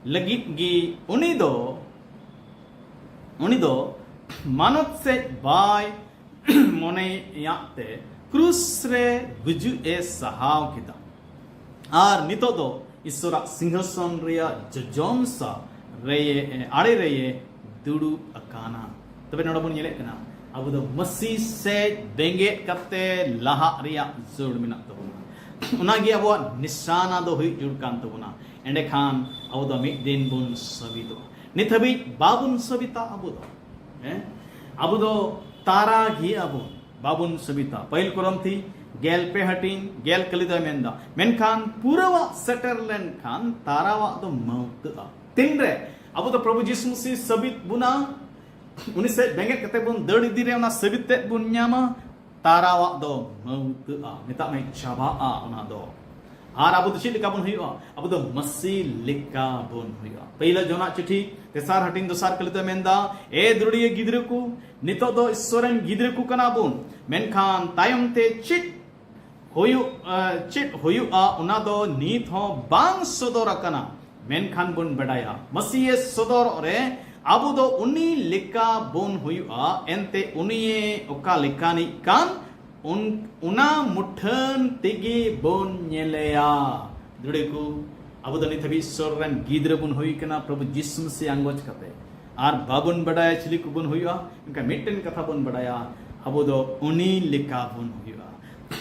ᱞᱟᱹᱜᱤᱫ ᱜᱮ ᱩᱱᱤ ᱫᱚ, ᱩᱱᱤ ᱫᱚ ᱢᱟᱱᱚᱛ ᱥᱮᱫ ᱵᱟᱭ ᱢᱚᱱᱮᱭᱟᱜ ᱛᱮ ᱠᱨᱩᱥ ᱨᱮ ᱜᱩᱡᱩᱜ ᱮ ᱥᱟᱦᱟᱣ ᱠᱮᱫᱟ᱾ ᱟᱨ ᱱᱤᱛᱚᱜ ᱫᱚ ᱤᱥᱚᱨᱟᱜ ᱥᱤᱝᱦᱟᱥᱚᱱ ᱨᱮᱭᱟᱜ ᱡᱚᱡᱚᱢ ᱥᱟ ᱨᱮᱭᱮ, ᱟᱲᱮ ᱨᱮᱭᱮ ᱫᱩᱲᱩᱵ ᱟᱠᱟᱱᱟ᱾ ᱛᱚᱵᱮ ᱱᱚᱰᱮ ᱵᱚᱱ ᱧᱮᱞᱮᱫ ᱠᱟᱱᱟ, ᱟᱵᱚ ᱫᱚ ᱢᱟᱹᱥᱤ ᱥᱮᱫ ᱵᱮᱸᱜᱮᱫ ᱠᱟᱛᱮ ᱞᱟᱦᱟᱜ ᱨᱮᱭᱟᱜ ᱡᱟᱹᱨᱩᱲ ᱢᱮᱱᱟᱜ ᱛᱟᱵᱚᱱᱟ᱾ ᱚᱱᱟᱜᱮ ᱟᱵᱚᱣᱟᱜ ᱱᱤᱥᱟᱱᱟ ᱫᱚ ᱦᱩᱭᱩᱜ ᱡᱟᱹᱨᱩᱲ ᱠᱟᱱ ᱛᱟᱵᱚᱱᱟ᱾ ᱮᱸᱰᱮᱠᱷᱟᱱ ᱟᱵᱚ ᱫᱚ ᱢᱤᱫ ᱫᱤᱱ ᱵᱚᱱ ᱥᱟᱹᱵᱤᱫᱚᱜᱼᱟ᱾ ᱱᱤᱛ ᱦᱟᱹᱵᱤᱡ ᱵᱟᱵᱚᱱ ᱥᱟᱹᱵᱤᱫᱟ ᱟᱵᱚ ᱫᱚ᱾ ᱦᱮᱸ? ᱟᱵᱚ ᱫᱚ ᱛᱟᱨᱟ ᱜᱮᱭᱟᱵᱚᱱ, ᱵᱟᱵᱚᱱ ᱥᱟᱹᱵᱤᱫᱟ᱾ ᱯᱟᱹᱦᱤᱞ ᱠᱚᱨᱚᱱᱛᱷᱤ ᱜᱮᱞ ᱯᱮ ᱦᱟᱹᱴᱤᱧ ᱜᱮᱞ ᱠᱟᱹᱞᱤ ᱫᱚᱭ ᱢᱮᱱᱫᱟ, ᱢᱮᱱᱠᱷᱟᱱ ᱯᱩᱨᱟᱹᱣᱟᱜ ᱥᱮᱴᱮᱨ ᱞᱮᱱᱠᱷᱟᱱ ᱛᱟᱨᱟᱣᱟᱜ ᱫᱚ ᱢᱟᱹᱣᱛᱟᱹᱜᱼᱟ᱾ ᱛᱤᱱᱨᱮ ᱟᱵᱚ ᱫᱚ ᱯᱨᱚᱵᱷᱩ ᱡᱤᱥᱩ ᱢᱟᱹᱥᱤ ᱥᱟᱹᱵᱤᱫ ᱵᱚᱱᱟ, ᱩᱱᱤ ᱥᱮᱫ ᱵᱮᱸᱜᱮᱫ ᱠᱟᱛᱮ ᱵᱚᱱ ᱫᱟᱹᱲ ᱤᱫᱤ ᱨᱮ ᱚᱱᱟ ᱥᱟᱹᱵᱤᱫ ᱛᱮᱫ ᱵᱚᱱ ᱧᱟᱢᱟ, ᱛᱟᱨᱟᱣᱟᱜ ᱫᱚ ᱢᱟᱹᱣᱛᱟᱹᱜᱼᱟ, ᱢᱮᱛᱟᱜ ᱢᱮ ᱪᱟᱵᱟᱜᱼᱟ ᱚᱱᱟ ᱫᱚ᱾ ᱟᱨ ᱟᱵᱚ ᱫᱚ ᱪᱮᱫ ᱞᱮᱠᱟ ᱵᱚᱱ ᱦᱩᱭᱩᱜᱼᱟ? ᱟᱵᱚ ᱫᱚ ᱢᱟᱹᱥᱤ ᱞᱮᱠᱟ ᱵᱚᱱ ᱦᱩᱭᱩᱜᱼᱟ᱾ ᱯᱟᱹᱭᱞᱟᱹ ᱡᱚᱱᱟᱜ ᱪᱤᱴᱷᱤ ᱛᱮᱥᱟᱨ ᱦᱟᱹᱴᱤᱧ ᱫᱚᱥᱟᱨ ᱠᱟᱹᱞᱤ ᱫᱚ ᱢᱮᱱᱫᱟ, ᱮ ᱫᱩᱞᱟᱹᱲᱤᱭᱟᱹ ᱜᱤᱫᱽᱨᱟᱹ ᱠᱚ, ᱱᱤᱛᱚᱜ ᱫᱚ ᱤᱥᱥᱚᱨ ᱨᱮᱱ ᱜᱤᱫᱽᱨᱟᱹ ᱠᱚ ᱠᱟᱱᱟ ᱵᱚᱱ, ᱢᱮᱱᱠᱷᱟᱱ ᱛᱟᱭᱚᱢ ᱛᱮ ᱪᱮᱫ ᱦᱩᱭᱩᱜ, ᱮ, ᱪᱮᱫ ᱦᱩᱭᱩᱜᱼᱟ ᱚᱱᱟ ᱫᱚ ᱱᱤᱛ ᱦᱚᱸ ᱵᱟᱝ ᱥᱚᱫᱚᱨ ᱟᱠᱟᱱᱟ, ᱢᱮᱱᱠᱷᱟᱱ ᱵᱚᱱ ᱵᱟᱰᱟᱭᱟ ᱢᱟᱹᱥᱤ ᱮ ᱥᱚᱫᱚᱨᱚᱜ ᱨᱮ ᱟᱵᱚ ᱫᱚ ᱩᱱᱤ ᱞᱮᱠᱟ ᱵᱚᱱ ᱦᱩᱭᱩᱜᱼᱟ, ᱮᱱᱛᱮ ᱩᱱᱤᱭᱮ ᱚᱠᱟ ᱞᱮᱠᱟᱱᱤᱡ ᱠᱟᱱ, ᱩᱱ-, ᱚᱱᱟ ᱢᱩᱴᱷᱟᱹᱱ ᱛᱮᱜᱮ ᱵᱚᱱ ᱧᱮᱞᱮᱭᱟ᱾ ᱫᱩᱲᱮ ᱠᱚ, ᱟᱵᱚ ᱫᱚ ᱱᱤᱛ ᱦᱟᱹᱵᱤᱡ ᱤᱥᱥᱚᱨ ᱨᱮᱱ ᱜᱤᱫᱽᱨᱟᱹ ᱵᱚᱱ ᱦᱩᱭ ᱠᱟᱱᱟ, ᱯᱨᱚᱵᱷᱩ ᱡᱤᱥᱩ ᱢᱟᱥᱤ ᱟᱸᱜᱚᱪ ᱠᱟᱛᱮ᱾ ᱟᱨ ᱵᱟᱵᱚᱱ ᱵᱟᱰᱟᱭᱟ ᱪᱤᱞᱤ ᱠᱚᱵᱚᱱ ᱦᱩᱭᱩᱜᱼᱟ, ᱢᱮᱱᱠᱷᱟᱱ ᱢᱤᱫᱴᱮᱱ ᱠᱟᱛᱷᱟ ᱵᱚᱱ ᱵᱟᱰᱟᱭᱟ, ᱟᱵᱚ ᱫᱚ ᱩᱱᱤ ᱞᱮᱠᱟ ᱵᱚᱱ ᱦᱩᱭᱩᱜᱼᱟ᱾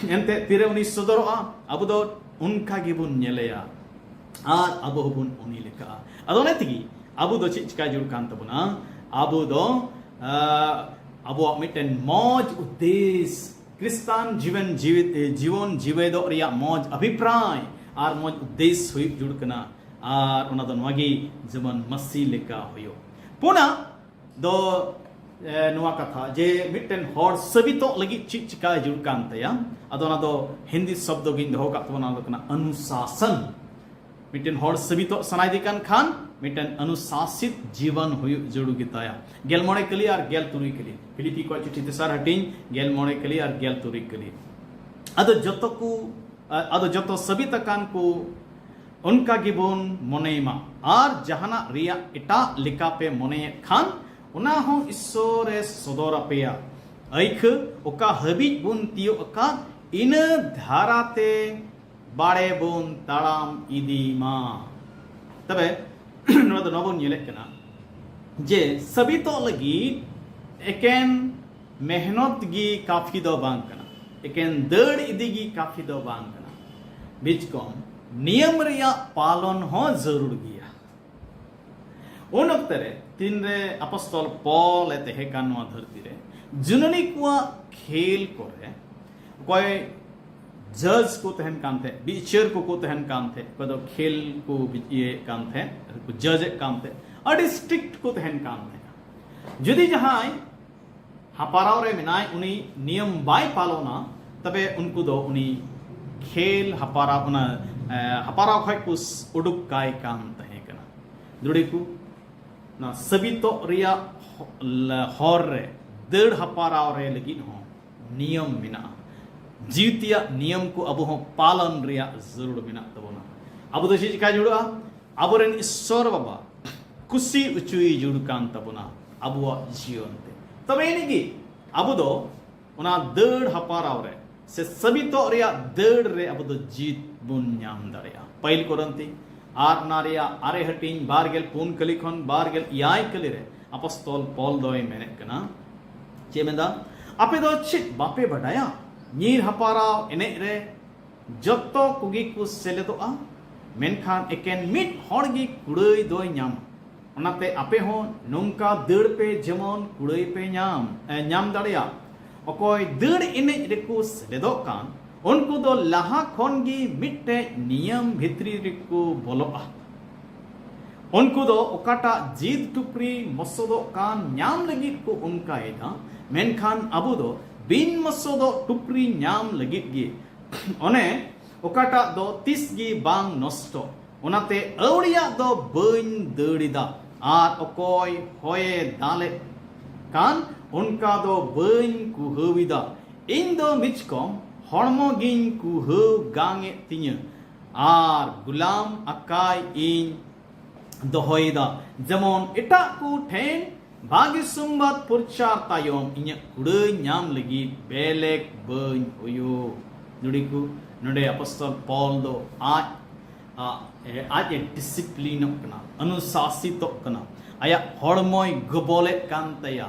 ᱮᱱᱛᱮ ᱛᱤᱨᱮ ᱩᱱᱤ ᱥᱚᱫᱚᱨᱚᱜᱼᱟ, ᱟᱵᱚ ᱫᱚ ᱚᱱᱠᱟ ᱜᱮᱵᱚᱱ ᱧᱮᱞᱮᱭᱟ᱾ ᱟᱨ ᱟᱵᱚ ᱦᱚᱸᱵᱚᱱ ᱩᱱᱤ ᱞᱮᱠᱟᱜᱼᱟ᱾ ᱟᱫᱚ ᱚᱱᱟ ᱛᱮᱜᱮ ᱟᱵᱚ ᱫᱚ ᱪᱮᱫ ᱪᱤᱠᱟᱹ ᱡᱟᱹᱨᱩᱲ ᱠᱟᱱ ᱛᱟᱵᱚᱱᱟ? ᱟᱵᱚ ᱫᱚ, ᱟᱸ, ᱟᱵᱚᱣᱟᱜ ᱢᱤᱫᱴᱮᱱ ᱢᱚᱡᱽ ᱩᱫᱽᱫᱮᱥ, ᱠᱷᱨᱤᱥᱛᱟᱱ ᱡᱤᱵᱚᱱ ᱡᱤᱣᱤ-, ᱡᱤᱵᱚᱱ ᱡᱤᱣᱮᱫᱚᱜ ᱨᱮᱭᱟᱜ ᱢᱚᱡᱽ ᱟᱵᱷᱤᱯᱨᱟᱭ ᱟᱨ ᱢᱚᱡᱽ ᱩᱫᱽᱫᱮᱥ ᱦᱩᱭᱩᱜ ᱡᱟᱹᱨᱩᱲ ᱠᱟᱱᱟ᱾ ᱟᱨ ᱚᱱᱟ ᱫᱚ ᱱᱚᱣᱟ ᱜᱮ, ᱡᱮᱢᱚᱱ ᱢᱟᱹᱥᱤ ᱞᱮᱠᱟ ᱦᱩᱭᱩᱜ᱾ ᱯᱩᱱᱟ ᱫᱚ, ᱮ, ᱱᱚᱣᱟ ᱠᱟᱛᱷᱟ ᱡᱮ ᱢᱤᱫᱴᱮᱱ ᱦᱚᱲ ᱥᱟᱹᱵᱤᱛᱚᱜ ᱞᱟᱹᱜᱤᱫ ᱪᱮᱫ ᱪᱤᱠᱟᱹ ᱡᱟᱹᱨᱩᱲ ᱠᱟᱱ ᱛᱟᱭᱟ? ᱟᱫᱚ ᱚᱱᱟ ᱫᱚ ᱦᱤᱱᱫᱤ ᱥᱚᱵᱫᱚ ᱜᱤᱧ ᱫᱚᱦᱚ ᱠᱟᱜ ᱛᱟᱵᱚᱱᱟ, ᱚᱱᱟ ᱫᱚ ᱠᱟᱱᱟ ᱚᱱᱩᱥᱟᱥᱚᱱ᱾ ᱢᱤᱫᱴᱮᱱ ᱦᱚᱲ ᱥᱟᱹᱵᱤᱛᱚᱜ ᱥᱟᱱᱟᱭᱮᱫᱮ ᱠᱟᱱ ᱠᱷᱟᱱ ᱢᱤᱫᱴᱮᱱ ᱚᱱᱩᱥᱟᱥᱤᱛ ᱡᱤᱵᱚᱱ ᱦᱩᱭᱩᱜ ᱡᱟᱹᱨᱩᱲ ᱜᱮᱛᱟᱭᱟ᱾ ᱜᱮᱞ ᱢᱚᱬᱮ ᱠᱟᱹᱞᱤ ᱟᱨ ᱜᱮᱞ ᱛᱩᱨᱩᱭ ᱠᱟᱹᱞᱤ, ᱯᱷᱤᱞᱤᱯᱤ ᱠᱚᱣᱟᱜ ᱪᱤᱴᱷᱤ ᱛᱮᱥᱟᱨ ᱦᱟᱹᱴᱤᱧ, ᱜᱮᱞ ᱢᱚᱬᱮ ᱠᱟᱹᱞᱤ ᱟᱨ ᱜᱮᱞ ᱛᱩᱨᱩᱭ ᱠᱟᱹᱞᱤ᱾ ᱟᱫᱚ ᱡᱚᱛᱚ ᱠᱚ, ᱟᱫᱚ ᱡᱚᱛᱚ ᱥᱟᱹᱵᱤᱛ ᱟᱠᱟᱱ ᱠᱚ ᱚᱱᱠᱟ ᱜᱮᱵᱚᱱ ᱢᱚᱱᱮᱭ ᱢᱟ᱾ ᱟᱨ ᱡᱟᱦᱟᱱᱟᱜ ᱨᱮᱭᱟᱜ ᱮᱴᱟᱜ ᱞᱮᱠᱟᱯᱮ ᱢᱚᱱᱮᱭᱮᱫ ᱠᱷᱟᱱ, ᱚᱱᱟ ᱦᱚᱸ ᱤᱥᱥᱚᱨᱮ ᱥᱚᱫᱚᱨ ᱟᱯᱮᱭᱟ᱾ ᱟᱹᱭᱠᱷᱟᱹ ᱚᱠᱟ ᱦᱟᱹᱵᱤᱡ ᱵᱚᱱ ᱛᱤᱭᱳᱜ ᱟᱠᱟᱫ, ᱤᱱᱟᱹ ᱫᱷᱟᱨᱟᱛᱮ ᱵᱟᱲᱮ ᱵᱚᱱ ᱛᱟᱲᱟᱢ ᱤᱫᱤ ᱢᱟ᱾ ᱛᱚᱵᱮ ᱱᱚᱣᱟ ᱫᱚ ᱱᱚᱣᱟ ᱵᱚᱱ ᱧᱮᱞᱮᱫ ᱠᱟᱱᱟ ᱡᱮ ᱥᱟᱹᱵᱤᱛᱚᱜ ᱞᱟᱹᱜᱤᱫ ᱮᱠᱮᱱ ᱢᱮᱦᱱᱚᱛ ᱜᱮ ᱠᱟᱯᱷᱤ ᱫᱚ ᱵᱟᱝ ᱠᱟᱱᱟ, ᱮᱠᱮᱱ ᱫᱟᱹᱲ ᱤᱫᱤ ᱜᱮ ᱠᱟᱯᱷᱤ ᱫᱚ ᱵᱟᱝ ᱠᱟᱱᱟ᱾ ᱵᱤᱪᱠᱚᱢ ᱱᱤᱭᱚᱢ ᱨᱮᱭᱟᱜ ᱯᱟᱞᱚᱱ ᱦᱚᱸ ᱡᱟᱹᱨᱩᱲ ᱜᱮᱭᱟ᱾ ᱩᱱ ᱚᱠᱛᱮ ᱨᱮ ᱛᱤᱱᱨᱮ ᱟᱯᱚᱥᱛᱚᱞ ᱯᱚᱞ ᱮ ᱛᱟᱦᱮᱸ ᱠᱟᱱ ᱱᱚᱣᱟ ᱫᱷᱟᱹᱨᱛᱤ ᱨᱮ, ᱡᱩᱱᱟᱹᱱᱤ ᱠᱚᱣᱟᱜ ᱠᱷᱮᱞ ᱠᱚᱨᱮ ᱚᱠᱚᱭ ᱡᱟᱡᱽ ᱠᱚ ᱛᱟᱦᱮᱱ ᱠᱟᱱ ᱛᱟᱦᱮᱸᱫ, ᱵᱤᱪᱟᱹᱨ ᱠᱚᱠᱚ ᱛᱟᱦᱮᱱ ᱠᱟᱱ ᱛᱟᱦᱮᱸᱫ, ᱚᱠᱚᱭ ᱫᱚ ᱠᱷᱮᱞ ᱠᱚ ᱵᱤ-, ᱤᱭᱟᱹᱭᱮᱫ ᱠᱟᱱ ᱛᱟᱦᱮᱸᱫ, ᱠᱚ ᱡᱟᱡᱽ ᱮᱫ ᱠᱟᱱ ᱛᱟᱦᱮᱸᱫ, ᱟᱹᱰᱤ strict ᱠᱚ ᱛᱟᱦᱮᱱ ᱠᱟᱱ ᱛᱟᱦᱮᱸᱫ᱾ ᱡᱩᱫᱤ ᱡᱟᱦᱟᱸᱭ ᱦᱟᱯᱟᱨᱟᱣ ᱨᱮ ᱢᱮᱱᱟᱭ, ᱩᱱᱤ ᱱᱤᱭᱚᱢ ᱵᱟᱭ ᱯᱟᱞᱚᱱᱟ, ᱛᱚᱵᱮ ᱩᱱᱠᱩ ᱫᱚ ᱩᱱᱤ ᱠᱷᱮᱞ ᱦᱟᱯᱟᱨᱟᱣ, ᱚᱱᱟ, ᱮ, ᱦᱟᱯᱟᱨᱟᱣ ᱠᱷᱚᱡ ᱠᱚ ᱥ-, ᱩᱰᱩᱠ ᱠᱟᱭ ᱠᱟᱱ ᱛᱟᱦᱮᱸ ᱠᱟᱱᱟ᱾ ᱫᱩᱲᱤ ᱠᱚ, ᱱᱚᱣᱟ ᱥᱟᱹᱵᱤᱛᱚᱜ ᱨᱮᱭᱟᱜ ᱦᱚ-, ᱞᱟ-, ᱦᱚᱨ ᱨᱮ ᱫᱟᱹᱲ ᱦᱟᱯᱟᱨᱟᱣ ᱨᱮ ᱞᱟᱹᱜᱤᱫ ᱦᱚᱸ ᱱᱤᱭᱚᱢ ᱢᱮᱱᱟᱜᱼᱟ᱾ ᱡᱤᱣᱤ ᱛᱮᱭᱟᱜ ᱱᱤᱭᱚᱢ ᱠᱚ ᱟᱵᱚ ᱦᱚᱸ ᱯᱟᱞᱚᱱ ᱨᱮᱭᱟᱜ ᱡᱟᱹᱨᱩᱲ ᱢᱮᱱᱟᱜ ᱛᱟᱵᱚᱱᱟ᱾ ᱟᱵᱚ ᱫᱚ ᱪᱮᱫ ᱪᱤᱠᱟ ᱡᱟᱹᱨᱩᱲᱟ? ᱟᱵᱚᱨᱮᱱ ᱤᱥᱥᱚᱨ ᱵᱟᱵᱟ, ᱠᱩᱥᱤ ᱚᱪᱚᱭ ᱡᱩᱲ ᱠᱟᱱ ᱛᱟᱵᱚᱱᱟ ᱟᱵᱚᱣᱟᱜ ᱡᱤᱭᱚᱱ ᱛᱮ᱾ ᱛᱚᱵᱮ ᱮᱱᱮᱡ ᱜᱮ ᱟᱵᱚ ᱫᱚ ᱚᱱᱟ ᱫᱟᱹᱲ ᱦᱟᱯᱟᱨᱟᱣ ᱨᱮ ᱥᱮ ᱥᱟᱹᱵᱤᱛᱚᱜ ᱨᱮᱭᱟᱜ ᱫᱟᱹᱲ ᱨᱮ ᱟᱵᱚ ᱫᱚ ᱡᱤᱛ ᱵᱚᱱ ᱧᱟᱢ ᱫᱟᱲᱮᱭᱟᱜᱼᱟ᱾ ᱯᱟᱹᱦᱤᱞ ᱠᱚᱨᱤᱱᱛᱷᱤ ᱟᱨ ᱚᱱᱟ ᱨᱮᱭᱟᱜ ᱟᱨᱮ ᱦᱟᱹᱴᱤᱧ ᱵᱟᱨ ᱜᱮᱞ ᱯᱩᱱ ᱠᱟᱹᱞᱤ ᱠᱷᱚᱱ ᱵᱟᱨ ᱜᱮᱞ ᱮᱭᱟᱭ ᱠᱟᱹᱞᱤ ᱨᱮ ᱟᱯᱚᱥᱛᱚᱞ ᱯᱚᱞ ᱫᱚᱭ ᱢᱮᱱᱮᱫ ᱠᱟᱱᱟ, ᱪᱮᱫ ᱢᱮᱱᱫᱟ? ᱟᱯᱮ ᱫᱚ ᱪᱮᱫ ᱵᱟᱯᱮ ᱵᱟᱰᱟᱭᱟ? ᱧᱤᱨ ᱦᱟᱯᱟᱨᱟᱣ ᱮᱱᱮᱡ ᱨᱮ ᱡᱚᱛᱚ ᱠᱚᱜᱮ ᱠᱚ ᱥᱮᱞᱮᱫᱚᱜᱼᱟ, ᱢᱮᱱᱠᱷᱟᱱ ᱮᱠᱮᱱ ᱢᱤᱫ ᱦᱚᱲ ᱜᱮ ᱠᱩᱲᱟᱹᱭ ᱫᱚᱭ ᱧᱟᱢᱟ᱾ ᱚᱱᱟᱛᱮ ᱟᱯᱮ ᱦᱚᱸ ᱱᱚᱝᱠᱟ ᱫᱟᱹᱲ ᱯᱮ, ᱡᱮᱢᱚᱱ ᱠᱩᱲᱟᱹᱭ ᱯᱮ ᱧᱟᱢ, ᱮ, ᱧᱟᱢ ᱫᱟᱲᱮᱭᱟᱜ᱾ ᱚᱠᱚᱭ ᱫᱟᱹᱲ ᱮᱱᱮᱡ ᱨᱮᱠᱚ ᱥᱮᱞᱮᱫᱚᱜ ᱠᱟᱱ, ᱩᱱᱠᱩ ᱫᱚ ᱞᱟᱦᱟ ᱠᱷᱚᱱ ᱜᱮ ᱢᱤᱫᱴᱮᱡ ᱱᱤᱭᱚᱢ ᱵᱷᱤᱛᱨᱤ ᱨᱮᱠᱚ ᱵᱚᱞᱚᱜᱼᱟ᱾ ᱩᱱᱠᱩ ᱫᱚ ᱚᱠᱟᱴᱟᱜ ᱡᱤᱫ ᱴᱩᱯᱨᱤ ᱢᱚᱥᱚᱫᱚᱜ ᱠᱟᱱ ᱧᱟᱢ ᱞᱟᱹᱜᱤᱫ ᱠᱚ ᱚᱱᱠᱟᱭᱮᱫᱟ, ᱢᱮᱱᱠᱷᱟᱱ ᱟᱵᱚ ᱫᱚ ᱵᱤᱱ ᱢᱚᱥᱚᱫᱚᱜ ᱴᱩᱯᱨᱤ ᱧᱟᱢ ᱞᱟᱹᱜᱤᱫ ᱜᱮ᱾ ᱚᱱᱮ ᱚᱠᱟᱴᱟᱜ ᱫᱚ ᱛᱤᱥ ᱜᱮ ᱵᱟᱝ ᱱᱚᱥᱴᱚ᱾ ᱚᱱᱟᱛᱮ ᱟᱹᱣᱲᱤᱭᱟᱜ ᱫᱚ ᱵᱟᱹᱧ ᱫᱟᱹᱲ ᱮᱫᱟ, ᱟᱨ ᱚᱠᱚᱭ ᱦᱚᱭᱮ ᱫᱟᱞᱮᱫ ᱠᱟᱱ, ᱚᱱᱠᱟ ᱫᱚ ᱵᱟᱹᱧ ᱠᱩᱦᱟᱹᱣ ᱮᱫᱟ᱾ ᱤᱧ ᱫᱚ ᱢᱤᱪᱠᱚᱢ ᱦᱚᱲᱢᱚ ᱜᱤᱧ ᱠᱩᱦᱟᱹᱣ ᱜᱟᱝ ᱮᱫ ᱛᱤᱧᱟᱹ, ᱟᱨ ᱜᱩᱞᱟᱢ ᱟᱠᱟᱭ ᱤᱧ ᱫᱚᱦᱚᱭᱮᱫᱟ, ᱡᱮᱢᱚᱱ ᱮᱴᱟᱜ ᱠᱚ ᱴᱷᱮᱱ ᱵᱷᱟᱜᱮ ᱥᱚᱢᱵᱟᱫ ᱯᱨᱚᱪᱟᱨ ᱛᱟᱭᱚᱢ ᱤᱧᱟᱹᱜ ᱠᱩᱲᱟᱹᱭ ᱧᱟᱢ ᱞᱟᱹᱜᱤᱫ ᱵᱮᱞᱮᱠ ᱵᱟᱹᱧ ᱦᱩᱭᱩᱜ᱾ ᱱᱚᱰᱮ ᱠᱚ, ᱱᱚᱰᱮ ᱟᱯᱚᱥᱛᱚᱞ ᱯᱚᱞ ᱫᱚ ᱟᱡ, ᱟ, ᱮ, ᱟᱡ ᱮ ᱰᱤᱥᱤᱯᱞᱤᱱᱚᱜ ᱠᱟᱱᱟ, ᱚᱱᱩᱥᱟᱥᱤᱛᱚᱜ ᱠᱟᱱᱟ, ᱟᱭᱟᱜ ᱦᱚᱲᱢᱚᱭ ᱜᱚᱵᱚᱞᱮᱫ ᱠᱟᱱ ᱛᱟᱭᱟ,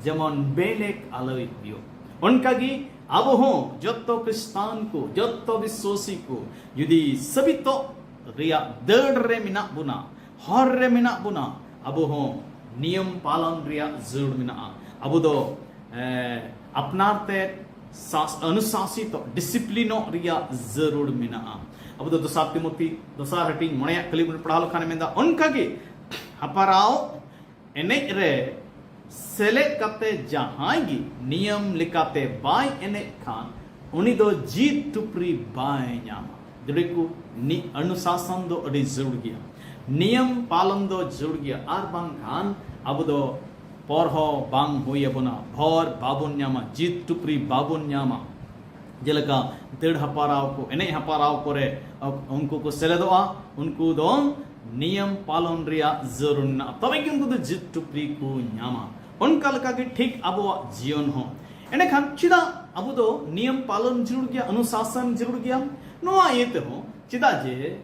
ᱡᱮᱢᱚᱱ ᱵᱮᱞᱮᱠ ᱟᱞᱚᱭ ᱦᱩᱭᱩᱜ᱾ ᱚᱱᱠᱟᱜᱮ ᱟᱵᱚ ᱦᱚᱸ ᱡᱚᱛᱚ ᱠᱷᱨᱤᱥᱴᱟᱱ ᱠᱚ, ᱡᱚᱛᱚ ᱵᱤᱥᱣᱟᱥᱤ ᱠᱚ ᱡᱩᱫᱤ ᱥᱟᱹᱵᱤᱛᱚᱜ ᱨᱮᱭᱟᱜ ᱫᱟᱹᱲ ᱨᱮ ᱢᱮᱱᱟᱜ ᱵᱚᱱᱟ, ᱦᱚᱨ ᱨᱮ ᱢᱮᱱᱟᱜ ᱵᱚᱱᱟ, ᱟᱵᱚ ᱦᱚᱸ ᱱᱤᱭᱚᱢ ᱯᱟᱞᱚᱱ ᱨᱮᱭᱟᱜ ᱡᱟᱹᱨᱩᱲ ᱢᱮᱱᱟᱜᱼᱟ᱾ ᱟᱵᱚ ᱫᱚ, ᱮ, ᱟᱯᱱᱟᱨ ᱛᱮ ᱥᱟᱥ-, ᱚᱱᱩᱥᱟᱥᱤᱛᱚ, ᱰᱤᱥᱤᱯᱞᱤᱱᱚᱜ ᱨᱮᱭᱟᱜ ᱡᱟᱹᱨᱩᱲ ᱢᱮᱱᱟᱜᱼᱟ᱾ ᱟᱵᱚ ᱫᱚ ᱫᱚᱥᱟᱨ ᱛᱤᱢᱚᱛᱤ ᱫᱚᱥᱟᱨ ᱦᱟᱹᱴᱤᱧ ᱢᱚᱬᱮᱭᱟᱜ ᱠᱟᱹᱞᱤ ᱵᱚᱱ ᱯᱟᱲᱦᱟᱣ ᱞᱮᱠᱷᱟᱱ ᱢᱮᱱᱫᱟ, ᱚᱱᱠᱟᱜᱮ ᱦᱟᱯᱟᱨᱟᱣ ᱮᱱᱮᱡ ᱨᱮ ᱥᱮᱞᱮᱫ ᱠᱟᱛᱮ ᱡᱟᱦᱟᱸᱭ ᱜᱮ ᱱᱤᱭᱚᱢ ᱞᱮᱠᱟᱛᱮ ᱵᱟᱭ ᱮᱱᱮᱡ ᱠᱷᱟᱱ, ᱩᱱᱤ ᱫᱚ ᱡᱤᱛ ᱴᱩᱯᱨᱤ ᱵᱟᱭ ᱧᱟᱢᱟ᱾ ᱡᱩᱫᱤ ᱠᱚ ᱱᱤ-, ᱚᱱᱩᱥᱟᱥᱚᱱ ᱫᱚ ᱟᱹᱰᱤ ᱡᱟᱹᱨᱩᱲ ᱜᱮᱭᱟ, ᱱᱤᱭᱚᱢ ᱯᱟᱞᱚᱱ ᱫᱚ ᱡᱟᱹᱨᱩᱲ ᱜᱮᱭᱟ, ᱟᱨ ᱵᱟᱝᱠᱷᱟᱱ ᱟᱵᱚ ᱫᱚ ᱯᱚᱨ ᱦᱚᱸ ᱵᱟᱝ ᱦᱩᱭ ᱟᱵᱚᱱᱟ, ᱵᱷᱚᱨ ᱵᱟᱵᱚᱱ ᱧᱟᱢᱟ, ᱡᱤᱛ ᱴᱩᱯᱨᱤ ᱵᱟᱵᱚᱱ ᱧᱟᱢᱟ᱾ ᱡᱮᱞᱮᱠᱟ ᱫᱟᱹᱲ ᱦᱟᱯᱟᱨᱟᱣ ᱠᱚ, ᱮᱱᱮᱡ ᱦᱟᱯᱟᱨᱟᱣ ᱠᱚᱨᱮ ᱩᱱᱠᱩ ᱠᱚ ᱥᱮᱞᱮᱫᱚᱜᱼᱟ, ᱩᱱᱠᱩ ᱫᱚ ᱱᱤᱭᱚᱢ ᱯᱟᱞᱚᱱ ᱨᱮᱭᱟᱜ ᱡᱟᱹᱨᱩᱲ ᱢᱮᱱᱟᱜᱼᱟ, ᱛᱚᱵᱮ ᱜᱮ ᱩᱱᱠᱩ ᱫᱚ ᱡᱤᱛ ᱴᱩᱯᱨᱤ ᱠᱚ ᱧᱟᱢᱟ᱾ ᱚᱱᱠᱟ ᱞᱮᱠᱟ ᱜᱮ ᱴᱷᱤᱠ ᱟᱵᱚᱣᱟᱜ ᱡᱤᱭᱚᱱ ᱦᱚᱸ᱾ ᱮᱸᱰᱮᱠᱷᱟᱱ ᱪᱮᱫᱟᱜ ᱟᱵᱚ ᱫᱚ ᱱᱤᱭᱚᱢ ᱯᱟᱞᱚᱱ ᱡᱟᱹᱨᱩᱲ ᱜᱮᱭᱟ, ᱚᱱᱩᱥᱟᱥᱚᱱ ᱡᱟᱹᱨᱩᱲ ᱜᱮᱭᱟ? ᱱᱚᱣᱟ ᱤᱭᱟᱹ ᱛᱮᱦᱚᱸ, ᱪᱮᱫᱟᱜ ᱡᱮ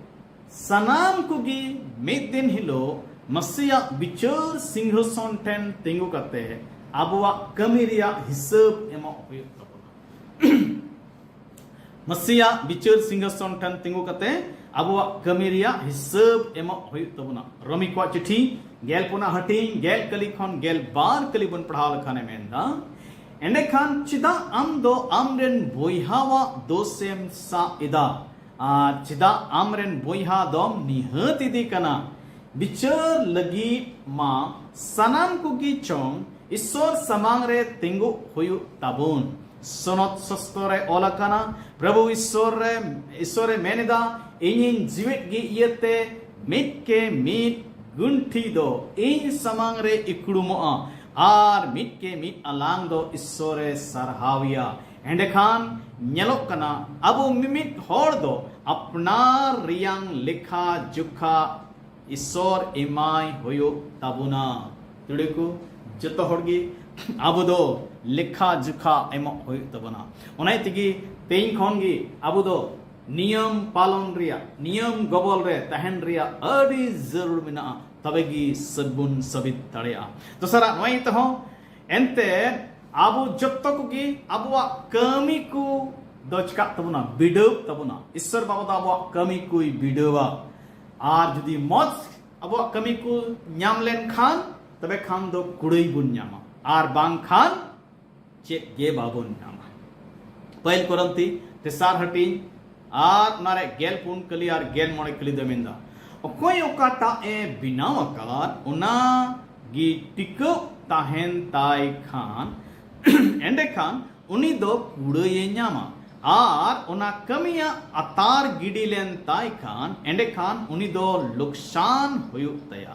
ᱥᱟᱱᱟᱢ ᱠᱚᱜᱮ ᱢᱤᱫ ᱫᱤᱱ ᱦᱤᱞᱳᱜ ᱢᱟᱹᱥᱤᱭᱟᱜ ᱵᱤᱪᱟᱹᱨ ᱥᱤᱝᱦᱟᱥᱚᱱ ᱴᱷᱮᱱ ᱛᱤᱸᱜᱩ ᱠᱟᱛᱮ ᱟᱵᱚᱣᱟᱜ ᱠᱟᱹᱢᱤ ᱨᱮᱭᱟᱜ ᱦᱤᱥᱟᱹᱵ ᱮᱢᱚᱜ ᱦᱩᱭᱩᱜ ᱛᱟᱵᱚᱱᱟ᱾ ᱢᱟᱹᱥᱤᱭᱟᱜ ᱵᱤᱪᱟᱹᱨ ᱥᱤᱝᱦᱟᱥᱚᱱ ᱴᱷᱮᱱ ᱛᱤᱸᱜᱩ ᱠᱟᱛᱮ ᱟᱵᱚᱣᱟᱜ ᱠᱟᱹᱢᱤ ᱨᱮᱭᱟᱜ ᱦᱤᱥᱟᱹᱵ ᱮᱢᱚᱜ ᱦᱩᱭᱩᱜ ᱛᱟᱵᱚᱱᱟ᱾ ᱨᱳᱢᱤ ᱠᱚᱣᱟᱜ ᱪᱤᱴᱷᱤ ᱜᱮᱞ ᱯᱩᱱᱟᱜ ᱦᱟᱹᱴᱤᱧ ᱜᱮᱞ ᱠᱟᱹᱞᱤ ᱠᱷᱚᱱ ᱜᱮᱞ ᱵᱟᱨ ᱠᱟᱹᱞᱤ ᱵᱚᱱ ᱯᱟᱲᱦᱟᱣ ᱞᱮᱠᱷᱟᱱᱮ ᱢᱮᱱᱫᱟ, ᱮᱸᱰᱮᱠᱷᱟᱱ ᱪᱮᱫᱟᱜ ᱟᱢ ᱫᱚ ᱟᱢᱨᱮᱱ ᱵᱚᱭᱦᱟᱣᱟᱜ ᱫᱳᱥᱮᱢ ᱥᱟᱵ ᱮᱫᱟ? ᱟᱨ ᱪᱮᱫᱟᱜ ᱟᱢᱨᱮᱱ ᱵᱚᱭᱦᱟ ᱫᱚᱢ ᱱᱤᱦᱟᱹᱛ ᱤᱫᱤ ᱠᱟᱱᱟ? ᱵᱤᱪᱟᱹᱨ ᱞᱟᱹᱜᱤᱫ ᱢᱟ ᱥᱟᱱᱟᱢ ᱠᱚᱜᱮ ᱪᱚᱝ ᱤᱥᱥᱚᱨ ᱥᱟᱢᱟᱝ ᱨᱮ ᱛᱤᱸᱜᱩ ᱦᱩᱭᱩᱜ ᱛᱟᱵᱚᱱ᱾ ᱥᱚᱱᱚᱛ ᱥᱚᱥᱛᱚ ᱨᱮ ᱚᱞ ᱟᱠᱟᱱᱟ, ᱯᱨᱚᱵᱷᱩ ᱤᱥᱥᱚᱨ ᱨᱮ, ᱤᱥᱥᱚᱨ ᱮ ᱢᱮᱱ ᱮᱫᱟ, ᱤᱧᱤᱧ ᱡᱤᱣᱮᱫ ᱜᱮ ᱤᱭᱟᱹᱛᱮ ᱢᱤᱫ ᱠᱮ ᱢᱤᱫ ᱜᱩᱱᱴᱷᱤ ᱫᱚ ᱤᱧ ᱥᱟᱢᱟᱝ ᱨᱮ ᱤᱠᱲᱩᱢᱚᱜᱼᱟ ᱟᱨ ᱢᱤᱫ ᱠᱮ ᱢᱤᱫ ᱟᱞᱟᱝ ᱫᱚ ᱤᱥᱥᱚᱨ ᱮ ᱥᱟᱨᱦᱟᱣᱮᱭᱟ᱾ ᱮᱸᱰᱮᱠᱷᱟᱱ ᱧᱮᱞᱚᱜ ᱠᱟᱱᱟ, ᱟᱵᱚ ᱢᱤᱢᱤᱫ ᱦᱚᱲ ᱫᱚ ᱟᱯᱱᱟᱨ ᱨᱮᱭᱟᱝ ᱞᱮᱠᱷᱟ ᱡᱚᱠᱷᱟ ᱤᱥᱥᱚᱨ ᱮᱢᱟᱭ ᱦᱩᱭᱩᱜ ᱛᱟᱵᱚᱱᱟ᱾ ᱛᱩᱲᱤ ᱠᱚ, ᱡᱚᱛᱚ ᱦᱚᱲ ᱜᱮ ᱟᱵᱚ ᱫᱚ ᱞᱮᱠᱷᱟ ᱡᱚᱠᱷᱟ ᱮᱢᱚᱜ ᱦᱩᱭᱩᱜ ᱛᱟᱵᱚᱱᱟ᱾ ᱚᱱᱟ ᱛᱮᱜᱮ ᱛᱮᱦᱮᱧ ᱠᱷᱚᱱ ᱜᱮ ᱟᱵᱚ ᱫᱚ ᱱᱤᱭᱚᱢ ᱯᱟᱞᱚᱱ ᱨᱮᱭᱟᱜ, ᱱᱤᱭᱚᱢ ᱜᱚᱵᱚᱞ ᱨᱮ ᱛᱟᱦᱮᱱ ᱨᱮᱭᱟᱜ ᱟᱹᱰᱤ ᱡᱟᱹᱨᱩᱲ ᱢᱮᱱᱟᱜᱼᱟ, ᱛᱚᱵᱮ ᱜᱮ ᱥᱟᱹᱜᱩᱱ ᱥᱟᱹᱵᱤᱛ ᱫᱟᱲᱮᱭᱟᱜᱼᱟ᱾ ᱫᱚᱥᱟᱨᱟᱜ ᱱᱚᱣᱟ ᱤᱭᱟᱹ ᱛᱮᱦᱚᱸ, ᱮᱱᱛᱮ ᱟᱵᱚ ᱡᱚᱛᱚ ᱠᱚᱜᱮ ᱟᱵᱚᱣᱟᱜ ᱠᱟᱹᱢᱤ ᱠᱚ ᱫᱚ ᱪᱤᱠᱟᱜ ᱛᱟᱵᱚᱱᱟ, ᱵᱤᱰᱟᱹᱣ ᱛᱟᱵᱚᱱᱟ᱾ ᱤᱥᱥᱚᱨ ᱵᱟᱵᱟ ᱫᱚ ᱟᱵᱚᱣᱟᱜ ᱠᱟᱹᱢᱤ ᱠᱚᱭ ᱵᱤᱰᱟᱹᱣᱟ᱾ ᱟᱨ ᱡᱩᱫᱤ ᱢᱚᱡᱽ ᱟᱵᱚᱣᱟᱜ ᱠᱟᱹᱢᱤ ᱠᱚ ᱧᱟᱢ ᱞᱮᱱᱠᱷᱟᱱ, ᱛᱚᱵᱮ ᱠᱷᱟᱱ ᱫᱚ ᱠᱩᱲᱟᱹᱭ ᱵᱚᱱ ᱧᱟᱢᱟ, ᱟᱨ ᱵᱟᱝᱠᱷᱟᱱ ᱪᱮᱫ ᱜᱮ ᱵᱟᱵᱚᱱ ᱧᱟᱢᱟ᱾ ᱯᱟᱹᱦᱤᱞ ᱠᱚᱨᱤᱱᱛᱷᱤ ᱛᱮᱥᱟᱨ ᱦᱟᱹᱴᱤᱧ ᱟᱨ ᱚᱱᱟᱨᱮ ᱜᱮᱞ ᱯᱩᱱ ᱠᱟᱹᱞᱤ ᱟᱨ ᱜᱮᱞ ᱢᱚᱬᱮ ᱠᱟᱹᱞᱤ ᱫᱚ ᱢᱮᱱᱫᱟ, ᱚᱠᱚᱭ ᱚᱠᱟᱴᱟᱜ ᱮ ᱵᱮᱱᱟᱣ ᱟᱠᱟᱫ ᱚᱱᱟ ᱜᱮ ᱴᱤᱠᱟᱹᱣ ᱛᱟᱦᱮᱱ ᱛᱟᱭ ᱠᱷᱟᱱ, ᱮᱸᱰᱮᱠᱷᱟᱱ ᱩᱱᱤ ᱫᱚ ᱠᱩᱲᱟᱹᱭᱮ ᱧᱟᱢᱟ᱾ ᱟᱨ ᱚᱱᱟ ᱠᱟᱹᱢᱤᱭᱟᱜ ᱟᱛᱟᱨ ᱜᱤᱰᱤ ᱞᱮᱱ ᱛᱟᱭ ᱠᱷᱟᱱ, ᱮᱸᱰᱮᱠᱷᱟᱱ ᱩᱱᱤ ᱫᱚ ᱞᱚᱠᱥᱟᱱ ᱦᱩᱭᱩᱜ ᱛᱟᱭᱟ᱾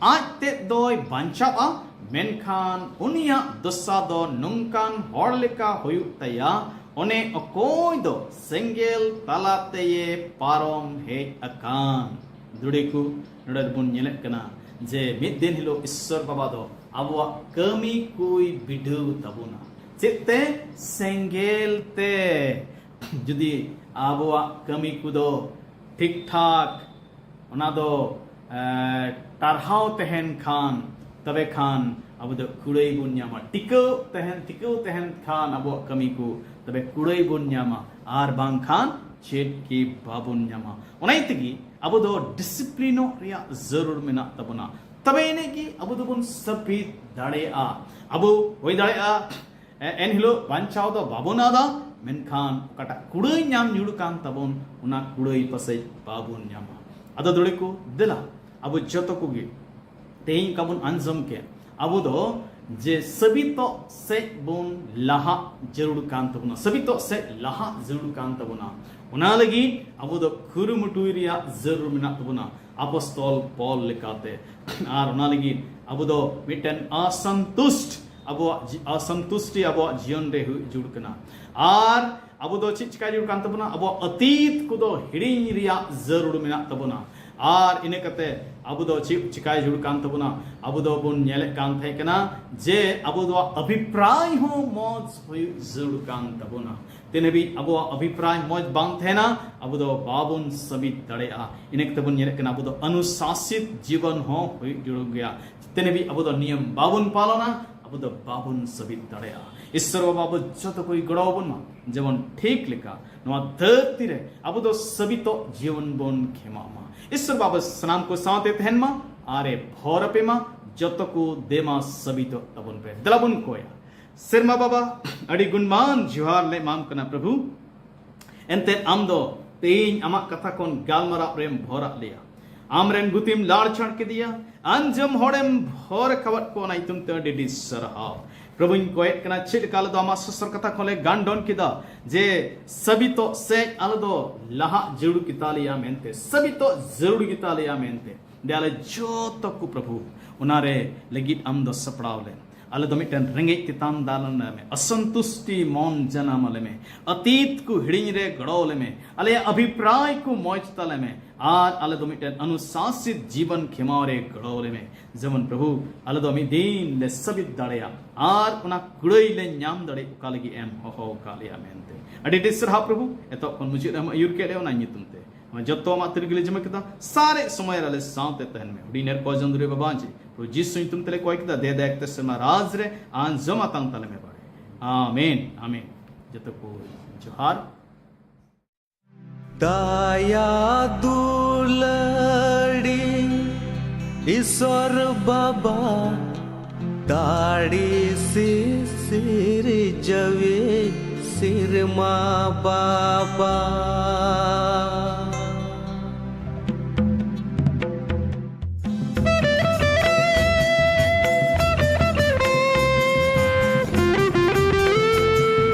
ᱟᱡ ᱛᱮᱫ ᱫᱚᱭ ᱵᱟᱧᱪᱟᱣᱜᱼᱟ, ᱢᱮᱱᱠᱷᱟᱱ ᱩᱱᱤᱭᱟᱜ ᱫᱚᱥᱟ ᱫᱚ ᱱᱚᱝᱠᱟᱱ ᱦᱚᱲ ᱞᱮᱠᱟ ᱦᱩᱭᱩᱜ ᱛᱟᱭᱟ, ᱚᱱᱮ ᱚᱠᱚᱭ ᱫᱚ ᱥᱮᱸᱜᱮᱞ ᱛᱟᱞᱟ ᱛᱮᱭᱮ ᱯᱟᱨᱚᱢ ᱦᱮᱡ ᱟᱠᱟᱱ᱾ ᱫᱩᱲᱤ ᱠᱚ, ᱱᱚᱰᱮ ᱵᱚᱱ ᱧᱮᱞᱮᱫ ᱠᱟᱱᱟ ᱡᱮ ᱢᱤᱫ ᱫᱤᱱ ᱦᱤᱞᱳᱜ ᱤᱥᱥᱚᱨ ᱵᱟᱵᱟ ᱫᱚ ᱟᱵᱚᱣᱟᱜ ᱠᱟᱹᱢᱤ ᱠᱚᱭ ᱵᱤᱰᱟᱹᱣ ᱛᱟᱵᱚᱱᱟ᱾ ᱪᱮᱫ ᱛᱮ? ᱥᱮᱸᱜᱮᱞ ᱛᱮ᱾ ᱡᱩᱫᱤ ᱟᱵᱚᱣᱟᱜ ᱠᱟᱹᱢᱤ ᱠᱚᱫᱚ ᱴᱷᱤᱠ ᱴᱷᱟᱠ ᱚᱱᱟ ᱫᱚ ᱮ, ᱴᱟᱨᱦᱟᱣ ᱛᱟᱦᱮᱱ ᱠᱷᱟᱱ, ᱛᱚᱵᱮ ᱠᱷᱟᱱ ᱟᱵᱚ ᱫᱚ ᱠᱩᱲᱟᱹᱭ ᱵᱚᱱ ᱧᱟᱢᱟ᱾ ᱴᱤᱠᱟᱹᱣ ᱛᱟᱦᱮᱱ, ᱴᱤᱠᱟᱹᱣ ᱛᱟᱦᱮᱱ ᱠᱷᱟᱱ ᱟᱵᱚᱣᱟᱜ ᱠᱟᱹᱢᱤ ᱠᱚ, ᱛᱚᱵᱮ ᱠᱩᱲᱟᱹᱭ ᱵᱚᱱ ᱧᱟᱢᱟ, ᱟᱨ ᱵᱟᱝᱠᱷᱟᱱ ᱪᱮᱫ ᱜᱮ ᱵᱟᱵᱚᱱ ᱧᱟᱢᱟ᱾ ᱚᱱᱟ ᱛᱮᱜᱮ ᱟᱵᱚ ᱫᱚ ᱰᱤᱥᱤᱯᱞᱤᱱᱚᱜ ᱨᱮᱭᱟᱜ ᱡᱟᱹᱨᱩᱲ ᱢᱮᱱᱟᱜ ᱛᱟᱵᱚᱱᱟ, ᱛᱚᱵᱮ ᱮᱱᱮᱡ ᱜᱮ ᱟᱵᱚ ᱫᱚᱵᱚᱱ ᱥᱟᱹᱯᱤᱫ ᱫᱟᱲᱮᱭᱟᱜᱼᱟ᱾ ᱟᱵᱚ ᱦᱩᱭ ᱫᱟᱲᱮᱭᱟᱜᱼᱟ ᱮ-, ᱮᱱᱦᱤᱞᱳᱜ ᱵᱟᱧᱪᱟᱣ ᱫᱚ ᱵᱟᱵᱚᱱ ᱟᱫᱟ, ᱢᱮᱱᱠᱷᱟᱱ ᱚᱠᱟᱴᱟᱜ ᱠᱩᱲᱟᱹᱭ ᱧᱟᱢ ᱡᱩᱲ ᱠᱟᱱ ᱛᱟᱵᱚᱱ, ᱚᱱᱟ ᱠᱩᱲᱟᱹᱭ ᱯᱟᱥᱮᱡ ᱵᱟᱵᱚᱱ ᱧᱟᱢᱟ᱾ ᱟᱫᱚ ᱫᱩᱲᱤ ᱠᱚ, ᱫᱮᱞᱟ, ᱟᱵᱚ ᱡᱚᱛᱚ ᱠᱚᱜᱮ ᱛᱮᱦᱮᱧ ᱚᱠᱟ ᱵᱚᱱ ᱟᱸᱡᱚᱢ ᱠᱮᱫ, ᱟᱵᱚ ᱫᱚ ᱡᱮ ᱥᱟᱹᱵᱤᱛᱚᱜ ᱥᱮᱡ ᱵᱚᱱ ᱞᱟᱦᱟᱜ ᱡᱟᱹᱨᱩᱲ ᱠᱟᱱ ᱛᱟᱵᱚᱱᱟ, ᱥᱟᱹᱵᱤᱛᱚᱜ ᱥᱮᱡ ᱞᱟᱦᱟᱜ ᱡᱟᱹᱨᱩᱲ ᱠᱟᱱ ᱛᱟᱵᱚᱱᱟ, ᱚᱱᱟ ᱞᱟᱹᱜᱤᱫ ᱟᱵᱚ ᱫᱚ ᱠᱩᱨᱩᱢᱩᱴᱩᱭ ᱨᱮᱭᱟᱜ ᱡᱟᱹᱨᱩᱲ ᱢᱮᱱᱟᱜ ᱛᱟᱵᱚᱱᱟ᱾ ᱟᱯᱚᱥᱛᱚᱞ ᱯᱚᱞ ᱞᱮᱠᱟᱛᱮ᱾ ᱟᱨ ᱚᱱᱟ ᱞᱟᱹᱜᱤᱫ ᱟᱵᱚ ᱫᱚ ᱢᱤᱫᱴᱮᱱ ᱚᱥᱚᱱᱛᱩᱥᱴ, ᱟᱵᱚᱣᱟᱜ ᱡᱤ-, ᱚᱥᱚᱱᱛᱩᱥᱴᱤ ᱟᱵᱚᱣᱟᱜ ᱡᱤᱭᱚᱱ ᱨᱮ ᱦᱩᱭ ᱡᱩᱲ ᱠᱟᱱᱟ᱾ ᱟᱨ ᱟᱵᱚ ᱫᱚ ᱪᱮᱫ ᱪᱤᱠᱟᱹᱭ ᱡᱩᱲ ᱠᱟᱱ ᱛᱟᱵᱚᱱᱟ? ᱟᱵᱚᱣᱟᱜ ᱚᱛᱤᱛ ᱠᱚᱫᱚ ᱦᱤᱲᱤᱧ ᱨᱮᱭᱟᱜ ᱡᱟᱹᱨᱩᱲ ᱢᱮᱱᱟᱜ ᱛᱟᱵᱚᱱᱟ᱾ ᱟᱨ ᱤᱱᱟᱹ ᱠᱟᱛᱮ ᱟᱵᱚ ᱫᱚ ᱪᱮᱫ ᱪᱤᱠᱟᱹᱭ ᱡᱩᱲ ᱠᱟᱱ ᱛᱟᱵᱚᱱᱟ? ᱟᱵᱚ ᱫᱚ ᱵᱚᱱ ᱧᱮᱞᱮᱫ ᱠᱟᱱ ᱛᱟᱦᱮᱸ ᱠᱟᱱᱟ ᱡᱮ ᱟᱵᱚ ᱫᱚ ᱚᱵᱷᱤᱯᱨᱟᱭ ᱦᱚᱸ ᱢᱚᱡᱽ ᱦᱩᱭᱩᱜ ᱡᱟᱹᱨᱩᱲ ᱠᱟᱱ ᱛᱟᱵᱚᱱᱟ᱾ ᱛᱤᱱ ᱦᱟᱹᱵᱤᱡ ᱟᱵᱚᱣᱟᱜ ᱚᱵᱷᱤᱯᱨᱟᱭ ᱢᱚᱡᱽ ᱵᱟᱝ ᱛᱟᱦᱮᱱᱟ, ᱟᱵᱚ ᱫᱚ ᱵᱟᱵᱚᱱ ᱥᱟᱹᱵᱤᱛ ᱫᱟᱲᱮᱭᱟᱜᱼᱟ᱾ ᱤᱱᱟᱹ ᱠᱟᱛᱮ ᱵᱚᱱ ᱧᱮᱞᱮᱫ ᱠᱟᱱᱟ, ᱟᱵᱚ ᱫᱚ ᱚᱱᱩᱥᱟᱥᱤᱛ ᱡᱤᱵᱚᱱ ᱦᱚᱸ ᱦᱩᱭᱩᱜ ᱡᱟᱹᱨᱩᱲ ᱜᱮᱭᱟ᱾ ᱛᱤᱱ ᱦᱟᱹᱵᱤᱡ ᱟᱵᱚ ᱫᱚ ᱱᱤᱭᱚᱢ ᱵᱟᱵᱚᱱ ᱯᱟᱞᱚᱱᱟ, ᱟᱵᱚ ᱫᱚ ᱵᱟᱵᱚᱱ ᱥᱟᱹᱵᱤᱛ ᱫᱟᱲᱮᱭᱟᱜᱼᱟ᱾ ᱤᱥᱥᱚᱨ ᱵᱟᱵᱟ ᱟᱵᱚ ᱡᱚᱛᱚ ᱠᱚᱭ ᱜᱚᱲᱚ ᱟᱵᱚᱱ ᱢᱟ, ᱡᱮᱢᱚᱱ ᱴᱷᱤᱠ ᱞᱮᱠᱟ ᱱᱚᱣᱟ ᱫᱷᱟᱹᱨᱛᱤ ᱨᱮ ᱟᱵᱚ ᱫᱚ ᱥᱟᱹᱵᱤᱛᱚᱜ ᱡᱤᱭᱚᱱ ᱵᱚᱱ ᱠᱷᱮᱢᱟᱜ ᱢᱟ᱾ ᱤᱥᱥᱚᱨ ᱵᱟᱵᱟ ᱥᱟᱱᱟᱢ ᱠᱚ ᱥᱟᱶᱛᱮ ᱛᱟᱦᱮᱱ ᱢᱟ ᱟᱨ ᱮ ᱵᱷᱚᱨ ᱟᱯᱮ ᱢᱟ᱾ ᱡᱚᱛᱚ ᱠᱚ ᱫᱮᱢᱟ ᱥᱟᱹᱵᱤᱛᱚᱜ ᱛᱟᱵᱚᱱ ᱯᱮ᱾ ᱫᱮᱞᱟ ᱵᱚᱱ ᱠᱚᱭᱟ᱾ ᱥᱮᱨᱢᱟ ᱵᱟᱵᱟ, ᱟᱹᱰᱤ ᱜᱩᱱᱢᱟᱱ ᱡᱚᱦᱟᱨ ᱞᱮ ᱮᱢᱟᱢ ᱠᱟᱱᱟ ᱯᱨᱚᱵᱷᱩ᱾ ᱮᱱᱛᱮᱫ ᱟᱢ ᱫᱚ ᱛᱮᱦᱮᱧ ᱟᱢᱟᱜ ᱠᱟᱛᱷᱟ ᱠᱷᱚᱱ ᱜᱟᱞᱢᱟᱨᱟᱣ ᱨᱮᱢ ᱵᱷᱚᱨᱟᱜ ᱞᱮᱭᱟ᱾ ᱟᱢᱨᱮᱱ ᱜᱩᱛᱤᱢ ᱞᱟᱲ ᱪᱷᱟᱲ ᱠᱮᱫᱮᱭᱟ, ᱟᱸᱡᱚᱢ ᱦᱚᱲᱮᱢ ᱵᱷᱚᱨ ᱟᱠᱟᱣᱟᱫ ᱠᱚᱣᱟ, ᱚᱱᱟ ᱧᱩᱛᱩᱢ ᱛᱮ ᱟᱹᱰᱤ ᱟᱹᱰᱤ ᱥᱟᱨᱦᱟᱣ᱾ ᱯᱨᱚᱵᱷᱩᱧ ᱠᱚᱭᱮᱫ ᱠᱟᱱᱟ, ᱪᱮᱫ ᱞᱮᱠᱟ ᱟᱞᱮ ᱫᱚ ᱟᱢᱟᱜ ᱥᱚᱥᱚᱨ ᱠᱟᱛᱷᱟ ᱠᱷᱚᱱ ᱞᱮ ᱜᱟᱱᱰᱚᱱ ᱠᱮᱫᱟ ᱡᱮ ᱥᱟᱹᱵᱤᱛᱚᱜ ᱥᱮᱡ ᱟᱞᱮ ᱫᱚ ᱞᱟᱦᱟᱜ ᱡᱟᱹᱨᱩᱲ ᱜᱮᱛᱟ ᱞᱮᱭᱟ ᱢᱮᱱᱛᱮ, ᱥᱟᱹᱵᱤᱛᱚᱜ ᱡᱟᱹᱨᱩᱲ ᱜᱮᱛᱟ ᱞᱮᱭᱟ ᱢᱮᱱᱛᱮ᱾ ᱫᱮ ᱟᱞᱮ ᱡᱚᱛᱚ ᱠᱚ ᱯᱨᱚᱵᱷᱩ ᱚᱱᱟᱨᱮ ᱞᱟᱹᱜᱤᱫ ᱟᱢ ᱫᱚ ᱥᱟᱯᱲᱟᱣ ᱞᱮᱢ᱾ ᱟᱞᱮ ᱫᱚ ᱢᱤᱫᱴᱮᱱ ᱨᱮᱸᱜᱮᱡ ᱛᱮᱛᱟᱝ ᱫᱟᱞ ᱟᱞᱮ ᱢᱮ, ᱚᱥᱚᱱᱛᱩᱥᱴᱤ ᱢᱚᱱ ᱡᱟᱱᱟᱢ ᱟᱞᱮ ᱢᱮ, ᱚᱛᱤᱛ ᱠᱚ ᱦᱤᱲᱤᱧ ᱨᱮ ᱜᱚᱲᱚ ᱟᱞᱮ ᱢᱮ, ᱟᱞᱮᱭᱟᱜ ᱚᱵᱷᱤᱯᱨᱟᱭ ᱠᱚ ᱢᱚᱡᱽ ᱛᱟᱞᱮ ᱢᱮ, ᱟᱨ ᱟᱞᱮ ᱫᱚ ᱢᱤᱫᱴᱮᱱ ᱚᱱᱩᱥᱟᱥᱤᱛ ᱡᱤᱵᱚᱱ ᱠᱷᱮᱢᱟᱣ ᱨᱮ ᱜᱚᱲᱚ ᱟᱞᱮ ᱢᱮ᱾ ᱡᱮᱢᱚᱱ ᱯᱨᱚᱵᱷᱩ, ᱟᱞᱮ ᱫᱚ ᱢᱤᱫ ᱫᱤᱱ ᱞᱮ ᱥᱟᱹᱵᱤᱛ ᱫᱟᱲᱮᱭᱟᱜ ᱟᱨ ᱚᱱᱟ ᱠᱩᱲᱟᱹᱭ ᱞᱮ ᱧᱟᱢ ᱫᱟᱲᱮᱭᱟᱜ, ᱚᱠᱟ ᱞᱟᱹᱜᱤᱫ ᱮᱢ ᱦᱚᱦᱚ ᱟᱠᱟᱫ ᱞᱮᱭᱟ ᱢᱮᱱᱛᱮ᱾ ᱟᱹᱰᱤ ᱟᱹᱰᱤ ᱥᱟᱨᱦᱟᱣ ᱯᱨᱚᱵᱷᱩ, ᱮᱛᱚᱦᱚᱵ ᱠᱷᱚᱱ ᱢᱩᱪᱟᱹᱫ ᱮᱢ ᱟᱹᱭᱩᱨ ᱠᱮᱫ ᱞᱮᱭᱟ, ᱚᱱᱟ ᱧᱩᱛᱩᱢ ᱛᱮ᱾ ᱱᱚᱣᱟ ᱡᱚᱛᱚ ᱟᱢᱟᱜ ᱛᱤ ᱨᱮᱜᱮ ᱞᱮ ᱡᱤᱢᱟᱹ ᱠᱮᱫᱟ᱾ ᱥᱟᱨᱮᱡ ᱥᱚᱢᱚᱭ ᱨᱮ ᱟᱞᱮ ᱥᱟᱶᱛᱮ ᱛᱟᱦᱮᱱ ᱢᱮ᱾ ᱦᱩᱰᱤᱧ ᱮᱨ ᱠᱚ ᱡᱚᱱ ᱫᱩᱨᱤ ᱵᱟᱵᱟ ᱡᱮ ᱯᱨᱚᱵᱷᱩ ᱡᱤᱥᱩ ᱧᱩᱛᱩᱢ ᱛᱮᱞᱮ ᱠᱚᱭ ᱠᱮᱫᱟ, ᱫᱮ ᱫᱟᱭᱟ ᱠᱟᱛᱮ ᱥᱮᱨᱢᱟ ᱨᱟᱡᱽ ᱨᱮ ᱟᱸᱡᱚᱢ ᱟᱛᱟᱝ ᱛᱟᱞᱮ ᱢᱮ ᱵᱟᱲᱮ᱾ ᱟᱢᱮᱱ, ᱟᱢᱮᱱ᱾ ᱡᱚᱛᱚ ᱠᱚ ᱡᱚᱦᱟᱨ᱾ ᱫᱟᱭᱟ ᱫᱩᱞᱟᱹᱲᱤ ᱤᱥᱚᱨ ᱵᱟᱵᱟ, ᱫᱟᱲᱮ ᱥᱤᱥᱤᱨ ᱡᱟᱹᱣᱤ ᱥᱤᱨᱢᱟ ᱵᱟᱵᱟ᱾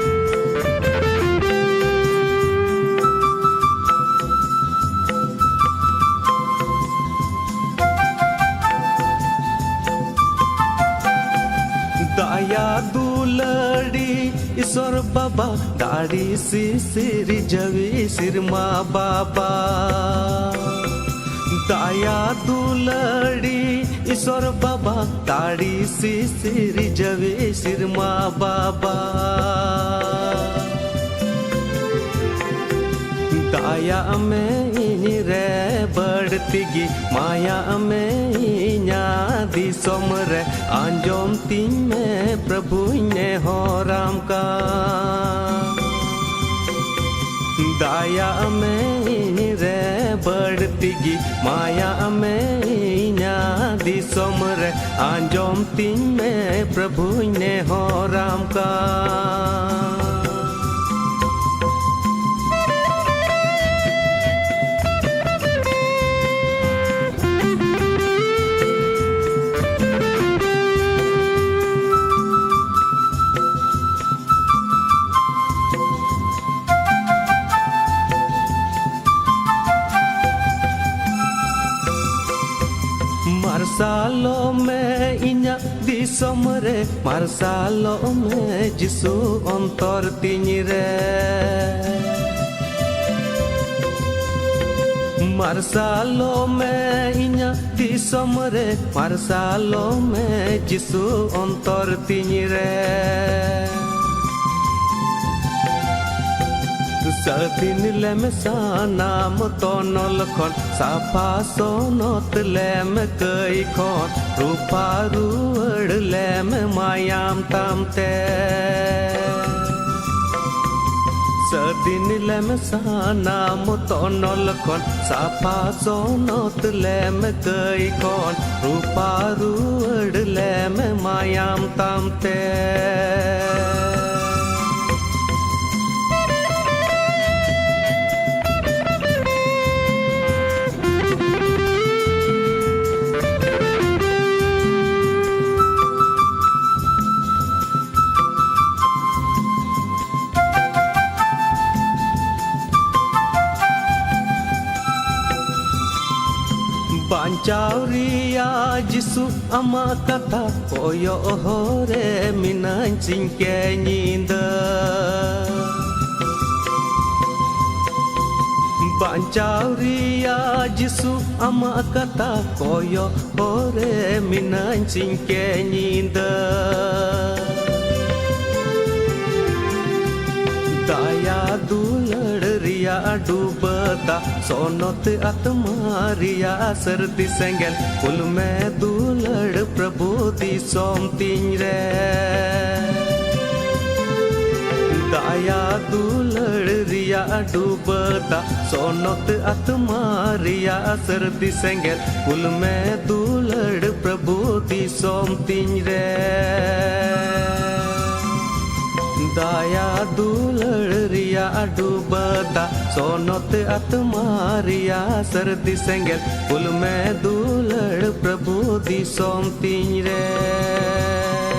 ᱫᱟᱭᱟ ᱫᱩᱞᱟᱹᱲᱤ ᱤᱥᱚᱨ ᱵᱟᱵᱟ, ᱫᱟᱲᱮ ᱥᱤᱥᱤᱨ ᱡᱟᱹᱣᱤ ᱥᱤᱨᱢᱟ ᱵᱟᱵᱟ᱾ ᱫᱟᱭᱟ ᱫᱩᱞᱟᱹᱲᱤ ᱤᱥᱚᱨ ᱵᱟᱵᱟ, ᱫᱟᱲᱮ ᱥᱤᱥᱤᱨ ᱡᱟᱹᱣᱤ ᱥᱤᱨᱢᱟ ᱵᱟᱵᱟ᱾ ᱫᱟᱭᱟᱜ ᱢᱮ ᱤᱧ ᱨᱮ ᱵᱟᱹᱲᱛᱤ ᱜᱮ, ᱢᱟᱭᱟᱜ ᱢᱮ ᱤᱧᱟᱹᱜ ᱫᱤᱥᱚᱢ ᱨᱮ, ᱟᱸᱡᱚᱢ ᱛᱤᱧ ᱢᱮ ᱯᱨᱚᱵᱷᱩᱧ ᱱᱮᱦᱚᱨᱟᱢ ᱠᱟᱱ᱾ ᱫᱟᱭᱟᱜ ᱢᱮ ᱤᱧ ᱨᱮ ᱵᱟᱹᱲᱛᱤ ᱜᱮ, ᱢᱟᱭᱟᱜ ᱢᱮ ᱤᱧᱟᱹᱜ ᱫᱤᱥᱚᱢ ᱨᱮ, ᱟᱸᱡᱚᱢ ᱛᱤᱧ ᱢᱮ ᱯᱨᱚᱵᱷᱩᱧ ᱱᱮᱦᱚᱨᱟᱢ ᱠᱟᱱ᱾ ᱢᱟᱨᱥᱟᱞᱚᱜ ᱢᱮ ᱤᱧᱟᱹᱜ ᱫᱤᱥ ᱫᱤᱥᱚᱢ ᱨᱮ ᱢᱟᱨᱥᱟᱞᱚᱜ ᱢᱮ ᱡᱤᱥᱩ ᱚᱱᱛᱚᱨ ᱛᱤᱧ ᱨᱮ᱾ ᱢᱟᱨᱥᱟᱞᱚᱜ ᱢᱮ ᱤᱧᱟᱹᱜ ᱫᱤᱥᱚᱢ ᱨᱮ, ᱢᱟᱨᱥᱟᱞᱚᱜ ᱢᱮ ᱡᱤᱥᱩ ᱚᱱᱛᱚᱨ ᱛᱤᱧ ᱨᱮ᱾ ᱥᱟᱹᱫᱷᱤᱱ ᱞᱮᱢ ᱥᱟᱱᱟᱢ ᱛᱚᱱᱚᱞ ᱠᱷᱚᱱ, ᱥᱟᱯᱷᱟ ᱥᱚᱱᱚᱛ ᱞᱮᱢ ᱠᱟᱹᱭ ᱠᱷᱚᱱ, ᱨᱩᱯᱟ ᱨᱩᱣᱟᱹᱲ ᱞᱮᱢ ᱢᱟᱭᱟᱢ ᱛᱟᱢ ᱛᱮ᱾ ᱥᱟᱹᱫᱷᱤᱱ ᱞᱮᱢ ᱥᱟᱱᱟᱢ ᱛᱚᱱᱚᱞ ᱠᱷᱚᱱ, ᱥᱟᱯᱷᱟ ᱥᱚᱱᱚᱛ ᱞᱮᱢ ᱠᱟᱹᱭ ᱠᱷᱚᱱ, ᱨᱩᱯᱟ ᱨᱩᱣᱟᱹᱲ ᱞᱮᱢ ᱢᱟᱭᱟᱢ ᱛᱟᱢ ᱛᱮ᱾ ᱵᱟᱧᱪᱟᱣ ᱨᱮᱭᱟᱜ ᱡᱤᱥᱩ ᱟᱢᱟᱜ ᱠᱟᱛᱷᱟ ᱠᱚᱭᱚᱜ ᱦᱚᱨ ᱨᱮ ᱢᱤᱱᱟᱹᱧ ᱥᱤᱧ ᱠᱮ ᱧᱤᱫᱟᱹ᱾ ᱵᱟᱧᱪᱟᱣ ᱨᱮᱭᱟᱜ ᱡᱤᱥᱩ ᱟᱢᱟᱜ ᱠᱟᱛᱷᱟ ᱠᱚᱭᱚᱜ ᱦᱚᱨ ᱨᱮ ᱢᱤᱱᱟᱹᱧ ᱥᱤᱧ ᱠᱮ ᱧᱤᱫᱟᱹ᱾ ᱫᱟᱭᱟ ᱫᱩᱞᱟᱹᱲ ᱨᱮᱭᱟᱜ ᱰᱩᱵᱟᱹ ᱫᱟᱜ, ᱥᱚᱱᱚᱛ ᱟᱛᱢᱟ ᱨᱮᱭᱟᱜ ᱥᱟᱹᱨᱫᱤ ᱥᱮᱸᱜᱮᱞ, ᱠᱩᱞ ᱢᱮ ᱫᱩᱞᱟᱹᱲ ᱯᱨᱚᱵᱷᱩ ᱫᱤᱥᱚᱢ ᱛᱤᱧ ᱨᱮ᱾ ᱫᱟᱭᱟ ᱫᱩᱞᱟᱹᱲ ᱨᱮᱭᱟᱜ ᱰᱩᱵᱟᱹ ᱫᱟᱜ, ᱥᱚᱱᱚᱛ ᱟᱛᱢᱟ ᱨᱮᱭᱟᱜ ᱥᱟᱹᱨᱫᱤ ᱥᱮᱸᱜᱮᱞ, ᱠᱩᱞ ᱢᱮ ᱫᱩᱞᱟᱹᱲ ᱯᱨᱚᱵᱷᱩ ᱫᱤᱥᱚᱢ ᱛᱤᱧ ᱨᱮ᱾ ᱫᱟᱭᱟ ᱫᱩᱞᱟᱹᱲ ᱨᱮᱭᱟᱜ ᱰᱩᱵᱟᱹ ᱫᱟᱜ, ᱥᱚᱱᱚᱛ ᱟᱛᱢᱟ ᱨᱮᱭᱟᱜ ᱥᱟᱹᱨᱫᱤ ᱥᱮᱸᱜᱮᱞ, ᱠᱩᱞ ᱢᱮ ᱫᱩᱞᱟᱹᱲ ᱯᱨᱚᱵᱷᱩ ᱫᱤᱥᱚᱢ ᱛᱤᱧ ᱨᱮ᱾